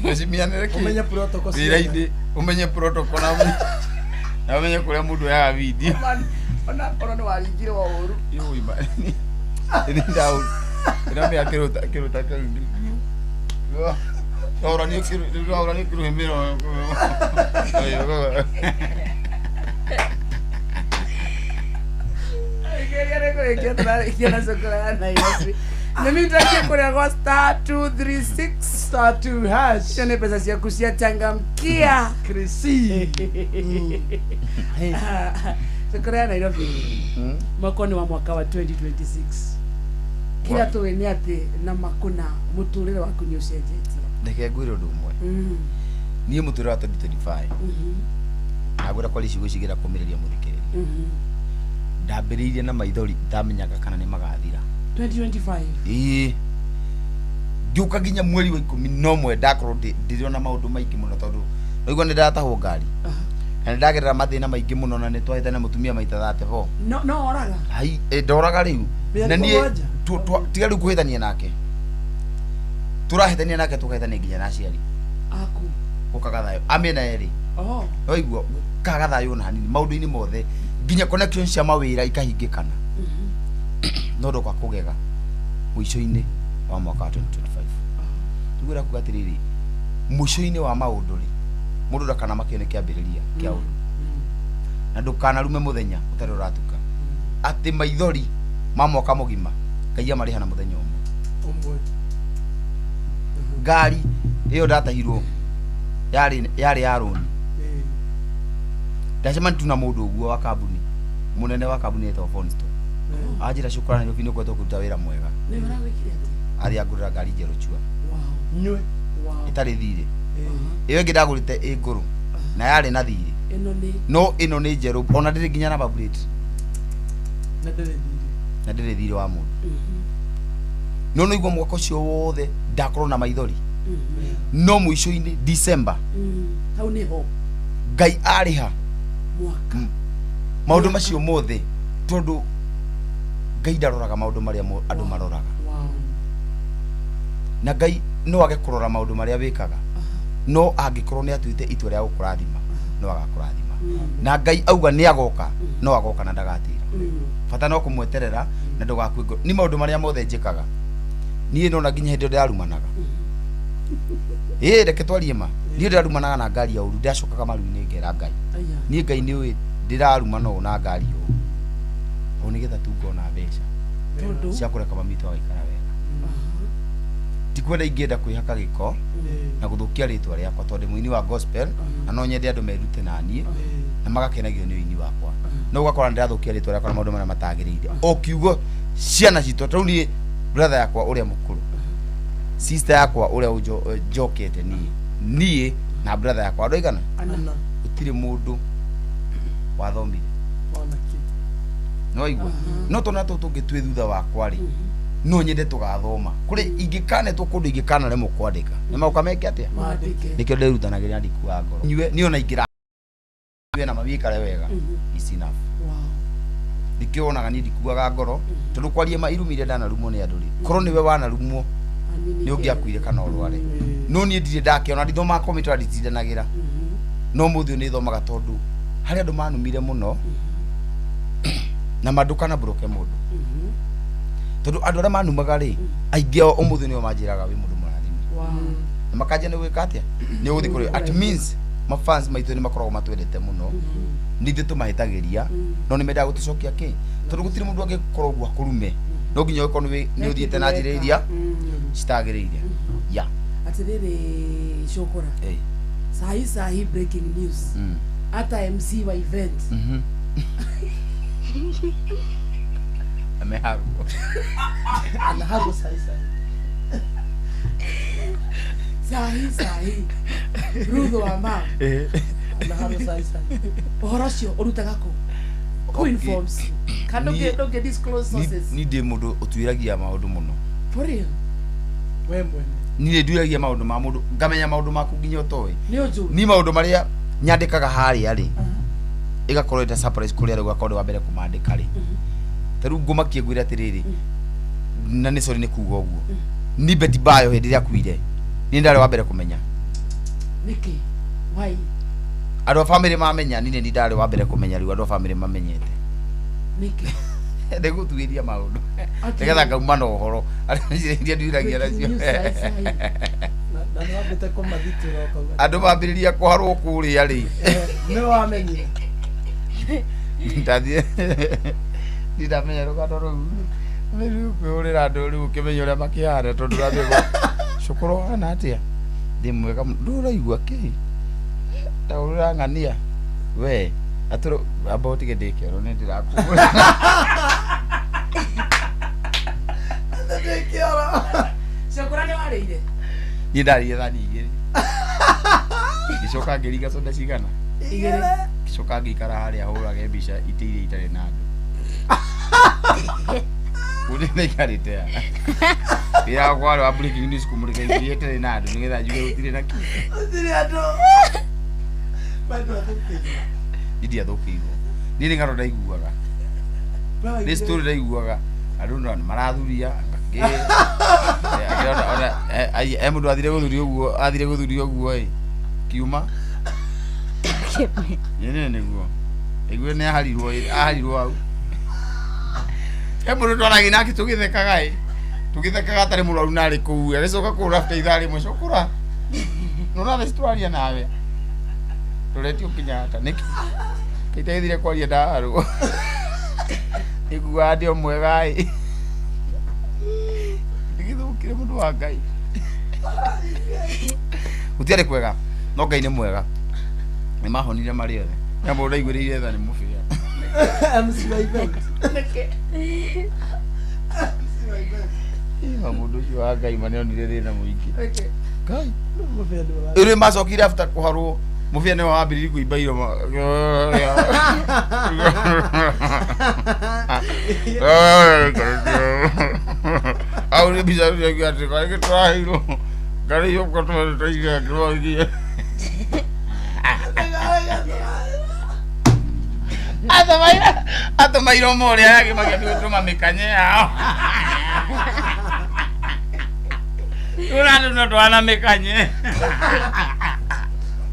twecimianĩre kĩ? Ũmenye protocol ciothe. wĩra-inĩ ũmenye protocol na ũmenye- na ũmenye kũrĩa mũndũ oyaga video Ona korwo nĩ waringirwo ũru. Yoi, ma- nĩ ndaũ ĩramĩa kĩrũta kĩrũta kĩu twahũranio twahũranio kĩrũhĩ mĩrongo Geria nĩ kũrĩkia tũrarĩkia na cukura ya Nairobi. Nĩ mitakie kũrĩa gwa star 236 star 2 hash. Icio nĩ mbeca ciaku cia changamkia. Krisi. Cukura ya Nairobi. Mwaka nĩ wa mwaka wa 2026. Kĩrĩa tũĩ nĩ atĩ na makũna mũtũrĩre waku nĩ ũcenjetie. Reke ngwĩre ũndũ ũmwe niĩ mũtũrĩre wa 2025 na ngwenda kwaria ciugo ici ngĩenda kũmĩrĩria mũthikĩrĩria ndambĩrĩirie na maithori itamenyaga kana nĩ magathira 2025. ĩĩ ngĩũka nginya mweri wa 11 ndakorwo ndĩrona maũndũ maingĩ mũno tondũ waigua nĩ ndatahwo ngari na nĩ ndagerera mathĩna maingĩ mũno na nĩ twahĩtania na mũtumia maita 34 No no oraga. hai ndoraga rĩu Mĩeri na niĩ mũgwanja? tiga rĩu kũhĩtania nake tũrahĩtania nake tũkahĩtania nginya na aciari Aku. gũkaga thayũ amĩena yerĩ Oh. waigua gũkaga thayũ ona hanini maũndũ-inĩ mothe nginya connection cia mawĩra ikahingĩkana no ndoka kũgega mũico-inĩ wa mwaka wa 2025 nĩguo ĩrakuga atĩrĩrĩ mũico-inĩ wa maũndũ rĩ mũndũ ndakanamakio nĩ kĩambĩrĩria kĩa ũndũ na ndũkanarume mũthenya ũtarĩ ũratuka atĩ maithori ma mwaka mũgima Ngai amarĩha na mũthenya ũmwe Ũmwe. ngari ĩyo ndatahirwo yarĩ yarĩ ya rũni ndacemania tu na mũndũ ũguo wa kambuni mũnene wa kambuni etagwo Fonsto anjĩra cukura Nairobi nĩ ũkoretwo ũkĩruta wĩra mwega Nĩ ũragwĩkire atĩa? athiĩ angũrĩra ngari njerũ chua Nyue. Wow. ĩtarĩ thirĩ ĩyo ĩngĩ ndagũrĩte ĩ ngũrũ na yarĩ na thirĩ Ĩno nĩ no ĩno nĩ njerũ ona ndĩrĩ nginya namba plate Na ndĩrĩ thirĩ. na ndĩrĩ thirĩ wa mũndũ no nĩ igua mwaka ũcio wothe ndakorwo na maithori no mũico-inĩ December hau nĩho Ngai arĩha Mwaka. Maũndũ macio mothe tondũ Ngai ndaroraga maũndũ marĩa andũ maroraga. Wow. Na Ngai no age kũrora maũndũ marĩa wĩkaga, no angĩkorwo nĩ atuĩte itua rĩa gũkũrathima, no agakũrathima. Na Ngai auga nĩ agoka, no agoka na ndagatĩra. Bata no kũmweterera na ndũgakue ngoro. Ni maũndũ marĩa mothe njĩkaga niĩ nona nginya hĩndĩ ĩyo ndĩrarumanaga. Ĩĩ, reke twarie ma, niĩ ndĩrarumanaga na ngari ya ũru, ndacokaga maru-inĩ ngera Ngai, niĩ Ngai nĩ ũĩ ndĩrarumana ũũ na ngari ũũ o nĩgetha tu ngona mbeca Tondũ? cia kũreka mami witũ agaikara wega. Ti kwenda ingĩenda kwĩhaka gĩko na gũthũkia rĩtwa rĩakwa, tondũ ndĩ mũini wa gospel na no nyende andũ merute na niĩ na magakenagio nĩ ũini wakwa, no ũgakora ndĩrathũkia rĩtwa rĩakwa na maũndũ marĩa matagĩrĩire. O kiugo ciana citũ, tarĩu niĩ brother yakwa ũrĩa mũkũrũ, sister yakwa ũrĩa njokete niĩ na brother yakwa, andũ aigana? Ana. Gũtirĩ mũndũ wathomire. Ona kĩ. No igua no tona tũ tũngĩ twĩ thutha wakwa rĩ, no nyende tũgathoma kũrĩ ingĩkanetwo kũndũ ingĩkanaremwo kwandĩka nĩ maũka meke atĩa? Mandĩke. Nĩkĩo ndĩrutanagĩria ndikuaga ngoro. Nyue niĩ ona ingĩra nyue na mami ikare wega is enough. Nĩkĩo wonaga niĩ ndikuaga ngoro, tondũ kwaria ma irumi iria ndanarumwo nĩ andũ rĩ, korwo nĩwe wanarumwo nĩ ũngĩakuire kana ũrware. No niĩ ndirĩ ndakĩona, ndithomaga komĩtara, nditindanagĩra, no mũthĩ ũyũ nĩ thomaga tondũ harĩ andũ manumire mũno na mandũkana mburoke mũndũ, tondũ andũ arĩa manumaga rĩ, aingĩ ao ũmũthĩ nĩo manjĩraga wĩ mũndũ mũrathime na makanjia nĩ gwĩka atĩa, nĩ ũgũthiĩ kũrĩ. At means mafans maitũ nĩ makoragwo matwendete mũno, nĩ ithuĩ tũmahĩtagĩria, no nĩ mendaga gũtũcokia kĩ, tondũ gũtirĩ mũndũ angĩkorwo ũguo akũrume, no nginya ũgĩkorwo nĩ ũthiĩte na njĩra iria citagĩrĩire ya. Atiriri, cukura. Sahi sahi, breaking news, hata MC wa event Ameharwo. Anaharwo sahi sahi. Sahi sahi, Ruth wa ma Anaharwo sahi sahi. Ũhoro ũcio ũrutaga kũ? Who informs you? Kana ndũngĩ disclose sources? Ni ndĩ mũndũ ũtuĩragia maũndũ mũno. For real? We mwene. Niĩ nduĩragia maũndũ ma mũndũ, ngamenya maũndũ maku nginya ũtoĩ. Nĩ ũnjũĩ. Ni maũndũ marĩa nyandĩkaga harĩa rĩ, ĩgakorwo ĩta surprise kũrĩ arĩa ũgakorwo nĩ wa mbere kũmandĩka rĩ. Ta rĩu ngũmakie ngwĩre atĩrĩrĩ, na nĩ sorry nĩ kuga ũguo, ni Betty Bayo hĩndĩ ĩrĩa akuire niĩ ndarĩ wa mbere kũmenya. Nĩkĩ? Why? Andũ a famĩlĩ mamenya, niĩ nĩ ndarĩ wa mbere kũmenya. Rĩu andũ a famĩlĩ mamenyete. Nĩkĩ? Ndĩgũtuĩria maũndũ Atĩ- nĩgetha ngauma na ũhoro njĩra iria nduĩragia nacio. Breaking news, sahi sahi. Na nĩ wambĩte kũmathitũra ũkauga. Andũ mambĩrĩria kũharwo kũrĩa rĩ, Nĩ wamenyire. Ndathiĩ ndamenya rũgano rũu rĩu kwĩhũrĩra andũ rĩu ũkĩmenya ũrĩa makĩhana, tondũ ũrathiĩ gwa cukuru hana atĩa, ndĩ mwega mũno, ndũraigua kĩ ta ũrang'ania we atũrũ amba ũtige ndĩ kĩoro nĩ ndĩrakũhũra. Cukura, nĩ warĩire? Niĩ ndarĩire thani 2, ngĩcoka ngĩringa soda cigana? 2. Ngĩcoka ngĩikara harĩa hũrage mbica itĩ iria itarĩ na andũ kũndĩ naikarĩte wĩra wakwa warĩ wa breaking news, kũmũrĩka itĩ iria itarĩ na andũ nĩgetha njuge gũtirĩ na kĩ. Gũtirĩ andũ. Bado athũkĩirwo. Niĩ ndiathũkĩirwo, niĩ nĩ ng'ano ndaiguaga, nĩ story ndaiguaga andũ no marathuria ngĩ e mũndũ athire gũthuria ũguo, athire gũthuria ũguo ĩ kiuma nyene nĩguo igue nĩ aharirwo ĩ, aharirwo hau. He mũndũ twaragia nake tũgĩthekaga ĩ, tũgĩthekaga atarĩ mũrwaru narĩ kũu, agĩcoka kũrũra after ithaa rĩmwe, cokũra nona theci tũraria nawe tũretio Kenyatta nĩkĩ itaithire kwaria ndaharwo iguaga ndĩ o mwega ĩ, ndigĩthũkire mũndũ wa Ngai gũtiarĩ kwega, no Ngai nĩ mwega, nĩ mahonire marĩ othe na mũndũ ndaiguĩrĩire tha nĩ mũbĩa. MC wa event. Nĩkĩ? Ĩma mũndũ ũcio wa Ngai ma nĩonire thĩna mũingĩ. Nĩkĩ? Ngai. Mũbĩa nĩwe wa- Rĩu macokire after kũharwo, mũbĩa nĩwe wambĩrĩirie kũimba iromo. Au nĩ mbica cia atĩ kaingĩ tũraheirwo ngarĩio katwetaiga kĩrogie atũma iromo ũrĩa yagĩmagia nĩ gũtũma mĩkanye yao. Tũrandũ no twana mĩkanye.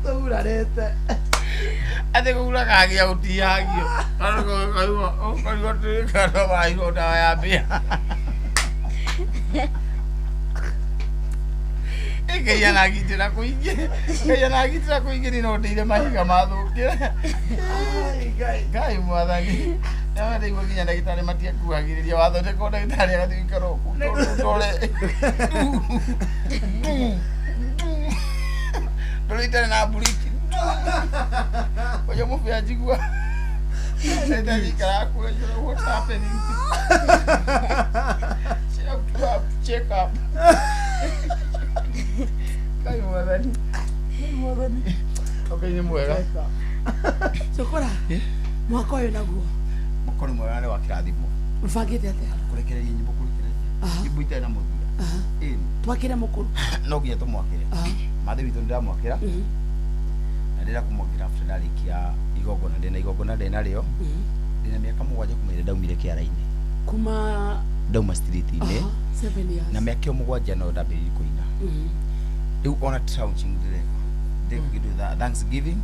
Tũgurarĩte. Atĩ kũgura kagia gũtihagio. Ũkaigua tũrĩkana wairwo ndawa ya mbĩa. Ngai anagitĩra kũingĩ. Ngai anagitĩra kũingĩ nĩ no ndĩire mahiga mathũkĩre. Ngai mwathani. Nawe ndaigua nginya ndagĩtarĩ matiakuhagĩrĩria wathondekwo ndagĩtarĩ agathiĩ gũikara o kũu ndore. Ndore itarĩ na mburiki. Ũyũ mũbĩa njigua. Ndagĩtarĩ ikaraga kũu anjĩra, what's happening? Check up, check up. Ngai mwathani. Ngai mwathani. Okay, nĩ mwega. Cukura mwaka ũyũ naguo Mwaka nĩ mwega na nĩ wa kĩrathimo. ũbangĩte atĩa? Kũrekereria nyĩmbo kũrekereria. Nyĩmbo itarĩ na mũthia. Ĩni. Twakĩre mũkũrũ. No nginya tũmwakĩre. Mathĩ witũ nĩndamwakĩra. Na ndĩrenda kũmwakĩra after ndarĩkia igongona ndĩna igongona ndĩ narĩo. Ndĩna mĩaka 7 kuma ĩrĩa ndaumire kĩara-inĩ. Kuma Ndauma street-inĩ. 7 years. Na mĩaka ĩyo 7 no ndambĩrĩirie kũina. Rĩu ona launching ndĩreka. Ndĩreka kĩndũ Thanksgiving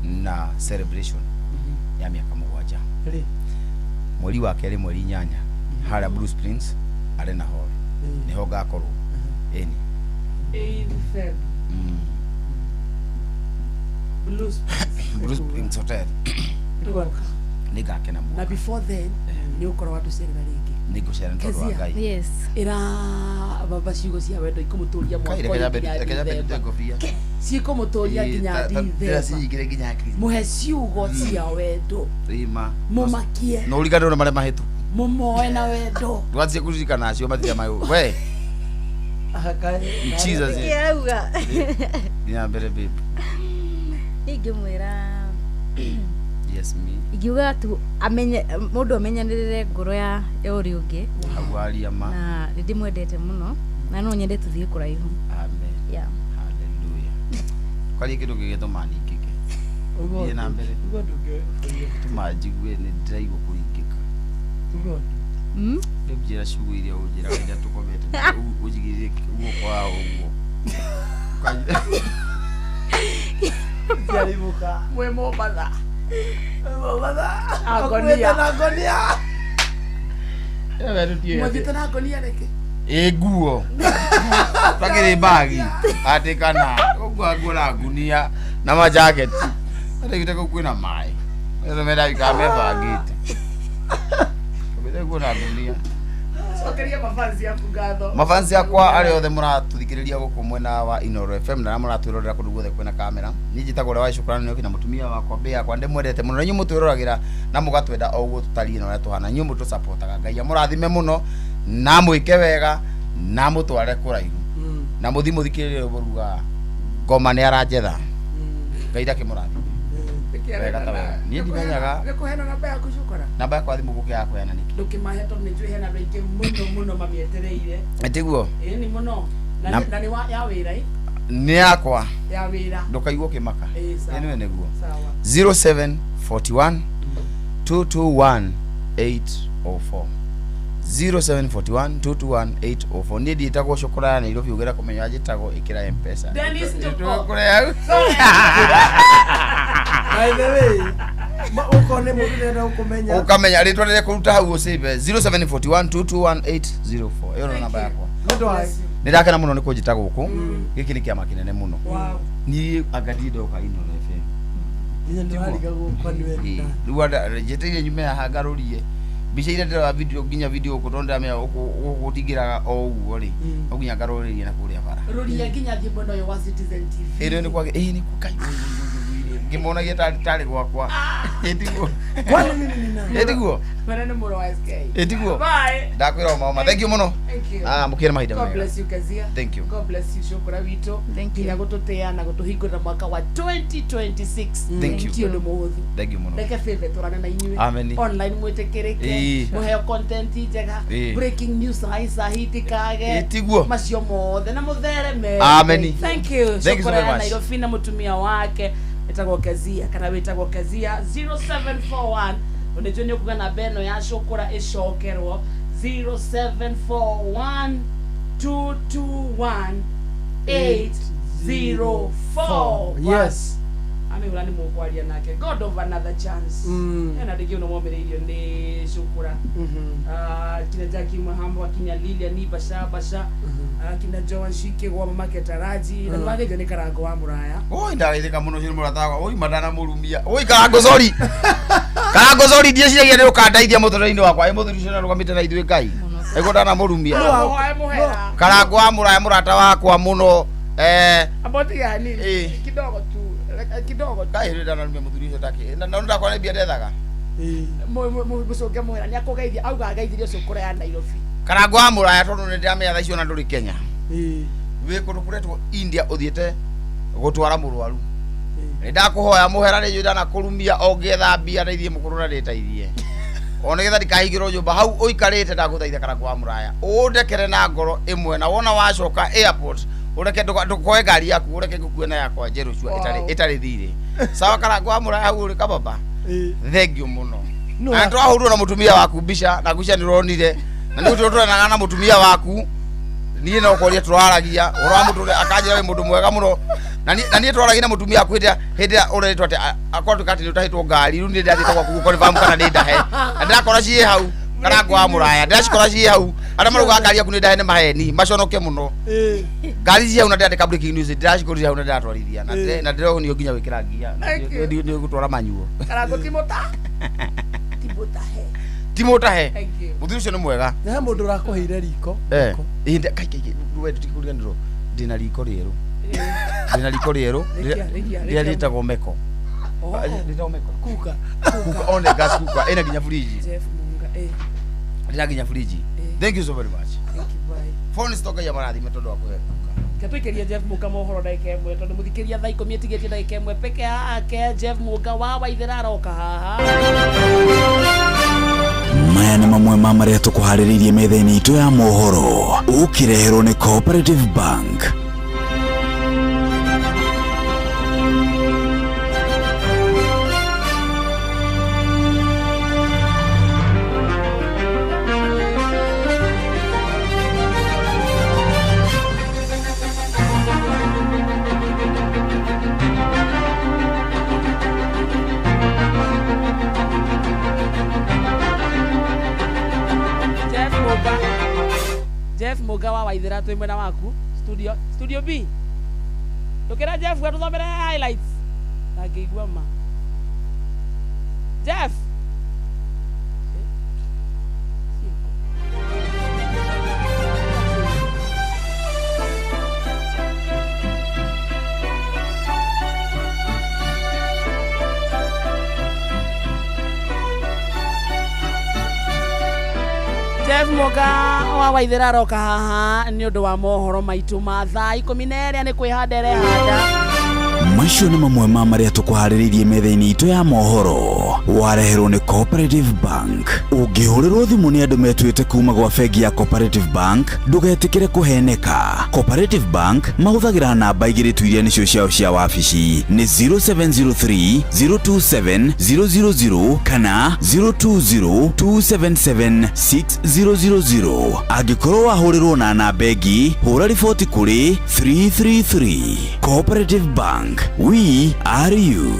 na celebration ya mĩaka 7. Rĩ. Mweri wa kerĩ mweri 8 harĩa Blue Springs Arena Hall. Nĩho ngakorwo. Ĩni. 8 Feb. Blue Springs. Blue Springs Hotel. Tũgoka. Nĩngakena mũno. Na before then nĩ ũkorwo watũcerera rĩngĩ. Nĩngũcera nĩ tondũ wa Kezia. Ngai. Yes. Ĩra baba ciugo cia wendo ikũmũtũria mwaka Kai, ũyũ reke nyambe nginya reke nyambe ndute Dithemba. ngobia. Cikũmũtũria Ĩĩ, nginya ndĩra Dithemba. cinyingĩre nginya hakiri. Mũhe ciugo cia wendo. Rĩma. Mũmakie. No ũriganĩrwo nĩ marĩa mahĩtũku. Mũmoe na wendo. Ndũgathiĩ kũririkana acio matirĩ maĩ. We. Jesus. Kĩauga. Nginya mbere babe. Ingĩmwĩra Yes me. ingiuga tu amenye mũndũ amenyanĩrĩre ngoro ya ũrĩa ũngĩ Hau aria ma. na nĩ ndĩmwendete mũno na no nyende tũthiĩ kũraihu. Amen. Yeah. Hallelujah. Kwaria kĩndũ gĩgĩtũma ningĩke. Thiĩ na mbere. Tũma njigue nĩ ndĩraigua kũringĩka. Rĩu njĩra ciugo iria ũnjĩraga rĩrĩa tũkomete ũnjigĩrĩre guoko haha ũguo. Jaribũka. Mwĩ Mombatha. Mombatha. Angonia. Akuĩte na ngonia. Mwathiĩte na ngonia nĩkĩ? Ĩ nguo. Twakĩrĩ mbagi. Atĩ kana ũguo nguo na ngunia na majaketi. Arĩgĩte kũu kwĩna maĩ. Othe mendaikara mebangĩte. Tũgĩte nguo na ngunia. Cokeria mafansi aku ngatho. Mafansi akwa arĩa othe mũratũthikĩrĩria gũkũ mwena wa Inooro FM na arĩa mũratwĩrorera kũndũ guothe kwĩna kamera. Niĩ njĩtagwo ũrĩa wa Shukrani Nyoki na mũtumia wakwa mbĩ yakwa ndĩmwendete mũno. Na inyuĩ mũtwĩroragĩra na mũgatwenda o ũguo tũtariĩ na ũrĩa tũhana. Inyuĩ mũtũcapotaga. Ngai amũrathime mũno na mwĩke wega na mũtware kũraihu. Na mũthiĩ mũthikĩrĩrie rwĩmbo rugaga ngoma nĩ aranjetha. Ngai ndakĩmũrathime. Wega ta wega. Niĩ ndimenyaga Nĩkũheana namba yaku Cukura. namba yakwa ya thimũ gũkĩaga kũheana nĩkĩ. Ndũkĩmahe tondũ nĩnjũĩ hena andũ aingĩ mũno mũno mamĩetereire. Tiguo? Ĩĩ nĩ mũno. Na na nĩ ya wĩra ĩ? Nĩ yakwa. Ya wĩra. Ndũkaigua ũkĩmaka. Ĩĩ sawa. Ĩnĩwe nĩguo. Sawa. 0741 221 804 0741 221 804 niĩ ndiĩtagwo Cukura ya Nairobi ũngĩenda kũmenya njĩtagwo ĩkĩra Mpesa. Dennis Njuko. Tũkũrĩa. By the way, ũkorwo nĩ mũndũ ũrenda gũkũmenya. Ũkamenya rĩtwa rĩrĩa kũruta hau ũcĩbe 0741 221 804 ĩyo nĩ namba yakwa. Nĩ ũndũ wa Nĩ ndakena mũno nĩ kũnjĩta gũkũ. Gĩkĩ nĩ kĩama kĩnene mũno. Niĩ anga ndirĩ ndoka Inooro FM. Nginya ndĩrarigagwo kwani we nĩ nani. Rĩu njĩtĩire nyume haha ngarũrie mbica iria ndĩrora video nginya video gũkũ tondũ ndĩramenya gũkũ gũtingĩraga o ũguo rĩ no nginya ngarũrĩrie na kũrĩa bara. Rũria nginya thiĩ mwena ũyũ wa Citizen TV. Ĩrĩ nĩ kwagĩ ĩĩ nĩ kwa kai ngĩmonagia tarĩ gwakwa. Ĩtiguo. Kwani mimi ni nani? Ĩtiguo. Mwene nĩ mũrũ wa SK. Ĩtiguo. Bye. Ndakwĩra o maũma. Thank you mũno. Thank you. Ah, mũkĩre mahinda God mega. bless you Kezia. Thank you. God bless you Cukura witũ. Nginya gũtũtĩa na gũtũhingũrĩra mwaka wa 2026. Thank you. Ti ũndũ mũhũthũ. Thank you mũno. Reke favor tũrane na inyuĩ. Amen. Online mwĩtĩkĩrĩke. Ĩĩ. Mũheo content njega. Ĩĩ. Breaking news sahi sahi itikage. Ĩĩ, tiguo. Macio mothe na mũthereme. Amen. Thank you. Thank you so Cukura very ya much. Nairobi na mũtumia wake wĩtagwo Kezia kana wĩtagwo Kezia 0741 onĩnjũ nĩ ũkuga namba ĩno ya Cukura ĩcokerwo 0741 221 804. Yes. Amĩhũra nĩ mũkwaria nake. God of another chance. Ena ndĩkĩ ũno momĩrĩirio nĩ cukura. Ah, kina Jackie Muhambo, akina Lilia ni basha basha, akina Joan Shike gwa mamake Taraji na nĩwagĩithio nĩ Karango wa Mũraya. Oi, ndageithĩka mũno, ũcio nĩ mũrata wakwa. Oi, matanamũrumia. Oi, Karango, sorry. Karango, sorry, ndieciragia nĩ ũkandeithia mũtũrĩre-inĩ wakwa. Ĩ mũthuri ũcio nĩarũgamĩte na ithuĩ Ngai. Nĩguo ndanamũrumia. Mũhoe mũhera. Karango wa Mũraya mũrata wakwa mũno. Ambotiga hanini kidogo tu, kidogo tu. Ngai, rĩu ndanarumia mũthuri ũcio ndakĩ. Na ndakora nĩ mbia ndethaga. Mũcũnge mũhera nĩ akũgeithia, auga ageithirio cukura ya Nairobi. Karango wa Mũraya, tondũ nĩ ndĩramenya thaa icio ona ndũrĩ Kenya. Wĩ kũndũ kũretwo India ũthiĩte gũtwara mũrwaru. Nĩ ndakũhoya mũhera, nĩ njũĩ ndanakũrumia, ũngĩetha mbia ndeithie mũkũrũ na ndĩteithie. O nĩgetha ndikahingĩrwo nyũmba hau ũikarĩte, ndagũthaitha Karango wa Mũraya. Ũndekere na ngoro ĩmwe, na wona wacoka airport ũreke ndũkoe ngari yaku, ũreke ngũkue na yakwa njerũ cua ĩtarĩ ĩtarĩ thirĩ. Sawa, Karango wa Mũraya, hau ũrĩ kababa. Thank you mũno. Na twahũrwo na mũtumia waku mbica na ngwicia nĩ ũronire na nĩ tũrenaga na mũtumia waku, niĩ no kwaria tũraragia ũhoro wa mũtũrĩre, akanjĩra wĩ mũndũ mwega mũno, na niĩ twaragia na mũtumia waku hĩndĩ ĩrĩa ũreretwo atĩ akwatuĩka atĩ nĩ ũtahĩtwo ngari. Rĩu niĩ ndĩrathiĩte gwaku gũkonfamu kana nĩ ndahe, na ndĩrakora ciĩ hau. Karango wa Mũraya, ndĩracikora ciĩ hau. Arĩa maraugaga ngari yaku nĩ ndahe nĩ maheni, maconoke mũno. Ngari ciĩ hau na ndĩrandĩka breaking news, ndĩracikũrire hau na ndĩratwarithia na ndĩronio nginya gwĩkĩra ngia Thank you. nĩ gũtwara manyuo. Karango ti mũta, ti mũtahe. Ti mũtahe. Thank you. Mũthuri ũcio nĩ mwega. Na he mũndũ ũrakũheire riko. Ihinda kai kai we tutikuriganirwo, ndĩna riko rĩerũ, ndĩna riko rĩerũ. Rĩkia, rĩkia, rĩrĩa rĩkia. rĩtagwo meko. Oh. Rĩtagwo meko. Kuka. Kuka one gas kuka ĩna nginya fridge. Jeff Munga. Ndĩna nginya fridge. Thank you so very much. Thank you, bye. Phone stock ya marathime tondũ wa kũhe kuka. Katwikeria Jeff Muga mohoro ndagĩka ĩmwe, tondũ mũthikĩria thaa 10 ĩtigĩtie ndagĩka ĩmwe peke yake. Jeff Muga wa Waithĩra aroka haha. Maya nĩ mamwe ma marĩa tũkũharĩrĩirie metha-inĩ itũ ya mohoro, ũkĩreherwo nĩ Cooperative Bank. Jeff Muga, Jeff Muga wa Waithĩra, twĩ mwena waku studio B. Ndũkĩra Jeff atũthomere highlights ndangĩigua ma Jeff. Jeff Muga wa Waithĩra aroka haha nĩ ũndũ wa mohoro maitũ ma thaa 12 nĩ kwĩhanda ĩrehanda. Macio nĩ mamwe ma marĩa tũkũharĩrĩirie metha-inĩ itũ ya mohoro, wareherwo nĩ Cooperative Bank. Ũngĩhũrĩrwo thimũ nĩ andũ metuĩte kuma gwa bengi ya Cooperative Bank, ndũgetĩkĩre kũheneka. Cooperative Bank mahũthagĩra namba igĩrĩ tu iria nĩcio ciao cia wabici, nĩ 0703 027 000 kana 020 277 6000. Angĩkorwo wahũrĩrwo na namba ĩngĩ, hũra riboti kũrĩ 333. Cooperative Bank, we are you.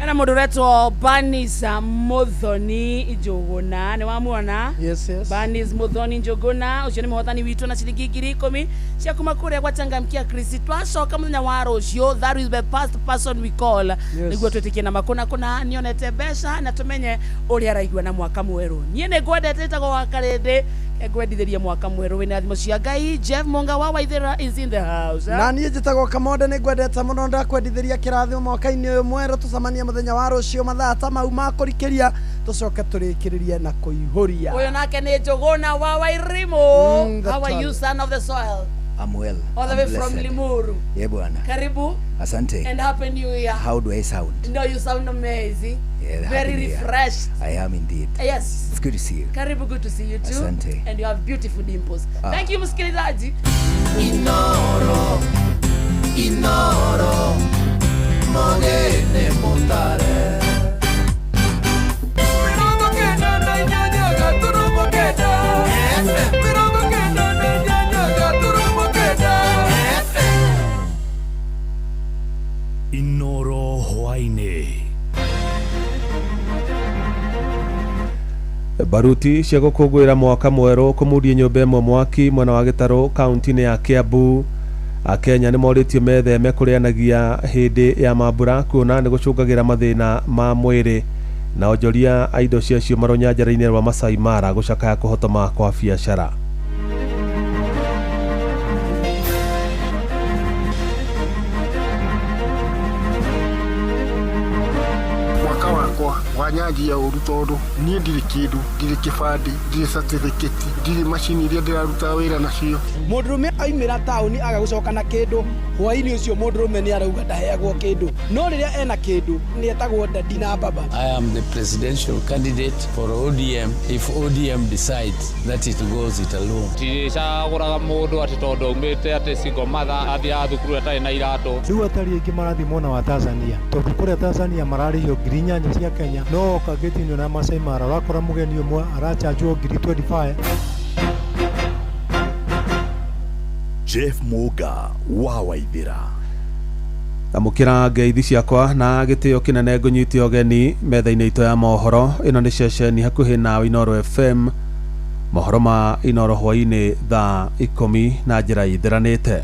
Ena mũndũ ũretwo Banis Muthoni Njũgũna, nĩ wamuona? Yes. Banis Muthoni Njũgũna ũcio nĩ mũhotani witũ na ciringi 10,000 cia kuma kũrĩa gwa Changamkia Chris. Twacoka mũthenya wa rũciũ, that is the first person we call, nĩguo twĩtĩkie na makũna kũna nĩonete mbeca na tũmenye ũrĩa araigua na mwaka mwerũ. Niĩ nĩ ngwendete, ĩtagwo wa Karĩndĩ, ngwendithĩrie mwaka mwerũ wĩna thimũ cia Ngai. Jeff Munga wa Waithĩra is in the house. Na niĩ njĩtagwo Kamonde, nĩ ngwendete mũno, ndakwendithĩria kĩrathimo mwaka-inĩ ũyũ mwerũ. Tũcemanie mũthenya wa rũciũ mathaa ta mau ma kũrikĩria, tũcoke tũrĩkĩrĩrie na kũihũria. Ũyũ nake nĩ Njũgũna wa Wairimu. The How are you, tall. son of the soil? I'm well. All the I'm way from blessed. Limuru. Yeah, bwana. Karibu. Asante. And happy New Year. How do I sound? No, you sound amazing. Yeah, Very happy New Year. refreshed. I am indeed. Yes. It's good to see you. Karibu, good to see you too. Asante. And you have beautiful dimples. Ah. Thank you, msikilizaji. Inoro, Inoro, mogene mutare. 98. Baruti cia gũkũngũĩra mwaka mwerũ kũmundia nyũmba ĩmwe mwaki mwena wa Gĩtarũ kaunti-inĩ ya Kiambu. Akenya nĩ morĩtio metheme kũrĩanagia hĩndĩ ya mambura kuona nĩ gũcũngagĩra mathĩna ma mwĩrĩ. Na onjoria a indo cia ciũma rũnyanjara-inĩ rwa Masai Mara gũcakaya kũhotoma kwa biacara. Mwaka wakwa wanyanjia ũru tondũ niĩ ndirĩ kĩndũ, ndirĩ kĩbandĩ, ndirĩ certificate, ndirĩ macini iria ndĩraruta wĩra nacio. Mũndũrũme aimĩra taũni aga gũcoka na kĩndũ, hwaĩ-inĩ ũcio mũndũrũme nĩ arauga ndaheagwo kĩndũ, no rĩrĩa ena kĩndũ nĩ etagwo dadi na baba. I am the presidential candidate for ODM if ODM decides that it goes it alone. Tiricagũraga mũndũ atĩ tondũ aumĩte atĩ single mother athiaga thukuru atarĩ na iratũ. Rĩu atari aingĩ marathiĩ mwena wa Tanzania tondũ kũrĩa Tanzania mararĩhio 8,000 cia Kenya, no oka gĩtĩ-inĩ na Masai Mara ũrakora mũgeni ũmwe arachanjwo 25,000. Jeff Muga wa Waithira. Amũkĩra ngeithi ciakwa na gĩtĩo kĩnene ngũnyite ũgeni metha-inĩ itũ ya mohoro. Ĩno nĩ ceceni hakuhĩ na Inooro FM. Mohoro ma Inooro hwaĩ-inĩ thaa 10 na njĩra ĩtheranĩte.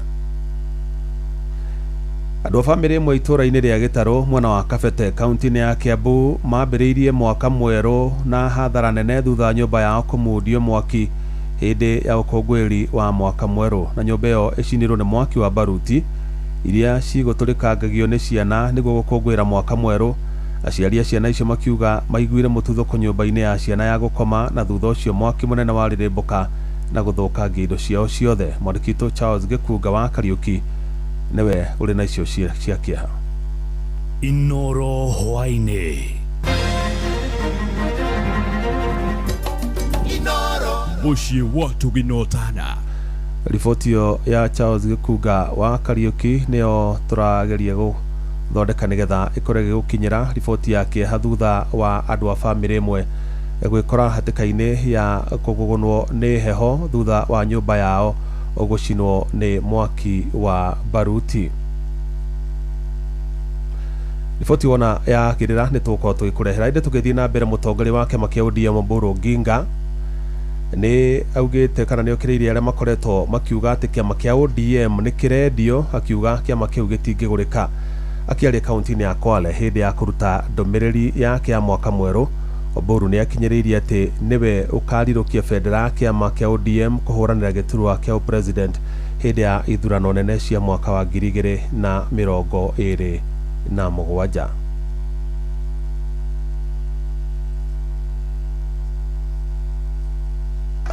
Andũ a bamĩrĩ ĩmwe itũũra-inĩ rĩa Gĩtarũ mwena wa Kabete kaunti-inĩ ya Kiambu mambĩrĩirie mwaka mwerũ na hathara nene thutha wa nyũmba yao kũmundio mwaki hĩndĩ ya ũkũngũĩri wa mwaka mwerũ. Na nyũmba ĩyo ĩcinirwo nĩ mwaki wa baruti iria cigũtũrĩkangagio nĩ ciana nĩguo gũkũngũĩra mwaka mwerũ. Aciari a ciana icio makiuga maiguire mũtuthũko nyũmba-inĩ ya ciana ya gũkoma na thutha ũcio mwaki mũnene warĩrĩmbũka na gũthũkangia indo ciao ciothe. Mwandĩki witũ Charles Gĩkunga wa Kariũki nĩwe ũrĩ na icio cia kĩeha. Inooro hwaĩ-inĩ. Mũciĩ wa Tũginotana. Riboti ĩyo ya Charles Gĩkunga wa Kariũki nĩyo tũrageria gũthondeka nĩgetha ĩkorwo ĩgĩgũkinyĩra. Riboti ya kĩeha thutha wa andũ a bamĩrĩ ĩmwe gwĩkora hatĩka-inĩ ya kũgũgũnwo nĩ heho thutha wa nyũmba yao gũcinwo nĩ mwaki wa baruti. Riboti wona ya kĩrĩra nĩ tũgũkorwo tũgĩkũrehera. Ĩndĩ tũgĩthiĩ na mbere, mũtongoria wa kĩama kĩa ODM Oburu Oginga nĩ augĩte kana nĩ okĩrĩirie arĩa makoretwo makiuga atĩ kĩama kĩa ODM nĩ kĩrendio, akiuga kĩama kĩu gĩtingĩgũrĩka. Akĩaria kaunti-inĩ ya Kwale hĩndĩ ya kũruta ndũmĩrĩri yake ya mwaka mwerũ, Oburu nĩ akinyĩrĩirie atĩ nĩwe ũkarirũkia bendera ya kĩama kĩa ODM kũhũranĩra gĩturwa kĩa ũpresident hĩndĩ ya ithurano nene cia mwaka wa 2027.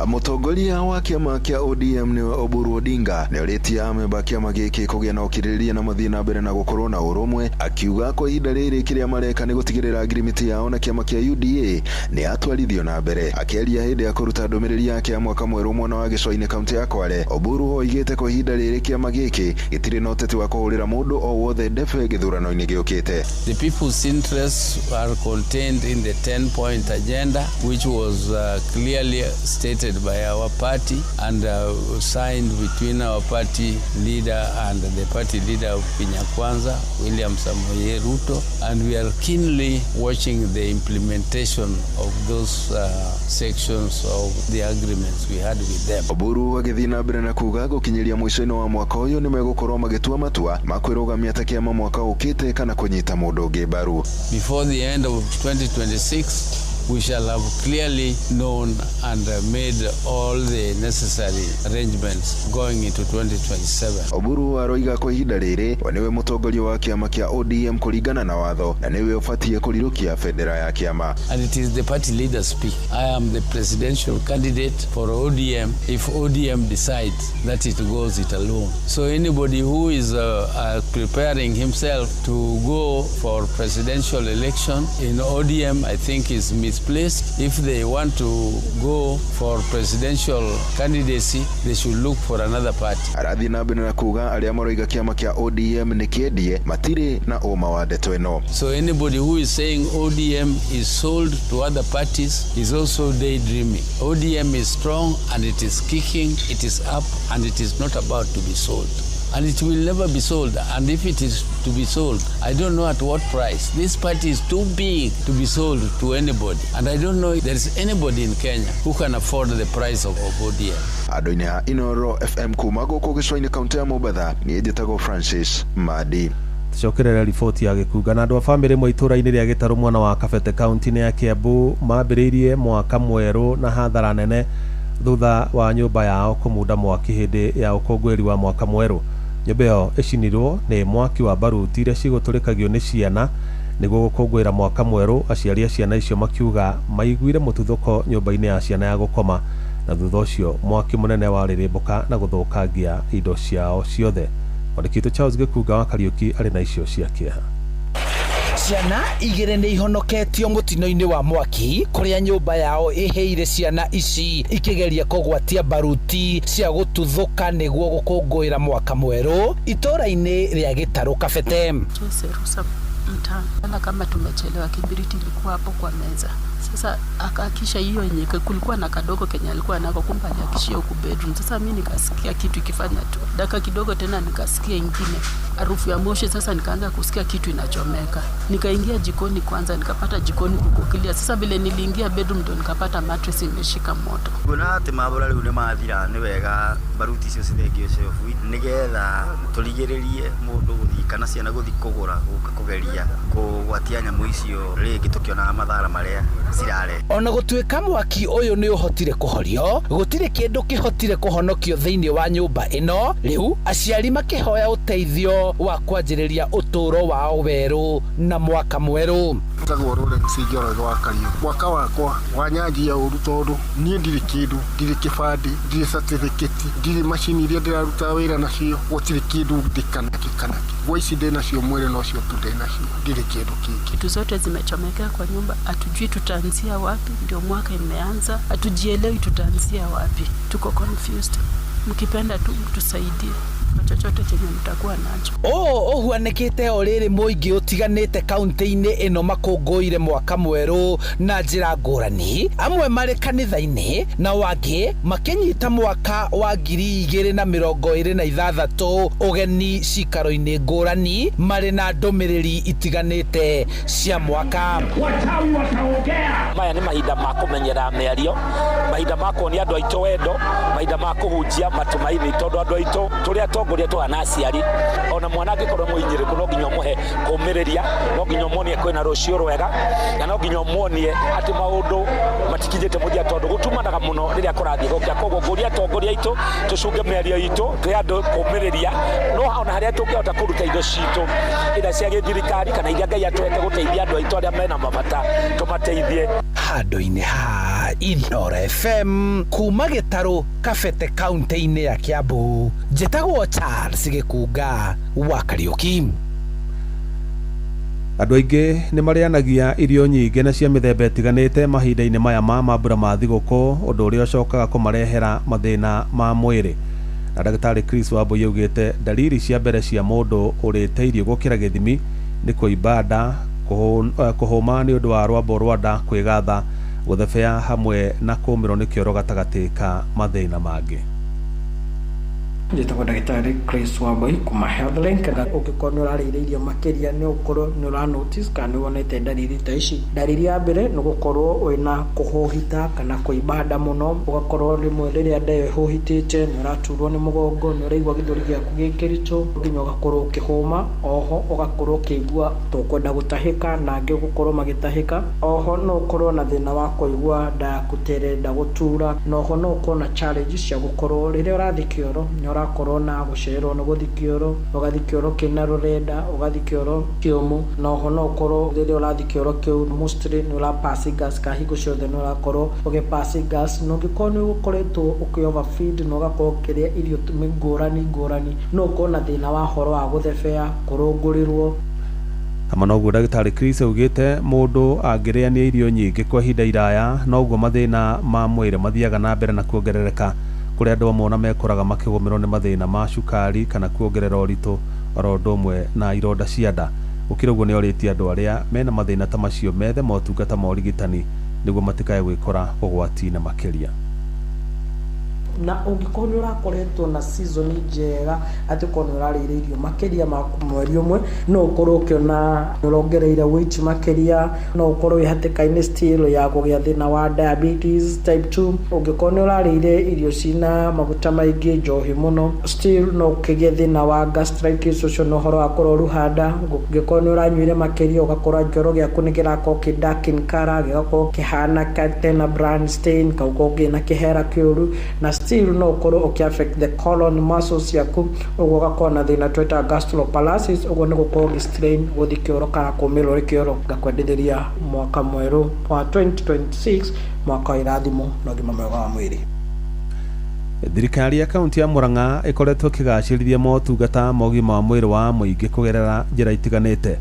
Mũtongoria wa kĩama kĩa ODM nĩwe Oburu Odinga nĩorĩtie amemba kĩama gĩkĩ kũgĩa na ũkirĩrĩria na mathiĩ na mbere na gũkorwo na ũrũmwe, akiuga kwa ihinda rĩrĩ kĩrĩa mareka nĩ gũtigĩrĩra ngirimiti yao na kĩama kĩa UDA nĩ yatwarithio na mbere. Akĩaria hĩndĩ ya kũruta ndũmĩrĩri yake ya mwaka mwerũ mwena wa Gĩcũa-inĩ kaunti ya Kwale, Oburu oigĩte kwa ihinda rĩrĩ kĩama gĩkĩ gĩtirĩ na ũteti wa kũhũrĩra mũndũ o wothe ndebe gĩthurano-inĩ gĩũkĩte. The people's interests are contained in the 10-point agenda, which was clearly stated by our party and signed between our party leader and the party leader of Kenya Kwanza, William Samoei Ruto, and we are keenly watching the implementation of those sections of the agreements we had with them. Oburu agĩthiĩ na mbere na kuga gũkinyĩria mũico-inĩ wa mwaka ũyũ nĩmegũkorwo magĩtua matua ma kwĩrũgamia ta kĩama mwaka ũkĩte kana kũnyita mũndũ ũngĩ mbaru. Before the end of 2026, we shall have clearly known and made all the necessary arrangements going into 2027. Oburu aroiga kwa ihinda rĩrĩ we nĩwe mũtongoria wa kĩama kĩa ODM kũringana na watho na nĩwe ũbatiĩ kũrirũkia bendera ya kĩama. And it is the party leader speak. I am the presidential candidate for ODM if ODM decides that it goes it alone. So anybody who is preparing himself to go for presidential election in ODM, I think is misplaced. If they want to go for presidential candidacy, they should look for another party. Arathiĩ na mbere na kuga arĩa maroiga kĩama kĩa ODM nĩ kĩendie matirĩ na ũma wa ndeto ĩno. So anybody who is saying ODM is sold to other parties is also daydreaming. ODM is strong and it is kicking, it is up and it is not about to be sold. And it will never be sold. And if it is to be sold, I don't know at what price. This party is too big to be sold to anybody. And I don't know if there is anybody in Kenya who can afford the price of ODM. Andũ-inĩ a Inoro FM kuma gũkũ gĩcũa-inĩ kaũntĩ ya Mombatha, niĩ njĩtagwo Francis Madi. Tucokerere riboti ya gĩkunga. Na andũ a bamĩrĩ ĩmwe itũũra-inĩ rĩa Gĩtarũ mwena wa Kabete kaunti-inĩ ya Kiambu mambĩrĩirie mwaka mwerũ na hathara nene thutha wa nyũmba yao kũmunda mwaki hĩndĩ ya ũkũngũĩri wa mwaka mwerũ. Nyũmba ĩyo ĩcinirwo nĩ mwaki wa baruti iria cigũtũrĩkagio nĩ ciana nĩguo gũkũngũĩra mwaka mwerũ. Aciari a ciana icio makiuga maiguire mũtuthũko nyũmba-inĩ ya ciana ya gũkoma, na thutha ũcio mwaki mũnene warĩrĩmbũka na gũthũkangia indo ciao ciothe. Mwandĩki witũ Charles Gĩkunga wa Kariũki arĩ na icio cia kĩeha. Ciana igĩrĩ nĩ ihonoketio mũtino-inĩ wa mwaki kũrĩa nyũmba yao ĩhĩire, ciana ici ikĩgeria kũgwatia baruti cia gũtuthũka nĩguo gũkũngũĩra mwaka mwerũ itũũra-inĩ rĩa Gĩtarũ Kabete. Rusa mtaa kama tumechelewa, kibiriti ilikuwa hapo kwa meza. Sasa akahakisha hiyo yenye kulikuwa na kadogo kenye alikuwa nako, kumbe aliakishia huku bedroom. Sasa mi nikasikia kitu ikifanya tu dakika kidogo, tena nikasikia ingine harufu ya moshi. Sasa nikaanza kusikia kitu inachomeka. Nikaingia jikoni kwanza, nikapata jikoni kukukilia. Sasa vile niliingia bedroom ndo nikapata mattress imeshika moto. Nguona atĩ mambura rĩu nĩ mathira, nĩ wega baruti icio cithengio shelf nĩgetha tũrigĩrĩrie mũndũ gũthiĩ kana ciana gũthiĩ kũgũra gũka kũgeria kũgwatia nyamũ icio rĩngĩ tũkĩonaga mathara marĩa cirare. Ona gũtuĩka mwaki ũyũ nĩ ũhotire kũhorio, gũtirĩ kĩndũ kĩhotire kũhonokio thĩinĩ wa nyũmba ĩno. Rĩu aciari makĩhoya ũteithio wa kwanjĩrĩria ũtũũro wao werũ na mwaka mwerũ. Njĩtagwo Lawrence Njoroge wa Kariũki. Mwaka wakwa wanyanjia ũru tondũ niĩ ndirĩ kĩndũ, ndirĩ kĩbandĩ, ndirĩ certificate, ndirĩ macini iria ndĩraruta wĩra nacio, gũtirĩ kĩndũ ndĩ kanakĩ kanakĩ. Nguo ici ndĩ nacio mwĩrĩ nocio tu ndĩ nacio, ndirĩ kĩndũ kĩngĩ. Vitu zote zimechomekea kwa nyumba, hatujui tutaanzia wapi. Ndio mwaka imeanza, hatujielewi tutaanzia wapi, tuko confused. Mkipenda tu mtusaidie kwa chochote chenye mtakuwa nacho. Ũũ ũhuanĩkĩte o rĩrĩ mũingĩ ũtiganĩte kaunti-inĩ ĩno makũngũĩire mwaka mwerũ na njĩra ngũrani, amwe marĩ kanitha-inĩ na angĩ makĩnyita mwaka wa 2026 ũgeni cikaro-inĩ ngũrani marĩ na ndũmĩrĩri itiganĩte cia mwaka. Maya nĩ mahinda ma kũmenyera mĩario, mahinda ma kuonia andũ aitũ wendo, mahinda ma kũhunjia matumaini, tondũ andũ aitũ tũrĩ atongoria tũhana aciari, ona mwana angĩkorwo mũhinyĩrĩku no nginya ũmũhe kũmĩrĩria, no nginya ũmuonie kwĩna rũciũ rwega, na no nginya ũmuonie atĩ maũndũ matikinyĩte mũthia, tondũ gũtumanaga mũno rĩrĩa kũrathiĩ gũkĩa. Koguo ngũria atongoria aitũ tũcunge mĩario itũ, twĩ andũ kũmĩrĩria, no ona harĩa tũngĩhota kũruta indo citũ ira cia gĩthirikari kana iria Ngai atũhete gũteithia andũ aitũ arĩa mena mabata tũmateithie. Handũ-inĩ ha Inoro FM kuma Gĩtarũ Kabete kaunti-inĩ ya Kiambu, njĩtagwo Charles Gĩkunga wa Kariũki. Andũ aingĩ nĩ marĩanagia irio nyingĩ na cia mĩthemba ĩtiganĩte mahinda-inĩ maya ma mambura ma thigũkũ, ũndũ ũrĩa ũcokaga kũmarehera mathĩna ma mwĩrĩ. Na ndagĩtarĩ Chris Wambui augĩte ndariri cia mbere cia mũndũ ũrĩte irio gũkĩra gĩthimi nĩ kũimba nda, kũhũma nĩ ũndũ wa rwambo rwa nda, kwĩgatha, gũthebea hamwe na kũũmĩrwo nĩ kĩoro gatagatĩ ka mathĩna mangĩ. Njĩtagwo ndagĩtarĩ Chris Wambui kuma Healthlink. Ũngĩkorwo nĩ ũrarĩire irio makĩria nĩ ũkorwo nĩ ũra notice kana nĩ wonete ndariri ta ici. Ndariri ya mbere nĩ gũkorwo wĩna kũhũhita kana kũimba nda mũno, ũgakorwo rĩmwe rĩrĩa nda ĩyo ĩhũhitĩte nĩ ũraturwo nĩ mũgongo, nĩ ũraigua gĩthũri gĩaku gĩ kĩritũ, nginya ũgakorwo ũkĩhũma. Oho ũgakorwo ũkĩigua ta ũkwenda gũtahĩka na angĩ gũkorwo magĩtahĩka. Oho no ũkorwo na thĩna wa kũigua nda yaku ta ĩrenda gũtura, na oho no ũkorwo na challenge cia gũkorwo rĩrĩa ũrathiĩ kĩoro nĩ ũrakorwo na gũcererwo nĩ gũthiĩ kĩoro, ũgathiĩ kĩoro kĩna rũrenda, ũgathiĩ kĩoro kĩũmũ, na oho no ũkorwo rĩrĩa ũrathiĩ kĩoro kĩu mostly nĩ ũra pass gas, ka hingo ciothe nĩ ũrakorwo ũgĩ pass gas. Na ũngĩkorwo nĩ ũkoretwo ũkĩ overfeed na ũgakorwo ũkĩrĩa irio ngũrani ngũrani, no ũkorwo na thĩna wa horo wa gũthebea, kũrũngũrĩrwo. Hamwe na ũguo ndagĩtarĩ Chris augĩte mũndũ angĩrĩania irio nyingĩ kwa ihinda iraya noguo mathĩna ma mwĩrĩ mathiaga na mbere na kuongerereka, kũrĩa andũ amwe ona mekoraga makĩgũmĩrwo nĩ mathĩna ma cukari kana kuongerera ũritũ oro ũndũ ũmwe na ironda cia nda. Gũkĩrĩ ũguo nĩorĩtie andũ arĩa mena mathĩna ta macio methe motungata ma ũrigitani nĩguo matikae gwĩkora ũgwati-inĩ makĩria. Na ũngĩkorwo nĩ ũrakoretwo na season njega atĩ ũkorwo nĩ ũrarĩire irio makĩria ma mweri ũmwe, no ũkorwo ũkĩona nĩ ũrongereire weight makĩria, no ũkorwo wĩ hatĩka-inĩ still ya kũgĩa thĩna wa diabetes type 2. Ũngĩkorwo nĩ ũrarĩire irio cina maguta maingĩ, njohi mũno, still no ũkĩgĩe thĩna wa gastritis, ũcio nĩ ũhoro wa kũroruha nda. Ũngĩkorwo nĩ ũranyuire makĩria, ũgakora kĩoro gĩaku nĩ kĩrakorwo kĩ dark in color, gĩgakorwo kĩhana tena brown stain, kaukorwo kĩna kĩhera kĩũru, na still no ũkorwo ũkĩ affect the colon muscles ciaku, ũguo ũgakorwo na thĩna twĩtaga gastroparesis, ũguo nĩ gũkorwo ũgĩ strain gũthiĩ kĩoro kana kũmĩrwo nĩ kĩoro. Ngakwendithĩria mwaka mwerũ wa 2026, mwaka wa irathimo na ũgima mwega wa mwĩrĩ. Thirikari ya kaunti ya Murang'a ĩkoretwo ĩkĩgacĩrithia motungata ma ũgima wa mwĩrĩ wa mũingĩ kũgerera njĩra itiganĩte,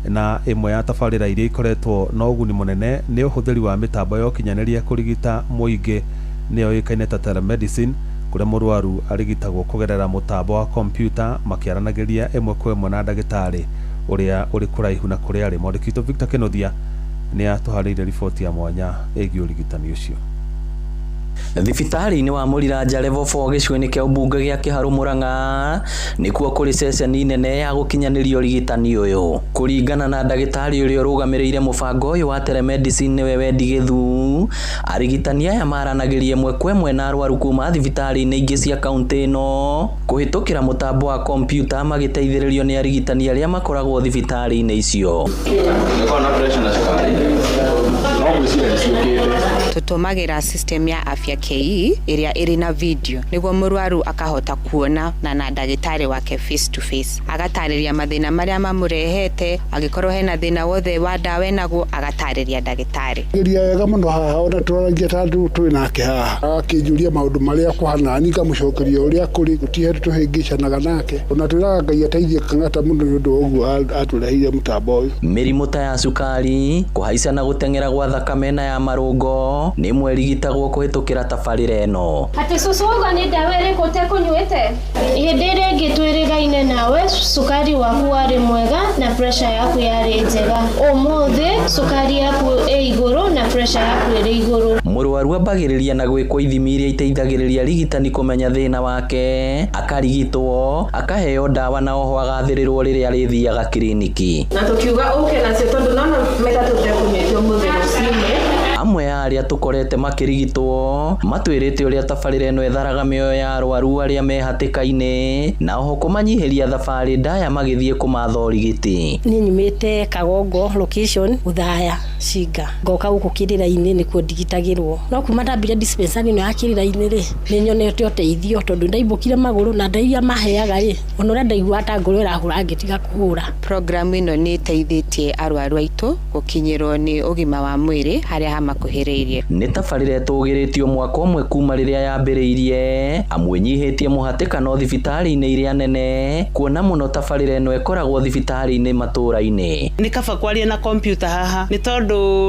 na ĩmwe ya tabarĩra iria ikoretwo na ũguni mũnene nĩ ũhũthĩri wa mĩtambo ya ũkinyanĩria kũrigita mũingĩ, nĩyo yũĩkaine ta telemedicine, kũrĩa mũrwaru arigitagwo kũgerera mũtambo wa kompiuta makĩaranagĩria ĩmwe kwa ĩmwe na ndagĩtarĩ ũrĩa ũrĩ kũraihu na kũrĩa arĩ. Mwandĩki witũ Victor Kĩnuthia nĩ atũharĩirie riboti ya mwanya ĩgiĩ ũrigitani ũcio. Thibitarĩ-inĩ wa Mũriranja Level 4 gĩcigo-inĩ kĩa ũmbunge gĩa Kĩharũ Murang'a nĩkuo kũrĩ ceceni nene ya gũkinyanĩria ũrigitani ũyũ. Kũringana na ndagĩtarĩ ũrĩa ũrũgamĩrĩire mũbango ũyũ wa telemedicine nĩwe Wendi Gĩthu, arigitani aya maranagĩria ĩmwe kwa ĩmwe na arwaru kuma thibitarĩ-inĩ ingĩ cia kaũntĩ ĩno kũhĩtũkĩra mũtambo wa kompiuta magĩteithĩrĩrio nĩ arigitani arĩa makoragwo thibitarĩ-inĩ icio. Tũtũmagĩra system ya Afya KE ĩrĩa ĩrĩ na video nĩguo mũrwaru akahota kuona na ndagĩtarĩ wake face to face, agatarĩria mathĩna marĩa mamũrehete, angĩkorwo hena thĩna wothe wa ndawa enagwo agatarĩria ndagĩtarĩ. Geria wega mũno haha, ona tũraragia ta andũ twĩ nake haha, agakĩnjũria maũndũ marĩa kũhana, niĩ ngamũcokeria ũrĩa kũrĩ, gũtirĩ hĩndĩ tũhĩngĩcanaga nake. Ona twĩraga Ngai ateithie Kang'ata mũno nĩ ũndũ wa ũguo atũreheire mũtambo ũyũ. Mĩrimũ ta ya cukari, kũhaica na gũteng'era gwa thakame na ya marũngo nĩ ĩmwe ĩrigitagwo kũhĩtũkĩra tabarĩra ĩno. Atĩ cũcũ auga nĩ ndawa ĩrĩkũ ũtekũnyuĩte? Hĩndĩ ĩrĩa ĩngĩ twĩrĩgaine nawe cukari waku warĩ mwega na pressure yaku yarĩ njega. Ũmũthĩ cukari yaku ĩ igũrũ na pressure yaku ĩrĩ igũrũ. Mũrwaru ambagĩrĩria na gwĩkwo ithimi iria iteithagĩrĩria arigitani kũmenya thĩna wake, akarigitwo, akaheo ndawa na oho agathĩrĩrwo rĩrĩa arĩthiaga kiriniki. Na tũkiuga ũke nacio tondũ nona maithatũ ũtekũnyuĩte ũmũthĩ rũcinĩ. Amwe a arĩa tũkorete makĩrigitwo matwĩrĩte ũrĩa tabarĩra ĩno ĩtharaga mĩoyo ya arwaru arĩa me hatĩka-inĩ na oho kũmanyihĩria thabarĩ ndaya magĩthiĩ kũmatha ũrigiti. Niĩ nyumĩte Kagongo location Uthaya Cinga, ngoka gũkũ Kĩrĩra-inĩ nĩkuo ndigitagĩrwo, no kuma ndambire dispensary ĩno ya Kĩrĩra-inĩ rĩ, nĩ nyonete ũteithio tondũ ndaimbũkire magũrũ na ndawa iria maheaga rĩ, ona ũrĩa ndaiguaga ta ngoro ĩrahũra ngĩtiga kũhũra. Programu ĩno nĩ ĩteithĩtie arwaru aitũ gũkinyĩrwo nĩ ũgima wa mwĩrĩ harĩa hamakuhĩrĩirie. Nĩ tabarĩra ĩtũgĩrĩtio mwaka ũmwe kuma rĩrĩa yambĩrĩirie, amu ĩnyihĩtie mũhatĩkano thibitarĩ-inĩ iria nene, kuona mũno tabarĩra ĩno ĩkoragwo thibitarĩ-inĩ matũũra-inĩ. Nĩ kaba kwaria na kompiuta haha nĩ tondũ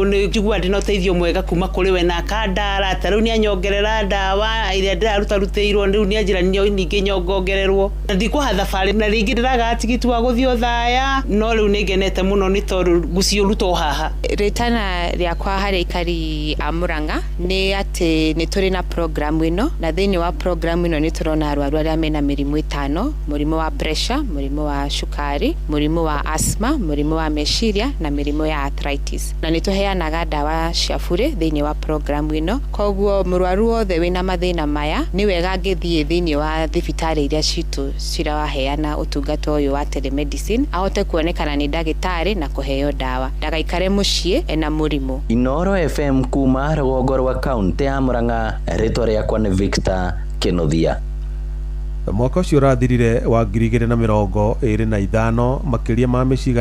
nĩ njiguaga ndĩna ũteithio mwega kuma kũrĩ we na akandara, ta rĩu nĩ anyongerera ndawa ĩrĩa ndĩrarutarutĩirwo, rĩu nĩ anjĩra ningĩ nyongongererwo na ndikũha thabarĩ na rĩngĩ ndĩragaga tigiti wa gũthiĩ Othaya, no rĩu nĩ ngenete mũno nĩ tondũ ngũciũruta o haha. Rĩtana rĩakwa harĩ aikari a Murang'a nĩ atĩ nĩ tũrĩ na programu ĩno, na thĩinĩ wa programu ĩno nĩ tũrona arwaru arĩa mena mĩrimũ ĩtano, mũrimũ wa pressure, mũrimũ wa cukari, mũrimũ wa asthma, mũrimũ wa meciria na mĩrimũ ya arthritis, na nĩ tũheanaga ndawa cia bure thĩinĩ wa programu ĩno. Koguo mũrwaru wothe wĩna mathĩna maya nĩ wega angĩthiĩ thĩinĩ wa thibitarĩ iria citũ ciraheana ũtungata ũyũ wa telemedicine ahote kuonekana nĩ ndagĩtarĩ na kũheo ndawa, ndagaikare mũciĩ ena mũrimũ. Inooro FM kuma rũgongo rwa kaunti ya Murang'a, rĩtwa rĩakwa nĩ Victor Kĩnuthia. Mwaka ũcio ũrathirire wa 2025, makĩria ma mĩciĩ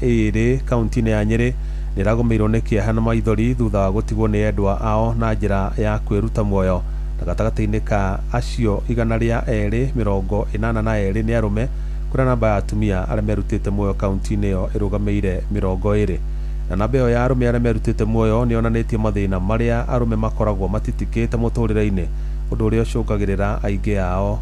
102 kaunti-inĩ ya Nyĩrĩ nĩragũmĩirwo nĩ kĩeha na maithori thutha wa gũtigwo nĩ endwa ao na njĩra ya kwĩruta muoyo, na gatagatĩ-inĩ ka acio 282 nĩ arũme, kũrĩa namba ya atumia arĩa merutĩte muoyo kaunti-inĩ ĩyo ĩrũgamĩire 20. Na namba ĩyo ya arũme arĩa merutĩte muoyo nĩ yonanĩtie mathĩna marĩa arũme makoragwo matitikĩte mũtũrĩre-inĩ, ũndũ ũrĩa ũcũngagĩrĩra aingĩ ao.